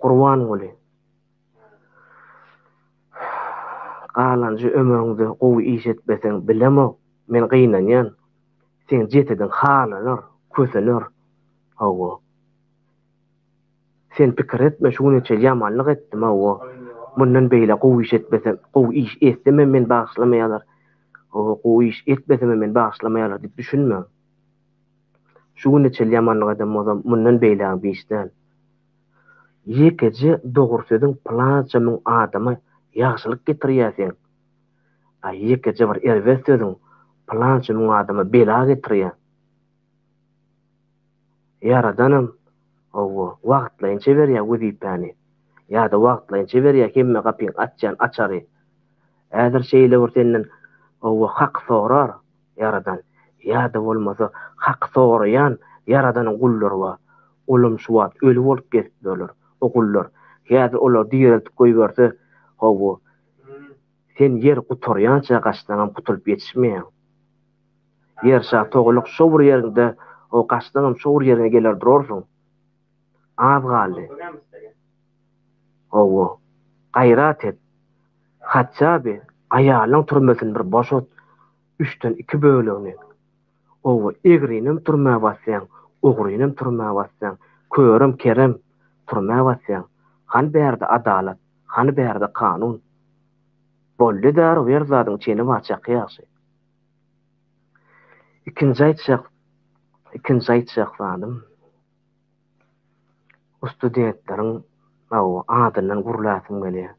Gurbanguly. Galanjy ömrüňde gowy iş etmeseň bilemok, men gynanýan. Seň jesediň harlanar, kösener. Hawa. Sen pikir etme şu güne çenli ýamanlyk etdim hawa. Mundan beýle gowy iş etmesem, gowy iş etsemem meni bagyşlamaýarlar. Hawa, gowy iş etmesemem meni bagyşlamaýarlar diýip düşünme. Şu güne çenli ýamanlyk eden bolsam, mundan beýlägem giç däl. Ýekeje dogry sözüň pylança müň adama ýagşylyk getirýär seň. A ýekeje bir erbet sözüň pylança müň adama bela getirýär. Ýaradanam, hawa, wagtlaýynça berýär wezipäni. Ýa-da wagtlaýynça berýär hemme gapyň açýan açary. Häzir şeýle bir senden, hawa, hak sorar Ýaradan. Ýa-da bolmasa hak soraýan Ýaradanyň gullary bar. Olam şu wagt öli bolup gezip ýörler. O gullar. Häzir olary direltip goýberse, hawa, sen ýer gutarýança gaçsaňam gutulyp ýetişmeýäň. Ýer şar togalak şo bir ýeriňde, o gaçsaňam şo bir ýeriňe geler durarsyň. Az galdy. Hawa. Gaýrat et. Hatja bi, aýalyň türmesini bir boşat. Üçden iki bölegini. Oba egrinem türmä basýaň, ogrynam türmä basýaň, körem, kerem türmä basýaň. Hany bärde adalat, hany bärde kanun? Boldy därow her zadyň çeni bar çaky ýagşy. Ikinji aýtjak, ikinji aýtjak zadym. Bu studentleriň hawa adyndan gürläsim gelýär.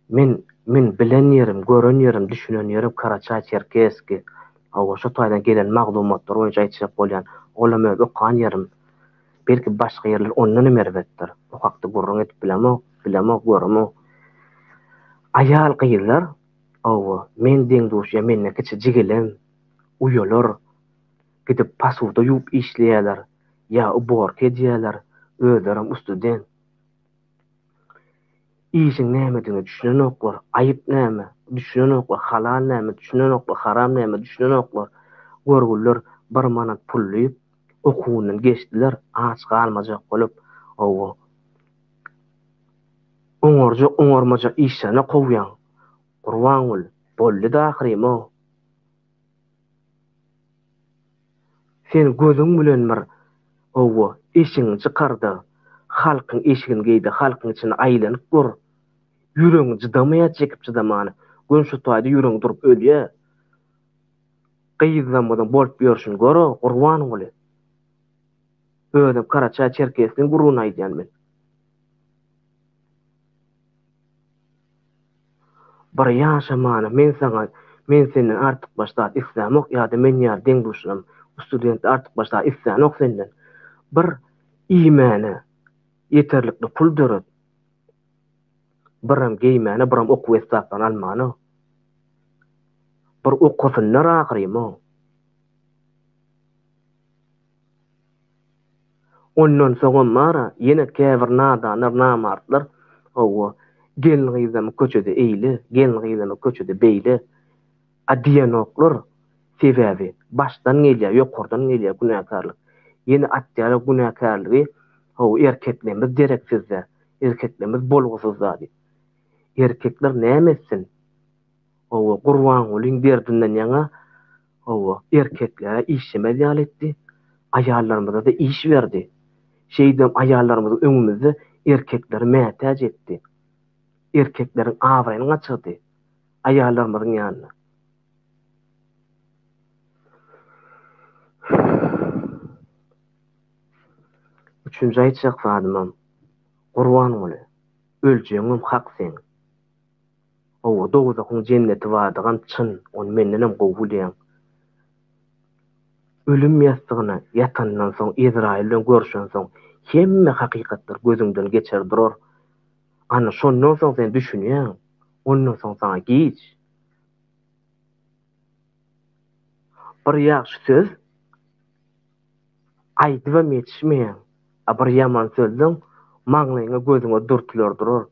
Men men bilen ýerim, gören ýerim, düşünen ýerim Karaçaý-Çerkeski. Hawa şo taýdan gelen maglumatlar boýunça aýtjak bolýan. Olam öz okan ýerim. Belki başga ýerler ondan hem erbetdir. O hakda gürrüň edip bilemok, bilemok, göremok. Aýal-gyzlar hawa men deň-duş ýa menden kiçi jigilem, uýalar gidip posuda ýuwup işleýärler. Ýa uborka edýäler, özlerem ustudent. Işiň nämedigine düşünenoklar, aýyp näme, düşünenoklar, halal näme, düşünenoklar, haram näme, düşünenoklar. Görgüliler bir manat pul diýip, okuwyndan geçdiler, aç galmajak bolup, hawa. Oňarjak, oňarmajak işlerine kowýaň. Gurbanguly, boldy-da ahyrym-ow. Sen gözüň bilen bir, hawa, eşigiňi çykar-da, halkyň eşigini geý-de, halkyň içinde aýlanyp gör. Ýüregiň çydamaýar çekip-çydamana. Göni şu taýda ýüregiň durup ölýär. Gyzlarymyzyň bolup ýörşüni gör-ow, Gurbanguly. Özem Karaçaý-Çerkesniň gürrüňini aýdýan men. Bir ýaşamana men saňa men senden artykmaç zat islämok ýa-da men ýaly deň-duşlam student artykmaç zat islänok senden. Bir iýmäne ýeterlikli pul döret. Biram geýmäne biram okuw esbaplaryny almana. Bir okasynlar ahyrym-ow. Ondan soňam bar-a, ýene käbir nadanlar, namartlar, hawa, gelin-gyzlamy köçede eýle, gelin-gyzlamy köçede beýle, a diýenoklar, sebäbi başdan gelýär, ýokardan gelýär günäkärlik. Ýene atýarlar günäkärligi, hawa, erkeklerimiz dereksiz-dä, erkeklerimiz bolgusyz-da diýip. Erkekler näme etsin? Hawa, Gurbangulyň derdinden ýaňa, hawa, erkeklere işlemez ýaly etdi, aýallarymyza-da iş berdi. Şeýdibem aýallarymyzyň öňümizde erkekleri mätäç etdi. Erkekleriň abraýyny gaçyrdy aýallarymyzyň ýanynda. Üçünji aýtjak zadymam, Gurbanguly, öljegiňem hak seň. Hawa, dowzahyň jenneti bardygam çyn, ony mendenem gowy bilýäň. Ölüm ýassygyna ýatandan soň, Ezraýyl bilen görşensoň, hemme hakykatlar gözüňden geçer durar. Ana, şondan soň sen düşünýäň, ondan soň saňa giç. Bir ýagşy söz aýdybam ýetişmeýäň, a bir ýaman sözleň maňlaýyňa gözüňe dürtüler durar.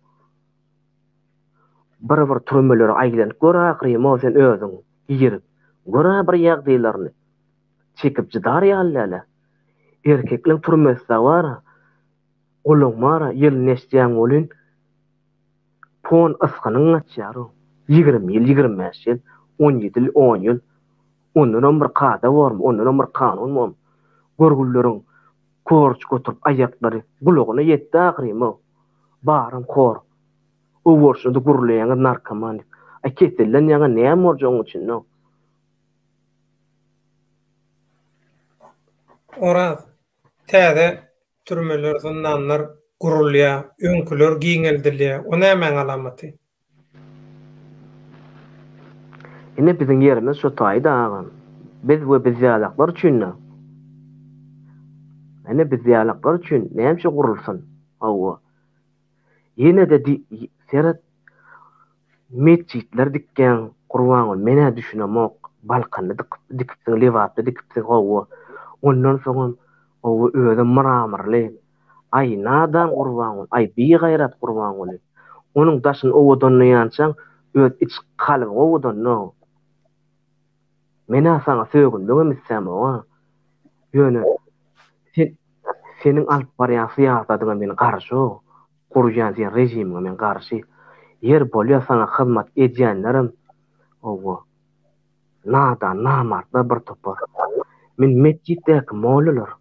Bir-bir türmelere aýlanyp gör ahyrym-ow sen özüň, girip, gör-ä bir ýagdaýlaryny. Çekip çydar ýaly däl-ä. Erkekleň türmesi-de bar-a. Gulagyň bar-a, ýylyny eşidýäň welin, pon ysgynyň gaçýar-ow. 20 ýyl, 25 ýyl, 17 ýyl, on ýyl. Ondanam bir kada bormy, ondanam bir kanun bormy? Görgülleriň korç göterip aýaklary gulagyna ýetdi ahyrym-ow. Baryň hor. O bolşuna-da gürleýäňiz narkoman diýip. Aý keselden ýaňa näme boljak oň içinde-ow. Oraz, täze türmeler, zyndanlar gurulýar, öňküler giňeldilýär. O nämäň alamaty? Ine biziň ýerimiz şo taýda agam. Biz we biz ýalaklar üçin-dä. Ine biz ýalaklar üçin näme üçin gurulsyn? Hawa. Ýene-de seret metjitler dikýäň Gurbanguly men-ä düşünemok. Balkanda dikipsiň, Lebapda dikipsiň hawa. Ondan soňam hawa özem myramyrly. Aý, nadan Gurbanguly, aý, bigaýrat Gurbanguly. Onuň daşyny owadanlaýançaň, öz iç kalbyňy owadanla. Men-ä saňa sögünmegem islämok-a. Ýöne sen, seniň alyp barýan syýasatyňa men garşy-ow. Gurýan sen režimiňe men garşy. Ýer bolýa saňa hyzmat edýänlerem, hawa, nadan, namartlar bir topar. Men metjitdäki mollalar.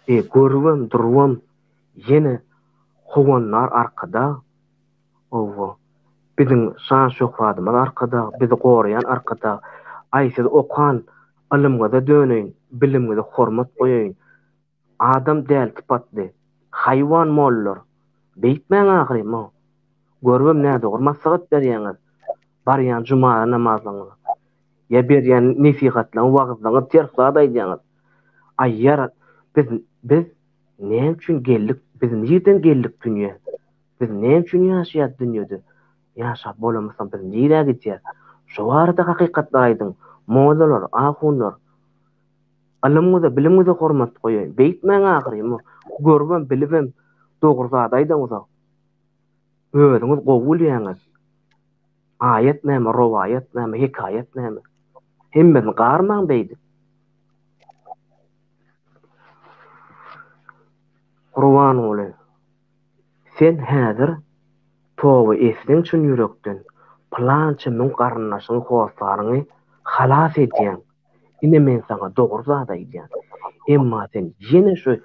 E, görübem durubam ýene Howandar Arkadag, hawa, biziň şan-şöhradymyz Arkadag, bizi goraýan Arkadag. Aý, siz okan ylymyňyza döneýin, bilimiňize hormat goýaýyn. Adam däl sypatly, haýwan mollalar. Beýtmäň ahyryn, mo. Görübem nädogry maslahat berýäňiz. Barýan jumala namazlaryňyza. Ýa berýän nesihatlaryňyz, wagyzlaryňyz ters zat aýdýaňyz. Aý ýara biz biz näme üçin geldik, biz nirden geldik dünýä? Biz näme üçin ýaşaýas dünýede? Ýaşap bolamyzsoň biz nirä gidýäs? Şo barada hakykatlary aýdyň, mollalar, ahunlar. Ylymyňyza, bilimiňize hormat goýaýyn. Beýtmäň ahyry, görübem, bilibem dogry zat aýdaňyzok. Özüňiz gowy bilýäňiz. Aýat näme, rowaýat näme, hekaýat näme? Hemmesini garmaň beýdip. Gurbanguly, sen häzir toba etseň çyn ýürekden, pylança müň garyndaşyňy, hossaryňy halas edýäň. Ine men saňa dogry zat aýdýan. Emma sen ýene şu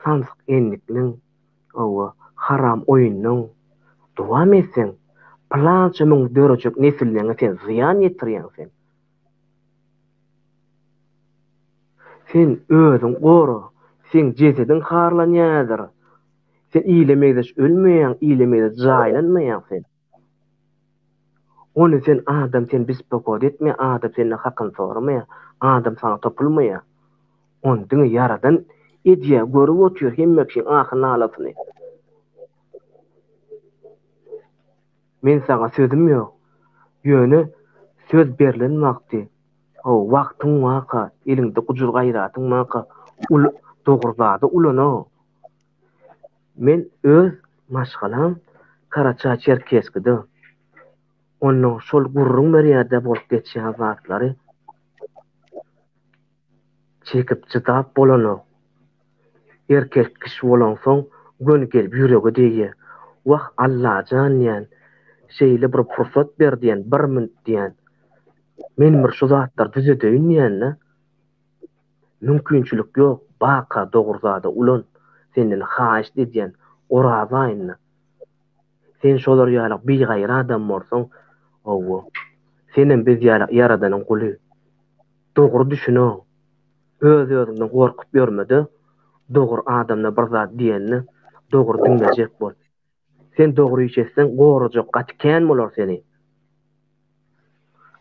samsyk endikliň Hawa, haram oýundan dowam etseň, pylança müň dörejek nesilleňe sen zyýan ýetirýäň sen. Sen özüň gora, seň jesediň harlanýar häzir. Sen ile megzeş ölmeýäň, ile megzeş jaýlanmaýaň sen. Ony sen adam seni bispokot etmeýär, adam senden hakyny soramaýar, adam saňa topulmaýar. Ony diňe Ýaradan edýär, görüp otyr hemme kişiň ahy-nalasyny. Men saňa sözüm ýok. Ýöne söz berlen wagty, how, wagtyň barka, eliňde gujur-gaýratyň barka, ul dogry zada ulan-ow. Men öz maşgalam Karaçaý-Çerkeskide. Onda şol gürrüň berýärde bolup geçýän zatlary çekip çydap bolanok. Erkek kişi bolansoň göni gelip ýürege degýär. Wah, Allajan diýýän, şeýle bir pursat ber diýýän, bir minut diýýän. Men bir şu zatlary düzedeýin diýýän-de. Mümkinçilik ýok baka dogry zada ulan senden haýyşt edýän Oraza aýynda sen şolar ýalak bigaýra adam bolsaň howwa senem biz ýalak ýaradanyň guly dogry düşünoň öz özüňden gorkup ýörmede dogry adamda bir zat diýende dogry diňlejek bol Sen dogry iş etseň gorajak gaty kän bolar seni.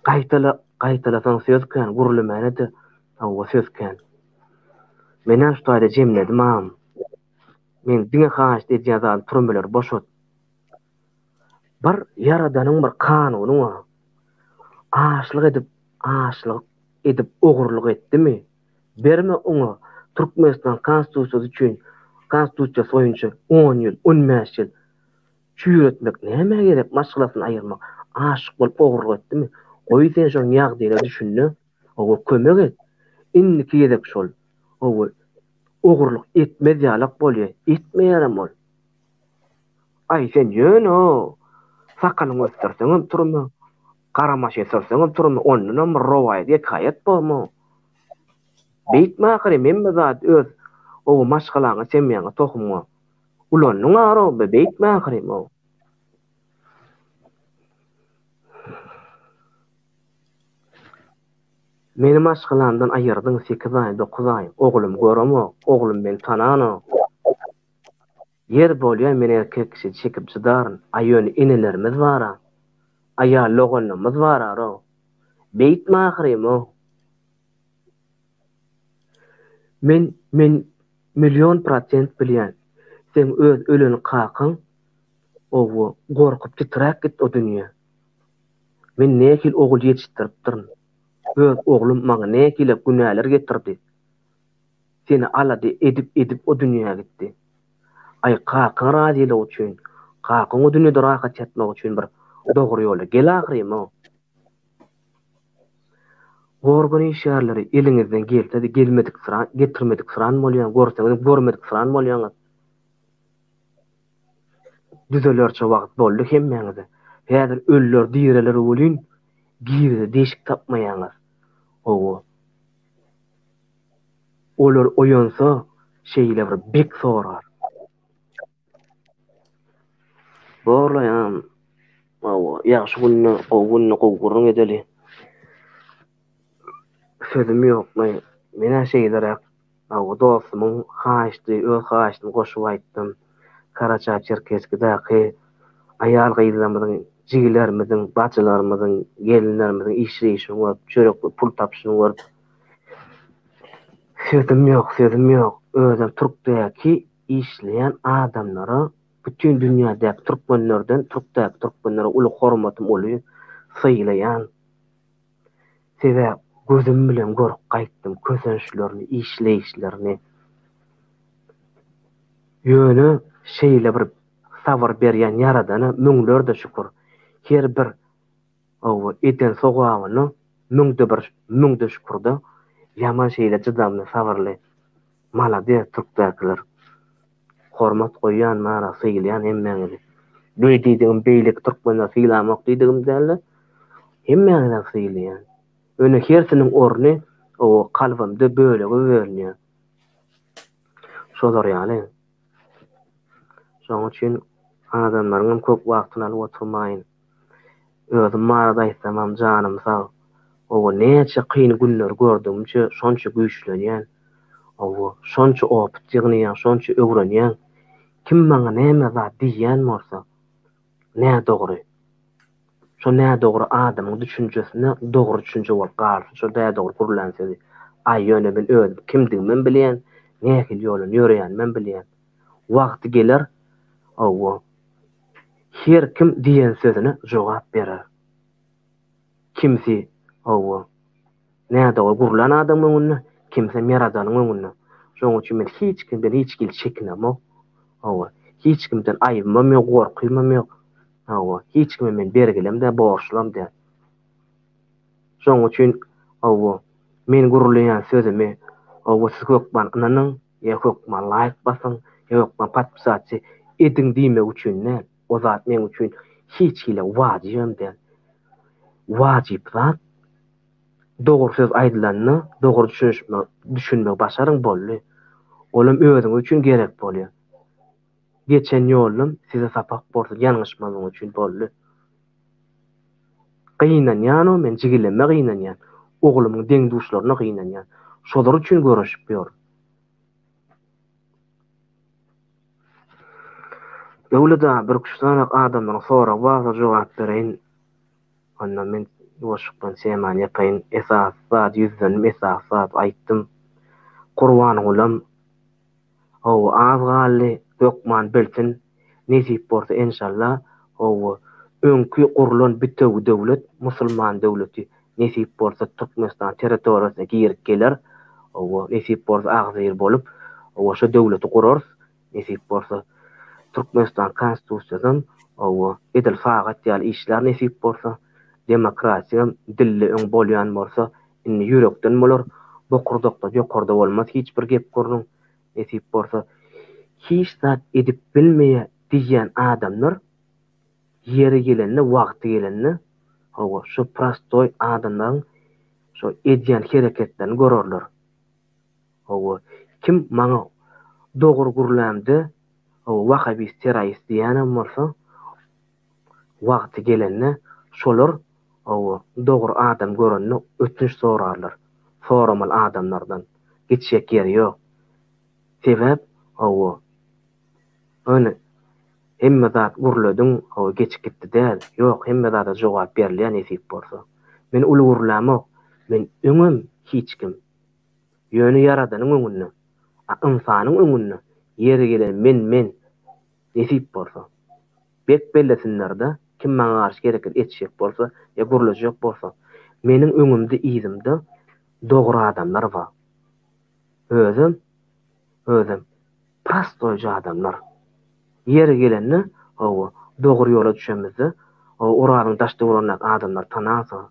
Gaýtala gaýtalasaň söz kän gürlemäne-de hawa söz kän. Menä şu taýda jemledim agam. Meň diňe haýyşt edýän zadym türmeleri boşat. Bir ýaradanyň bir kanuny bar. Açlyk edip açlyk edip ogurlyk etdimi Berme oňa Türkmenistan konstitusiýasy üçin konstitusiýasy boýunça on ýyl, on bäş ýyl çüýretmek nämä gerek maşgalasyny aýyrmak aşyk bolup ogurlyk etdimi goý sen şonuň ýagdaýyna düşünde oňa kömek et indiki gezek şol oňa. Ogurlyk etmez ýalak bolýa, etmeýärem ol. Aý sen ýöne sakalyňy ösdürseňem türme, gara maşyn sürseňem türme, ondanam bir rowaýat, hekaýat bormy? Beýtme ahyryn, hemme zady öz oba maşgalaňa, semýaňa, tohumyňa ulandyň arow, beýtme ahyryn. Meni maşgalamdan aýyrdyň sekiz aý, dokuz aý, oglumy göremok, oglum meni tananok. Ýer bolýa men erkek kişi çekip çydaryn, a ýöne enelerimiz bara, aýal doganlarymyz bararow. Beýtme ahyrym-ow. Men, men million prosent bilýän, seň öz ölen kakaň, owo, gorkup titräp gitdi o dünýä. Men nähili ogul ýetişdiripdirin. Öz oglum maňa nähili günäler getirdi. Seni alada edip-edip o dünýä gitdi. Aý, kakaň razylygy üçin, kakaň o dünýede rahat ýatmagy üçin bir dogry ýola gel ahyrym-ow. Organ işgärleri eliňizden gelse-de gelmediksiran, getirmediksiran bolýaň, görseňizem görmediksiran bolýaňyz. Düzelerçe wagt boldy hemmäňize. Häzir ölüler direler welin girere deşik tapmaýaňyz. Hawa. Olar oýansa şeýle bir bek sorar. Borlaýam. Hawa, ýagşy günde, gowy günde gowy gürrüň edeli. Sözüm ýokmy? Men-ä şeýleräk Hawa, dostumyň haýyşdy, öz haýyşdymy goşup aýtdym. Karaçaý-Çerkeskidäki aýal-gyzlarymyzyň, jigilerimiziň, bajylarymyzyň, gelinlerimiziň işleýşini görüp, çörek pul tapyşyny görüp, sözüm ýok, sözüm ýok. Özem türkdäki işleýän adamlara, bütin dünýädäki türkmenlerden türkdäki türkmenlere uly hormatym uly, sylaýan. Sebäp gözüm bilen görüp gaýtdym kösençlerini, işleýişlerini. Ýöne şeýle bir sabyr berýän Ýaradana müňlerde şükür. Her bir hawa eden sogabyna müňde bir müňde şükürde. Ýaman şeýle çydamly sabyrly. Malades türkdäkiler. Hormat goýýan mara sylaýan hemmäňizi. Beý diýdigim beýleki türkmenleri sylamok diýdigim dälde. Hemmäňizem sylaýan. Ýöne hersiniň orny o kalbymda bölege bölünýär. Şolar ýaly. Şonuň üçin adamlaryňam köp wagtyny alyp oturmaýyn. Özüm barada aýtsamam janym sag. Oba näçe kyn günleri gördügimçe şonça güýçlenýän. Oba şonça opyt ýygnaýan, şonça öwrenýän. Kim maňa näme zat diýýän bolsa, nädogry. Şo nädogry adamyň düşünjesine dogry düşünje bolup galsyn şo nädogry gürlän sözi. Aý ýöne men özüm kimdigimem bilýän, nähili ýoldan ýöreýänimem bilýän. Wagty geler, hawa, her kim diýen sözüne jogap berer. Kimsi, hawa, nädogry gürlän adamyň öňünde, kimsem Ýaradanyň öňünde. Şonuň üçin men hiç kimden hiç hili çekinemok. Hawa, hiç kimden aýbymam ýok, gorkymam ýok. Hawa, hiç kime men bergilem däl, borçlam däl. Şonuň üçin, hawa, men gürleýän sözümi, hawa, siz hökman ynanyň, ýa hökman laýk basyň, ýa hökman podpisasiýa ediň diýmek üçin däl. O zat meň üçin hiç hili wajybam däl. Wajyp zat, dogry söz aýdylanda dogry düşünişmek, düşünmegi başaryň boldy. Olam özüňiz üçin gerek bolýar. Geçen ýolum size sapak bolsun, ýalňyşmazlygyňyz üçin boldy. Gynanýan-ow men jigileme gynanýan, oglumyň deň-duşlaryna gynanýan. Şolar üçin göreşip ýörün. Döwlet aga birküç sany adamlaryň soragy barsa jogap bereýin. Onda men ýuwaşlykdan temany ýapaýyn. Esasy zady ýüzlendim, esasy zady aýtdym. Gurbangulam Hawa az galdy, hökman bilsin, nesip bolsa enşalla, hawa öňki gurlan bitewi döwlet musulman döwleti nesip bolsa Türkmenistan territoriýasyna girip geler, hawa nesip bolsa agzybir bolup hawa şo döwleti gurarys, nesip bolsa Türkmenistan konstitusiýasam hawa edil sagat ýaly işlär nesip bolsa, demokratiýam dilde öň bolýan bolsa indi ýürekden bolar, bokurdakdan ýokarda bolmaz hiç bir gep gürrüň. Nesip bolsa, hiç zat edip bilmeýär diýýän adamlar ýeri gelende, wagty gelende, hawa, şo prostoý adamlaryň şo edýän hereketlerini görerler. Hawa, kim maňa dogry gürlämde, hawa, wahabist, terroist diýýänem bolsa, wagty gelende şolar, hawa, dogry adam görende ötünç sorarlar. Soramaly adamlardan. Gitjek ýeri ýok. Sebäp, hawa, ýöne hemme zat gürlediň, hawa, geçip gitdi däl. Ýok, hemme zada jogap berilýär nesip bolsa. Men uly gürlämok. Men öňem hiç kim. Ýöne Ýaradanyň öňünde, a ynsanyň öňünde ýeri gelen men men, nesip bolsa. Bek bellesinlerde, kim maňa garşy hereket etjek bolsa ýa gürlejek bolsa, meniň öňümde yzymda dogry adamlar bar. Özem, özem prostoýja adamlar. Ýeri gelende, hawa, dogry ýola düşemizde, hawa, Orazyň daş-töweregindäki adamlary tanarsyňyz.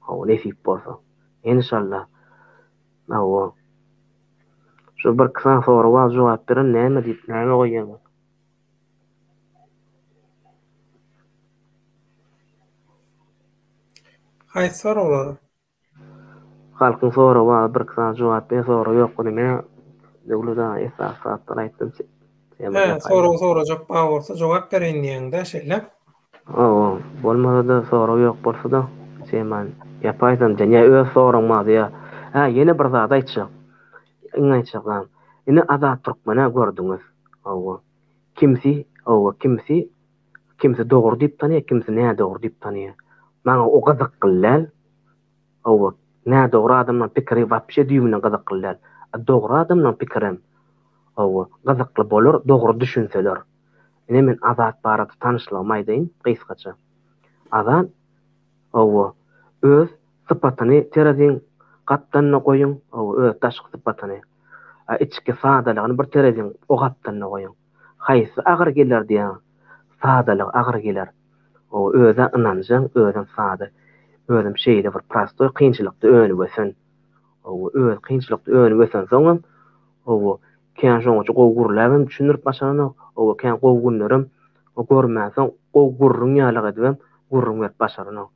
Hawa nesip bolsa. Enşalla. Hawa. Şu birki sany sorag bar jogap beren näme diýip näme goýýaňyz. Haýsy soraglar? Halkyň soragy bar birki sany jogap ber sorag ýok ony men Döwlet aga esasy zatlar aýtdym. Hä, sorag sorajak bar bolsa jogap bereýin diýýäňdä şeýle? Hawa, bolmasa-da sorag ýok bolsa-da temany ýapaýsam diýen ýa öz soragyň bardy ýa. Hä, ýene bir zat aýtjak. Iň aýtjak zadym. Ine Azat Türkmen-ä gördüňiz. Hawa. Kimsi, hawa, kimsi, kimsi dogry diýip tanaýar, kimsi nädogry diýip tanaýar. Maňa o gyzykly däl. Hawa, nädogry adamlaň pikiri wapşe düýbünden gyzykly däl. A dogry adamlaň pikirem, hawa, gyzykly bolar, dogry düşünseler. Ine men Azat barada tanyşlygymy aýdaýyn gysgaça. Azat, hawa, öz sypatyny tereziň gapdalynda goýuň, hawa, öz daşky sypatyny. A içki sadalygyny bir tereziň o gapdalynda goýuň. Haýsy agyr geler diýýäňiz? Sadalygy agyr geler. O özä ynanjaň, özem sada. Özem şeýle bir prostoý kynçylykda önüp ösen. Hawa, özi kynçylykda önüp ösensoňam, hawa, kän şoňaça gowy gürläbem düşündirip başaranok. Hawa, kän gowy günlerem görmänsoň, gowy gürrüň ýalyk edibem gürrüň berip başaranok.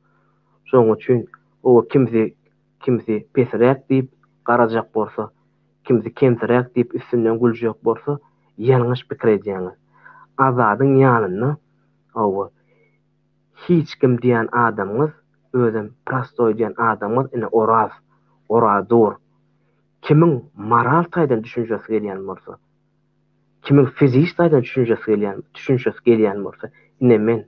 Şonuň üçin, hawa, kimsi, kimsi pesräk diýip garajak bolsa, kimsi kemsiräk diýip üstünden güljek bolsa, ýalňyş pikir edýäňiz. Azadyň ýanynda Hawa. Hiç kim diýen adamyňyz, özem prostoý diýen adamyňyz ine Oraz. Oraz dur. Kimiň moral taýdan düşünjesi gelýän bolsa, kimiň fiziş taýdan düşünjesi gelýän, düşünşesi gelýän bolsa, ine men.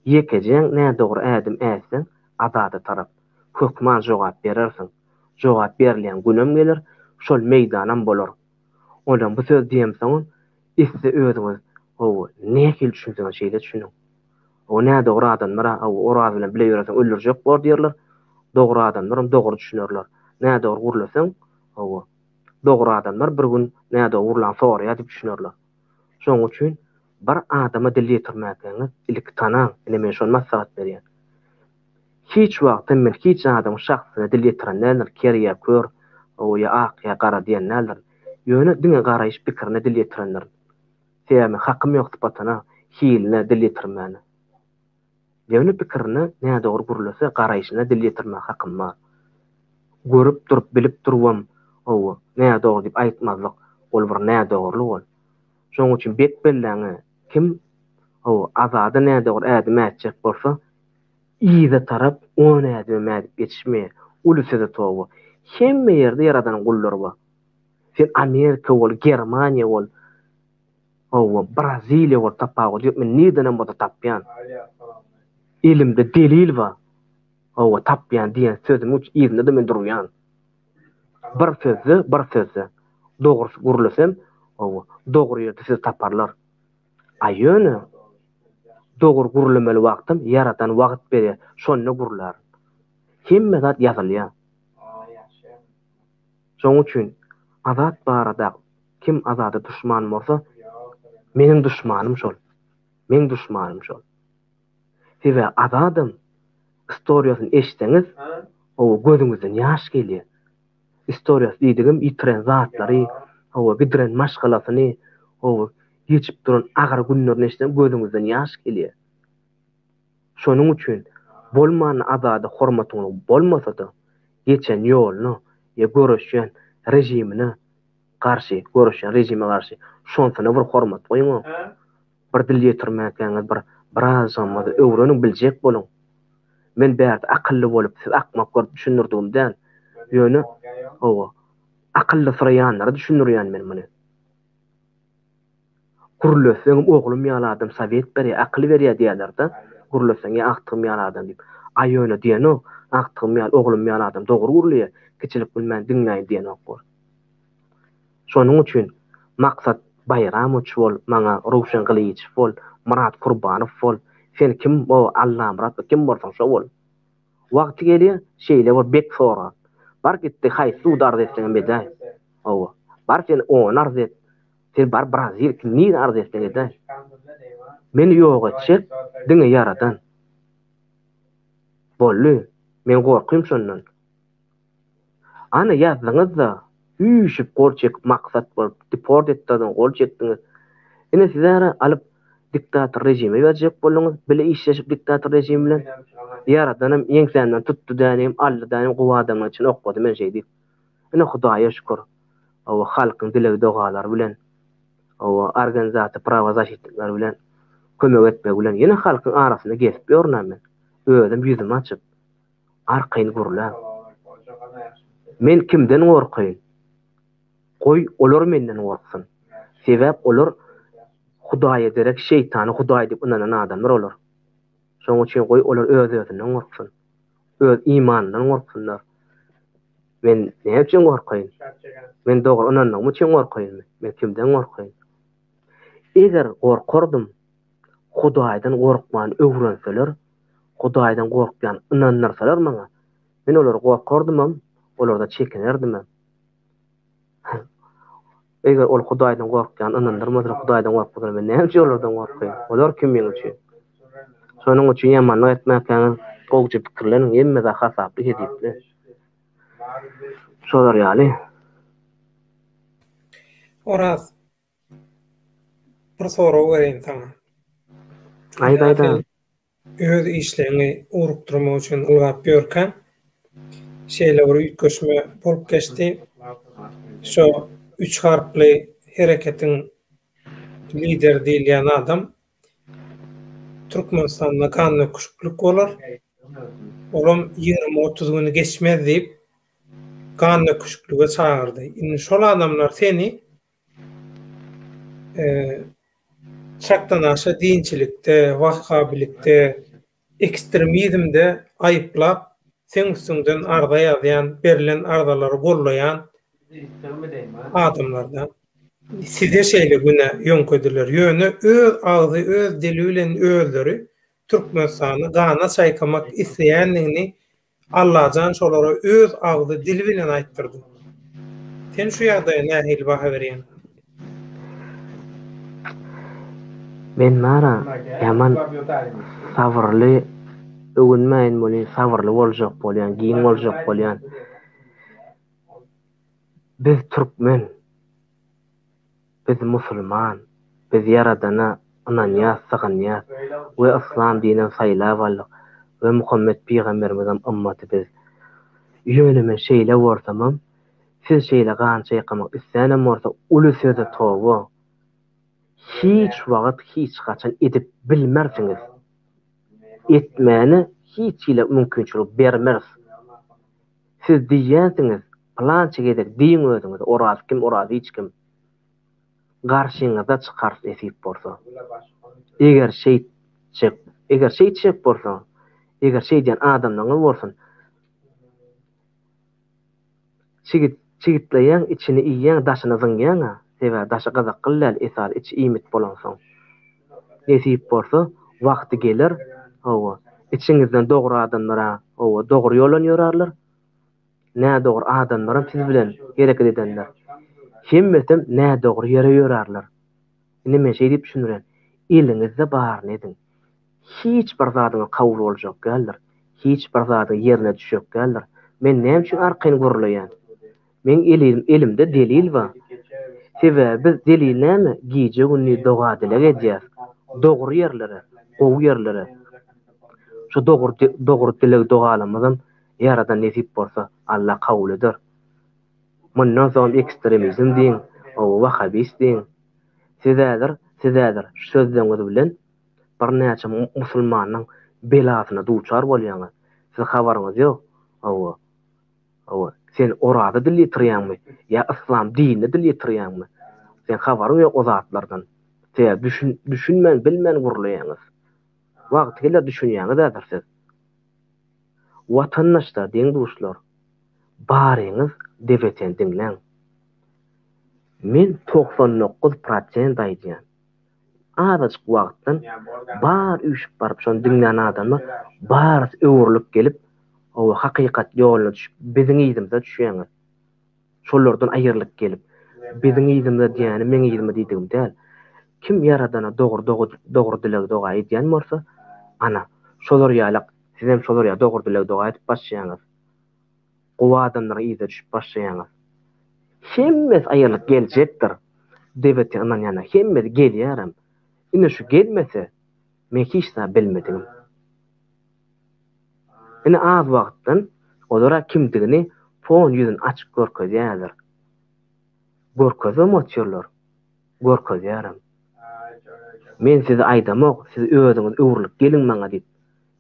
Ýekejäň nädogry ädim ätseň, Azada tarap, hökman jogap berersiň. Jogap berilýän günem geler, şol meýdanam bolar. Ondan bu söz diýemsoňam, Isle özüňiz hawa nähili düşünseňiz şeýle düşüniň. Hawa nädogry adamlar-a hawa Oraz bilen bile ýöreseň öldürjek bor diýerler. Dogry adamlaram dogry düşünerler. Nädogry gürleseň hawa dogry adamlar bir gün nädogry gürläň soraýar diýip düşünerler. Şonuň üçin bir adama dil ýetirmäkäňiz ilki tanaň ine men şony maslahat berýän. Hiç wagtam men hiç adamyň şahsyna dil ýetiren däldirin ker ýa kör hawa ýa ak ýa gara diýen däldirin. Ýöne diňe garaýyş pikirine dil ýetirendirin. Sebäbi men hakym ýok sypatyna, hiline dil ýetirmäne. Ýöne pikirine nädogry gürlese garaýşyna dil ýetirmäge hakym bar. Görüp durup bilip durubam hawa nädogry diýip aýtmazlyk ol bir nädogrylyk ol. Şonuň üçin bek belläňä kim hawa Azada nädogry ädim ätjek bolsa yza tarap on ädimem ädip ýetişmeýär. Uly söze toba. Hemme ýerde Ýaradanyň gullary bar. Sen Amerika bol, Germaniýa bol, hawa, Braziliýa bol tapawudy ýok. Men nirdenem bolsa tapýan. Elimde delil bar. Hawa, tapýan diýen sözümiň yzynda-da men durýan. Bir sözde, bir sözde. Dogrusy gürlesem, hawa, dogry ýerde sizi taparlar. A ýöne dogry gürlemeli wagtym Ýaradan wagt berýär, şonda gürlärin. Hemme zat ýazylýar. Şonuň üçin Azat barada kim Azada duşman bolsa, meniň duşmanym şol. Meň duşmanym şol. Sebäbi Azadam istoriýasyny eşitseňiz, hawa gözüňizden ýaş gelýär. Istoriýasy diýdigim ýitiren zatlary, Hawa, gidiren maşgalasyny, hawa, geçip duran agyr günlerini eşitseň gözüňizden ýaş gelýär. Şonuň üçin bolmanda Azada hormatyňyz bolmasa-da, geçen ýoluna ýa göreşýän režimine garşy, göreşýän režime garşy şonsyna bir hormat goýuň-a. Bir dil ýetirmäkäňiz bir birazjygymyzy öwreniň, biljek boluň. Men bärde akylly bolup, siz akmak görüp düşündirdigim däl. Ýöne, hawa, akyllysyraýanlara düşündirýän men muny. Gürletseňem oglum ýaly adam sowet berýär, akyl berýär diýýärler-de. Gürletseň ýa agtygym ýaly adam diýip. A ýöne diýenok, agtygym ýaly, oglum ýaly adam dogry gürleýär, kiçilik bilmän diňläýin diýenok bor. Şonuň üçin Maksat Baýramowiç bol, maňa Röwşen Gylyjow bol, Myrat Kurbanow bol, sen kim o Allamyrat kim bolsaň şo bol. Wagty gelýär, şeýle bir bek soran. Bar gitdi haýsy suda arz etseňem edäý. Hawa. Bar sen ony arz et. Sen bar Brazil kim nirä arz etseň edäý. Meni ýok etjek diňe Ýaradan. Boldy. Men gorkym şondan. Ana ýazdyňyzda, üýşüp gol çekip maksat bolup deport etdirdiňiz gol çekdiňiz. Ine siz ara alyp diktator režime berjek bolduňyz bile işleşip diktator režim bilen. Ýaradanam ýeňsämden tutdy dänim aldy dänim gowy adamlaň içine oklady men şeý diýip. Ine Hudaýa şükür hawa halkyň dileg dogalary bilen hawa organizasiýa prawozaşitnikler bilen kömek etmegi bilen ýene halkyň arasynda gezip ýörün-ä men. Özüm ýüzümi açyp. Arkaýyn gürläň. Men kimden gorkaýyn? Goý, olar menden gorksun. Sebäp olar Hudaýa derek şeýtany Hudaý diýip ynanan adamlar olar. Şonuň üçin goý olar öz-özünden gorksun. Öz imanyndan gorksunlar. Men näme üçin gorkaýyn? Men dogry ynandygym üçin gorkaýynmy? Men kimden gorkaýyn? Eger gorkardym, Hudaýdan gorkmany öwrenseler, Hudaýdan gorkýan ynandyrsalar maňa, men olary gorkardymam, olardan çekinerdimem. Eger ol Hudaýdan gorkýan ynandyrmasalar, Hudaýdan gorkmasalar, men näme üçin olardan gorkaýyn? Olar kim meň üçin? Şonuň üçin ýamanlyk etmäkäňiz gowja pikirleniň, hemme zat hasaply, hesipli. Şolar ýaly. Oraz, bir sorag bereýin saňa. Aýt, aýt agam. Öz işleňi ugrukdyrmak üçin ylgap ýörkäň, şeýle bir üýtgeşme bolup geçdi. Şo üç harply hereketiň lideri diýilýän adam Türkmenistanda gandöküşiklik bolar, olam 20-30 güni geçmez diýip, gandöküşiklige çagyrdy. Indi şol adamlar seni çakdanaşa dinçilikde, wahhabilikde, ekstremizmde aýyplap, seň üstüňden arza ýazýan, berlen arzalary gollaýan adamlardan. Size şeýle günä ýöňkediler. Ýöne öz agzy, öz dili bilen özleri Türkmenistany gana çaýkamak isleýändigini Allajan şolara öz agzy dili bilen aýtdyrdy. Sen şu ýagdaýa nähili baha berýäň? Men bara ýaman sabyrly öwünmäýin welin sabyrly boljak bolýan giň boljak bolýan. Biz türkmen. Biz musulman, biz Ýaradana ynanýas, sygynýas we yslam dinini saýlap aldyk we Muhammet pygamberimiziň ymmaty biz. Ýöne men şeýle bolsamam, siz şeýle gan çaýkamak islänem bolsa uly söze toba, hiç wagt hiç haçan edip bilmersiňiz. Etmäne hiç hili mümkinçilik bermeris. Siz diýýänsiňiz, pylança gezek diýiň özüňize, Oraz kim, Oraz hiç kim. Garşyňyza çykarys nesip bolsa. Eger şeýtjek, eger şeýtjek bolsaňyz, eger şeýdýän adamlaryňyz bolsun, çigit, çigitleýäň, içini iýýäň, daşyny zyňýaň-a, sebäbi daşy gyzykly däl, esasy içi iýmit bolansoň. Nesip bolsa, wagty geler, hawa, içiňizden dogry adamlar-a, hawa, dogry ýoldan ýörärler, nädogry adamlaram siz bilen hereket edenler, hemmesem nädogry ýere ýörärler. Indi men şeý diýip düşündirýän, eliňizde baryny ediň. Hiç bir zadyňyz kabul boljak däldir. Hiç bir zadyň ýerine düşjek däldir. Men näme üçin arkaýyn gürleýän? Meň elimde delil bar. Sebäbi biz delil näme? Gije-gündiz doga-dileg edýäs. Dogry ýerlere, gowy ýerlere. Şu dogry dogry dileg-dogalarymyzam Ýaradan nesip bolsa, Alla kabul eder. Mundan soňam ekstremizm diýiň, oba wahabist diýiň. Siz häzir, siz häzir şu sözleriňiz bilen birnäçe musulmanyň belasyna duçar bolýaňyz. Siz habaryňyz ýok. Hawa. Hawa. Sen Oraza dil ýetirýäňmi ýa yslam dinine dil ýetirýäňmi? Seň habaryň ýok o zatlardan. Sebäbi düşün, düşünmän, bilmän gürleýäňiz. Wagty geler düşünýäňiz häzir siz. Watandaşlar, deň-duşlar, baryňyz DWT-ni diňläň. Men 99 prosent aýdýan. Azajyk wagtdan bar üýşüp baryp şony diňlän adamlar barysy öwrülip gelip hawa hakykat ýoluna düşüp biziň yzymyza düşýäňiz. Şolardan aýrylyp gelip biziň yzymyza diýýäni meň yzyma diýdigim däl. Kim ýaradana dogry dogry dileg doga edýän bolsa ana şolar ýalak sizem şolar ýaly dogry dileg doga edip başlaýaňyz. Gowy adamlaryň yzyna düşüp başlaýaňyz. Hemmesi aýrylyp geljekdir. Debete ynanýanlar hemmesi gelýärem. Ine şu gelmese men hiç zat bilmedigim. Ine az wagtdan olara kimdigini pon ýüzüni açyk görkezýärler. Görkezibem otyrlar. Görkezýärem. Men size aýdamok, siz özüňiz öwrülip geliň maňa diýip.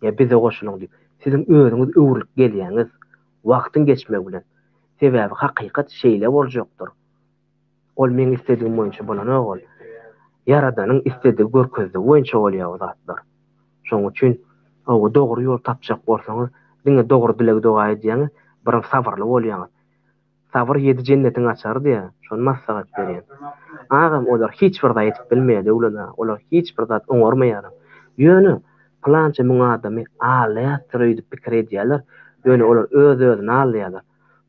Ýa bize goşulyň diýip. Siziň özüňiz öwrülip gelýäňiz. Wagtyň geçmegi bilen. Sebäbi hakykat şeýle boljakdyr. Ol meň isledigim boýunça bolanok ol. Ýaradanyň isledigi görkezdigi boýunça bolýar o zatlar. Şonuň üçin hawa dogry ýol tapjak bolsaňyz diňe dogry dileg doga edýäňiz, biram sabyrly bolýaňyz. Sabyr ýedi jennetiň açary diýýär. Şony maslahat berýän. Agam olar hiç bir zat edip bilmeýär Döwlet aga. Olar hiç bir zat oňarmaýarlar. Ýöne pylança müň adamy aldaýardyr öýdüp pikir edýärler. Ýöne olar öz-özüni aldaýarlar.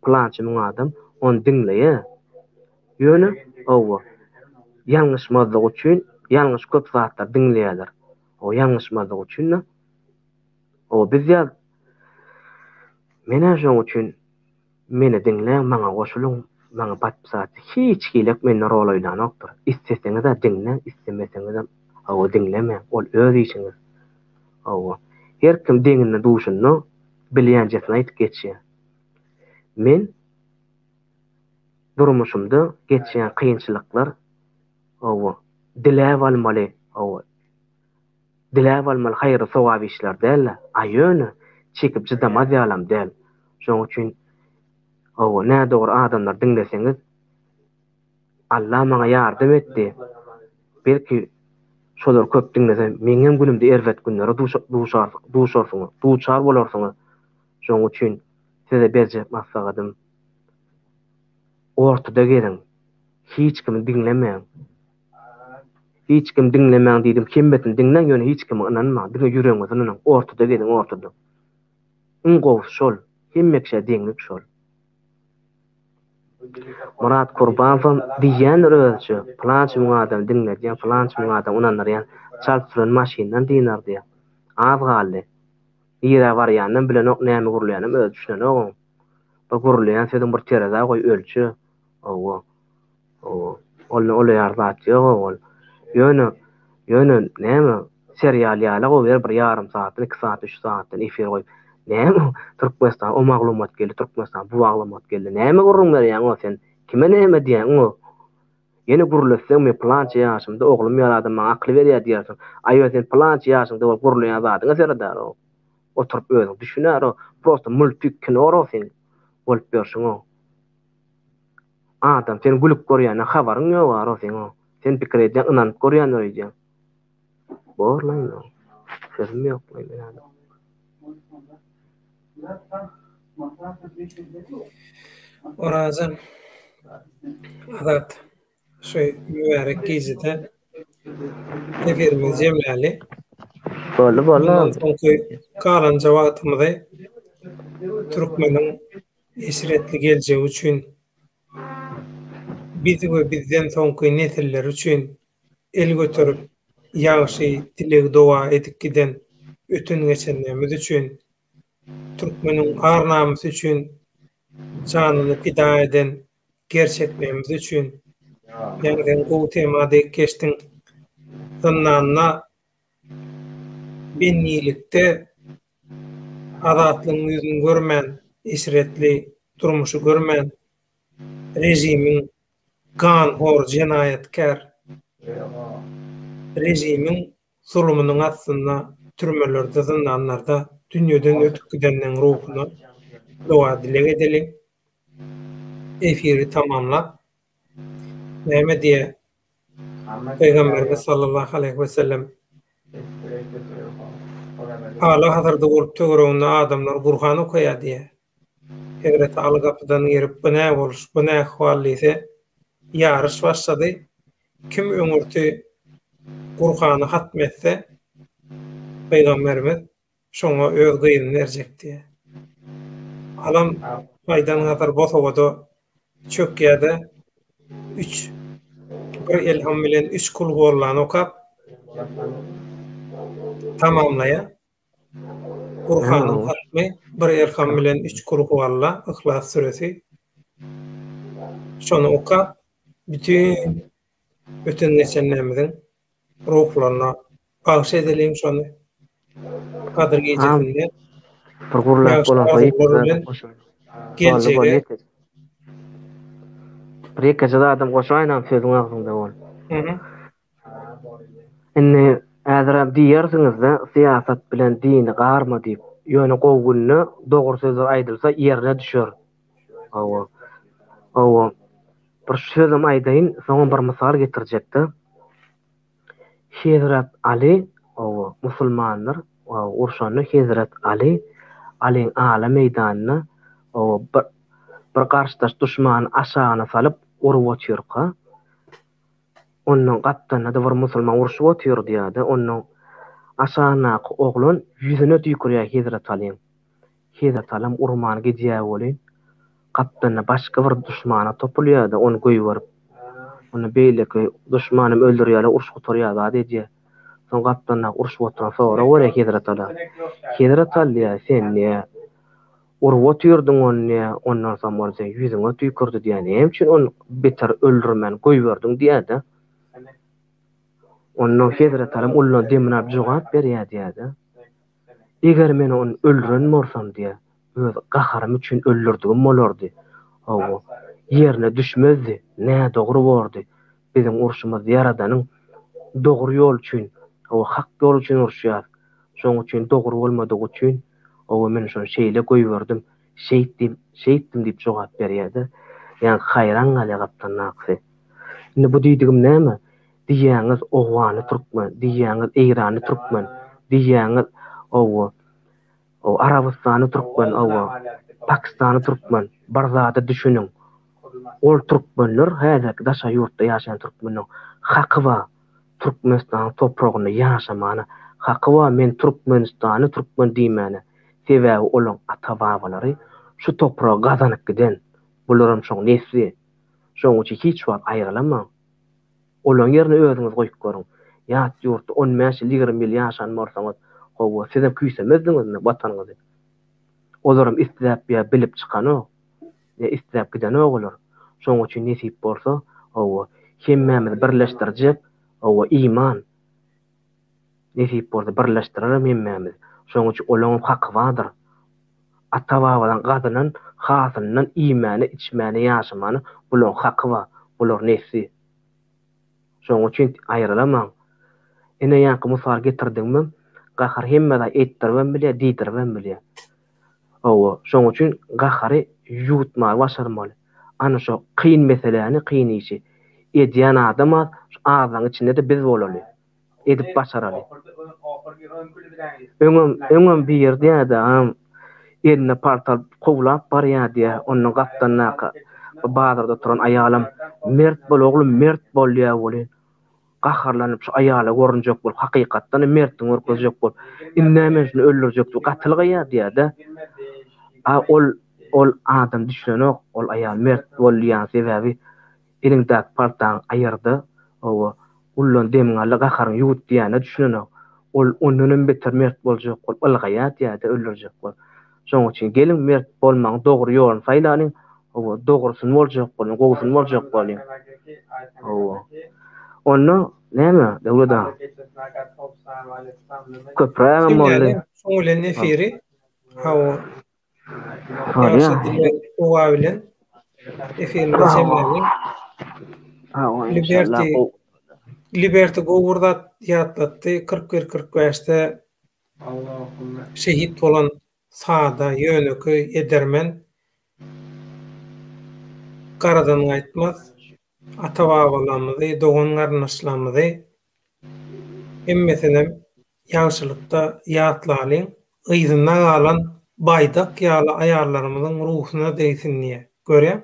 Pylança müň adam ony diňleýär. Ýöne, hawa, ýalňyşmazlyk üçin ýalňyş köp zatlar diňleýärler. O ýalňyşmazlyk üçin-de. Hawa, biz ýaly Men-ä şoň üçin meni diňläň, maňa goşulyň, maňa podpisatsa hiç hilek mende rol oýnanokdyr. Isleseňiz-ä diňläň, islemeseňizem, hawa, diňlemäň. Ol öz işiňiz. Hawa, her kim deňinde duşunda bilýänjesini aýdyp geçýär. Men durmuşymda geçýän kynçylyklar, hawa, diläp almaly, hawa, diläp almaly haýyrly-sogap işler däl-de, a ýöne çekip çydamaz ýalam däl. Şonuň üçin, hawa, nädogry adamlary diňleseňiz, Alla maňa ýardam etdi. Belki, şolary köp diňlesem, meňem günümde erbet günlere duşarsyňyz, duçar bolarsyňyz. Şonuň üçin size berjek maslahatym, ortada geziň, hiç kimi diňlemäň. Hiç kimi diňlemäň diýdim, hemmesini diňläň, ýöne hiç kime ynanmaň, diňe ýüregiňize ynanyň, ortada geziň, ortada. Iň gowusy şol, hemme kişä deňlik şol. Myrat Kurbanowam diýýändir özüçe, pylança müň adamy diňledýän, pylança müň adamy ynandyrýan, çalt süren maşyndan dynar diýýär. Az galdy. Nirä barýanynam bilenok, näme gürleýäninem özi düşünenok oň. Bir gürleýän sözüň bir terezä goý, ölçe. Hawa. Hawa. Onda ol ýaly zat ýog-ow ol. Ýöne, ýöne näme, serial ýaly goýber bir ýarym sagatdan, iki sagat, üç sagatdan efir goýup. Näme Türkmenistan o maglumat geldi, Türkmenistan bu maglumat geldi. Näme gürrüň berýäň-ow sen? Kime näme diýýäň-ow? Ýene gürletseň men pylança ýaşymda oglum ýaly adam maňa akyl berýär diýersiň. Aý ýöne sen pylança ýaşyňda bolup gürleýän zadyňa seredärow. Oturyp özüň düşünärow. Prosta multik kinorow seň bolup ýörşüňow. Adam seni gülüp görýänden habaryň ýogarow seňow. Sen pikir edýäň ynanyp görýändir öýdýäň. Borlaý indi. Sözüm ýoklaý men häzir. Oraza Azat şu mübärek gijede efirimizi jemläli. Boldy boldy. Mundan soňky galanja wagtymyzy türkmeniň eşretli geljegi üçin biz we bizden soňky nesiller üçin el göterip ýagşy dileg-doga edip giden öten-geçenlerimiz üçin türkmeniň ar-namysy üçin janyny pida eden gerçeklerimiz üçin. Ýaňy sen gowy tema degip geçdiň. Zyndanda bendilikde azatlygyň ýüzüni görmän, eşretli durmuşy görmän, režimiň ganhor, jenaýatkär režimiň zulumynyň astynda türmelerde, zyndanlarda dünýeden ötüp gidenleň ruhuna doga-dileg edeliň. Efiri tamamlap, näme diýýär Pygamberimiz sallallahu aleýhi we sellem? Ala hazyrda bolup töwereginde adamlar Gurhan okaýar diýýär. Hezreti Aly gapydan girip, bu nä boluş, bu nä ahwal diýse, ýaryş başlady. Kim öňürti Gurhany hatm etse, Pygamberimiz şoňa öz gyzyny berjek diýýär. Alam gaýdan gadyr bosagada çökýär-de, üç, bir elham bilen üç kulhuallany okap, tamamlaýar. Gurhanyň hatmy bir elham bilen üç kulhualla, Yhlas süresi. Şony okap, bütin öten-geçenlerimiziň ruhlaryna bagyş edeliň şony. Gadyr gijesinde Bir gürläp ýagşy bolansoň arzuwlar bilen geljege Bir ýekeje zadam goşaýynam sözüň agzyňda bol. Mhm. Indi häzirem diýersiňiz-de syýasat bilen dini garma diýip. Ýöne gowy günde dogry sözler aýdylsa ýerine düşer. Hawa. Hawa. Bir şu sözem aýdaýyn, soňam bir mysal getirjekde. Hezret Aly, hawa, musulmandyr. Hawa, urşanda Hezret Aly, Alyň ala meýdanynda, hawa, bir bir garşydaş duşmany aşagyna salyp urup otyrka, Ondan gapdalynda-da bir musulman urşup otyrdy ýa-da ondan aşagyndaky oglan ýüzüne tüýkürýär Hezret Alyň. Hezret Alam urman gidýär welin, gapdalynda başga bir duşmana topulýar-da, ony goýberip. Onda beýleki duşmanam öldürýärler, uruş gutarýar, zat edýär. Soň gapdalyndaky urşup oturan sorag berýär Hezret Ala. Hezret Aly diýýär, sen diýýär, Urup otyrdyň ony diýýä, ondan soň ol seň ýüzüňe tüýkürdi diýýä, näme üçin ony beter öldürmän goýberdiň diýýä-de. Ondan Hezret Alam ullan demini alyp jogap berýä diýýä-de. Eger men ony öldüren bolsam diýýä, öz gaharym üçin öldürdigim bolardy. Hawa, ýerine düşmezdi, nädogry bordy. Biziň urşumyz Ýaradanyň dogry ýol üçin, hawa, hak ýol üçin uruşýas. Şoň üçin dogry bolmadygy üçin Owa men şony şeýle goýberdim, şeýt diýip, şeýtdim diýip jogap berýär-de, ýaňky haýran galýar gapdalyndaky. Indi bu diýdigim näme? Diýýäňiz owganly türkmen, diýýäňiz eýranly türkmen, diýýäňiz owa, arabystanly türkmen, owa, pakistanly türkmen. Bir zada düşüniň. Ol türkmenler häzirki daşary ýurtda ýaşaýan türkmenleriň haky bar. Türkmenistanyň topragynda ýaşamana haky bar men Türkmenistany türkmen diýmäne sebäbi olaň ata babalary şu topragy gazanyp giden bularam şoň nesli şoň üçin hiç wagt aýrylamaň olaň ýerine özüňizi goýup görüň ýat ýurtda on bäş ýyl ýigrimi ýyl ýaşan bolsaňyz howwa sizem küýsemezdiňizmi watanyňyzy olaram isläp ýa bilip çykanok. Ýa isläp gidenok olar. Şoň üçin nesip bolsa, hawa, hemmämizi birleşdirjek, hawa, iman. Nesip bolsa birleşdirerem hemmämizi. Şoň üçin olaňam haky bardyr. Ata-babadan gazynan hasylyndan iýmäne, içmäne, ýaşamana bulaň haky bar. Bular nesli. Şoň üçin aýrylamaň. Ine ýaňky mysal getirdigimem, gahar hemme zat etdiribem bilýär, diýdiribem bilýär. Hawa, şoň üçin gahary ýuwutmagy başarmaly. Ana şo kyn meseläni, kyn işi edýän adam az, şu azlaryň içinde-de biz bolaly. Edip başaraly. Öňem, öňem biri diýýärdi, agam, eline palta alyp kowlap barýar diýýär. Ondan gapdalyndaky bazarda oturan aýalam, Mert bol, oglum, mert bol diýýär welin, Gaharlanyp şu aýala görünjek bolup, hakykatdanam mertligini görkezjek bolup, Indä men şuny öldürjek diýip gaty ylgaýar diýýär-de. A ol, ol adam düşünenok, ol aýal mert bol diýýän sebäbi eliňdäki paltaňy aýyrda, hawa, ullan demiňi al-da gaharyňy ýuwut diýýänine düşünenok. Ol ondanam beter mert boljak bolup ylgaýar diýýär-de öldürjek bolup. Şonuň üçin geliň mert bolmagyň dogry ýoluny saýlalyň. Hawa, dogrusyny boljak bolýan, gowusyny boljak bolýan. Hawa. Onda näme, Döwlet aga? Köprägem boldy. Şoň bilen efiri. Hawa. Ýagşy dileg, doga bilen efirimizi jemläliň. Hawa, inşallah. Liberty gowy bir zat ýatlatdy, 41 45-de şehit bolan sada, ýönekeý, edermen, garadan gaýtmaz ata-babalarymyzy, dogan-garyndaşlarymyzy hemmesinem ýagşylykda ýatlalyň, yzynda galan baýdak ýaly aýallarymyzyň ruhuna degsin diýýär. Görýäň?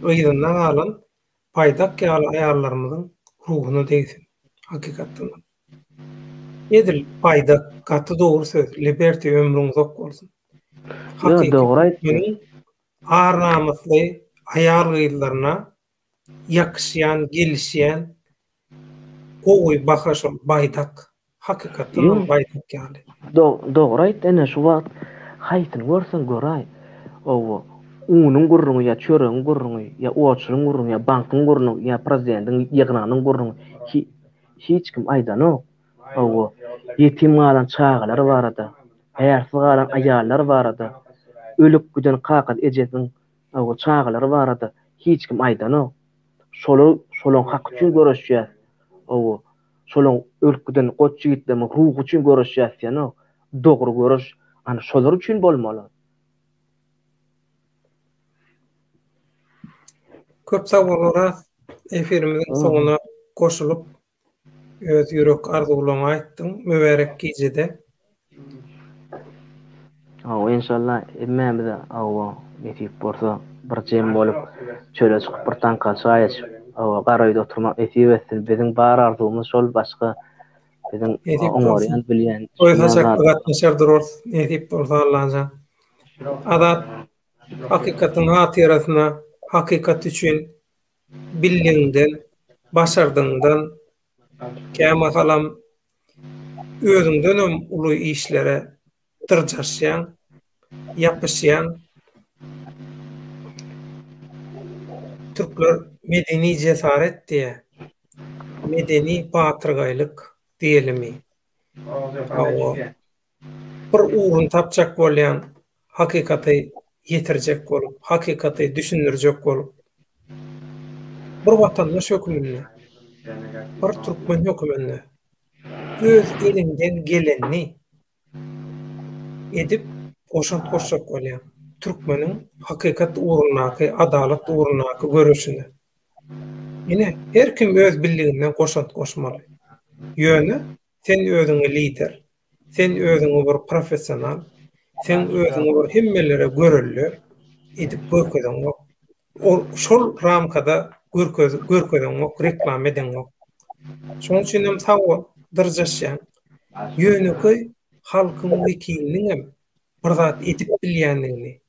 Yzynda galan baýdak ýaly aýallarymyzyň ruhuna degsin. Hakykatdanam. Edil baýdak gaty dogry söz Liberty ömrüň uzak bolsun. Ýok dogry aýtdyň. Ar namysly aýal gyzlaryna ýakyşýan gelişýän gowy baha şol baýdak. Hakykatdanam baýdak ýaly. Dogry aýtdy ene şu wagt haýsyny görseň göraý owo unuň gürrüňi ýa çöregiň gürrüňi ýa oçuryň gürrüňi ýa bankyň gürrüňi ýa prezidentiň ýygnagynyň gürrüňi Hiç kim aýdanok. Hawa, ýetim galan çagalar barada, ärsiz galan aýallar barada, ölüp giden kakasy ejesiniň, hawa, çagalary barada hiç kim aýdanok. Şolar, şolaň haky üçin göreşýäs. Hawa, şolaň ölüp giden goç ýigitlerimiň ruhy üçin göreşýäs diýenok. Dogry göreş, ana, şolar üçin bolmaly. Köp sag bol Oraz. Efirimiziň soňuna goşulyp öz ýürek arzuwlaryňy aýtdyň. Mübärek gijede. Hawa enşalla hemmämize hawa nesip bolsa bir jem bolup çöle çykyp bir taňka çaý içip hawa gara öýde oturmak nesip etsin biziň bar arzuwymyz şol başga biziň oňarýan bilýän Toý saçakda gatnaşar durarys nesip bolsa Allajan. Azat Hakykatyň hatyrasyna, hakykat üçin bildigiňden, başardygyňdan, kämahalam özüňdenem uly işlere dyrjaşýaň, ýapyşýaň. Türkler medeni jesaret diýýär. Medeni batyrgaýlyk diýelimi? Hawa. Bir ugruny tapjak bolýan, hakykaty ýetirjek bolup, hakykaty düşündirjek bolup, bir watandaş höküminde, bir türkmen höküminde öz eliňden gelenini edip goşant goşjak bolýan türkmeniň hakykat ugrundaky, adalat ugrundaky göreşine. Ine, her kim öz bildiginden goşant goşmaly. Ýöne Sen özüňi lider, sen özüňi bir professional, sen özüňi bir hemmelere görelde edip görkezeňok. Ol şol ramkada görkez görkezeňok, reklama edeňok. Şonuň üçin hem sag bol, dyrjaşýaň. Ýönekeý halkyň wekiliniňem bir zat edip bilýändigini,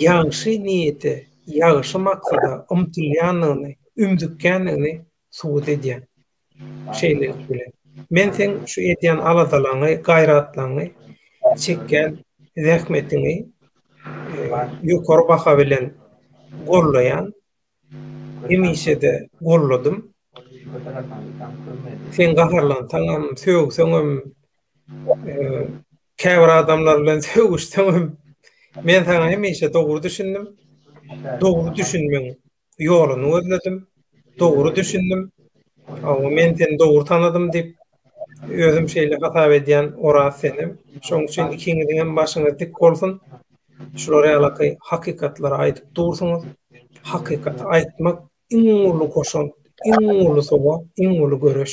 ýagşy niýete, ýagşy maksada ymtylýandygyny, ümzükýändigini subut edýäň. Şeýlelik bilen, men seň şu edýän aladalaňy, gaýratlaňy, çekýän zähmetiňi ýokary baha bilen gollaýan, hemişe-de golladym. Sen gaharlansaňam, sögseňem, käbir adamlar bilen sögüşseňem, men saňa hemişe dogry düşündim. Dogry düşünmegiň ýoluny gözledim. Dogry düşündim. Hawa, men seni dogry tanadym diýip, özüm şeýle hasap edýän Oraz senem. Şonuň üçin ikiňiziň hem başyňyz dik bolsun. Şular ýalaky hakykatlary aýdyp dursuňyz. Hakykaty aýtmak iň uly goşant, iň uly sogap, iň uly göreş.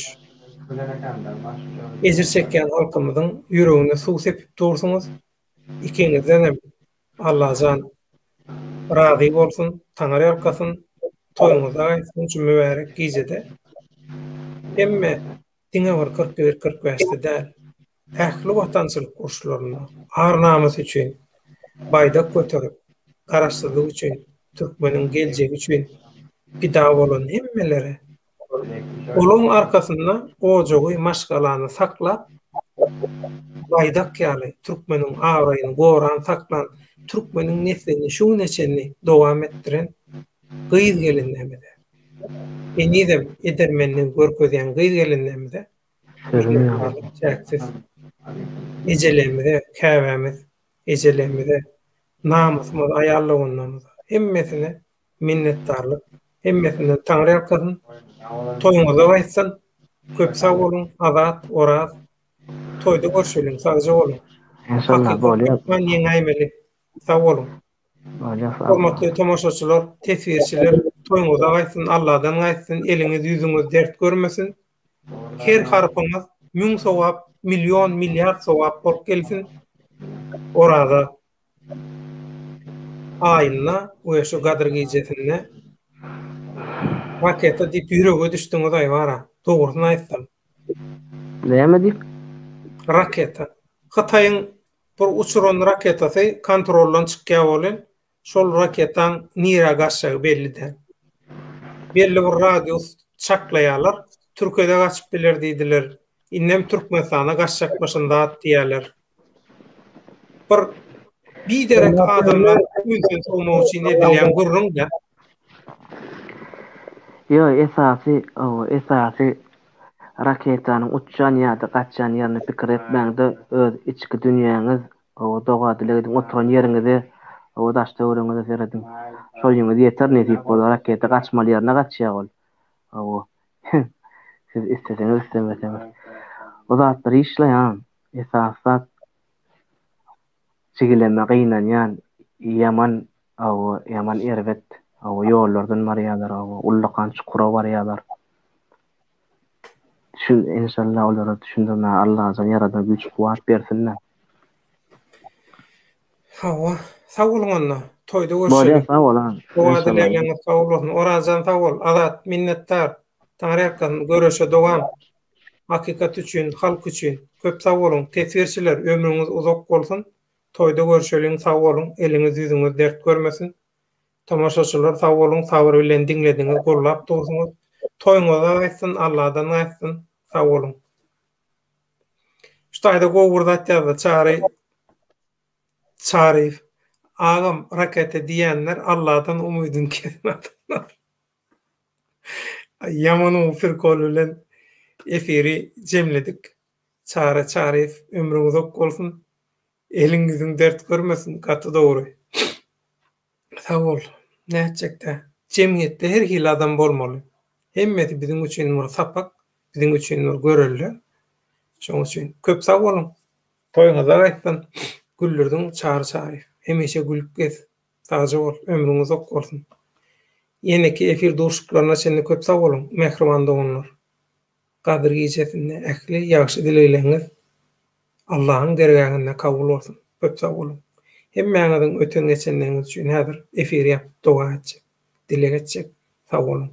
Ejir çekýän halkymyzyň ýüregine suw sepip dursuňyz. Ikiňizdenem Allajan razy bolsun, Taňry ýalkasyn, toýuňyzda gaýtsyn şu mübärek gijede. Hemme diňe bir 41 45-de däl, ähli watançylyk uruşlarynda ar-namys üçin baýdak göterip, garaşsyzlyk üçin, türkmeniň geljegi üçin pida bolan hemmelere Olaň arkasynda ojagy, maşgalany saklap, baýdak ýaly türkmeniň abraýyny goran, saklan. türkmeniň neslini şu güne çenli dowam etdiren gyz-gelinlerimize, henizem edermenligi görkezýän gyz-gelinlerimize minnetdarlyk çäksiz. Ejelerimize, käbämiz ejelerimize, namysymyz aýal doganlarymyza hemmesine minnetdarlyk. Hemmesinden Taňry ýalkasyn. Toýuňyza gaýtsyn. Köp sag boluň Azat, Oraz. Toýda görşeliň, sagja boluň. Enşallah bolýar. Hökman ýeňäýmeli. Sag boluň. Bolýar sag boluň. Hormatly tomaşaçylar, teswirçiler, toýuňyza gaýtsyn, Alladan gaýtsyn, eliňiz, ýüzüňiz dert görmesin. Her harpyňyz müň sogap, million, milliard sogap bolup gelsin. Oraza aýynda we şu Gadyr gijesinde raketa diýip ýürege düşdüňiz-aý bara, dogrusyny aýtsam. Näme diýip? Raketa. Hytaýyň bir uçuran raketasy kontroldan çykýar welin, şol raketaň nirä gaçjagy belli däl. Belli bir radius çaklaýarlar. Türkiýede gaçyp biler diýdiler. Indem Türkmenistana gaçjakmyşyn zat diýýärler. Bir biderek adamlar ünsüni sowmak üçin edilýän gürrüň-dä. Ýok, esasy, esasy raketanyň uçýan ýa-da gaçýan ýerini pikir etmäňde öz içki dünýäňiz, doga-dileg ediň, oturan ýeriňize, daş-töweregiňize serediň. Şolyňyz ýeter nesip bolsa, raketa gaçmaly ýerine gaçýar ol. Hawa. Siz isleseňiz, islemeseňiz. O zatlar işleýän. Esasy zat jigileme gynanýan ýaman hawa ýaman erbet hawa ýollardan barýalar hawa ullakan çukura barýalar. Düşün enşalla olara düşündirmäge Allajan ýaradan güýç kuwwat bersinle. Hawa sag boluň onda toýda Bolýa görşeliň. sag bol agam. Doga Enşalla. dilegleňiz kabul bolsun. Orazjan sag bol. Azat minnetdar. Taňryýalkasyn göreşe dowam. Hakykat üçin, halk üçin. Köp sag boluň, teswirçiler, ömrüňiz uzak bolsun. Toýda görşeliň, sag boluň, eliňiz ýüzüňiz dert görmesin. Tomaşaçylar sag boluň, sabyr bilen diňlediňiz, gollap dursuňyz. Toýuňyza gaýtsyn, Alladan gaýtsyn. Sag boluň. Şu taýda gowy bir zat ýazdy Çary Çaryýew. Agam, raketa diýenler Alladan umydyny kesen adamlar. Ýaman gowy prikol bilen efiri jemledik. Çary Çaryýew ömrüň uzak bolsun. Eliň ýüzüň dert görmesin. Gaty dogry. Sag bol. Nätjekdä. Jemgyýetde her hili adam bolmaly. Hemmesi biziň üçin bir sapak, biziň üçin bir görelde. Şoň üçin köp sag boluň. Toýuňyza gaýtsyn. Güldürdiň Çary Çaryýew. Hemişe gülüp gez. Sagja bol, ömrüň uzak bolsun. Ýeneki efir duşuklaryna çenli köp sag boluň, mähriban doganlar. Gadyr gijesinde ähli ýagşy dilegleriňiz Allahyň dergähinde kabul bolsun. Köp sag boluň. Hemmäňiziň öten geçenleriňiz üçin häzir efiri ýapyp doga etjek, dileg etjek. Sag boluň.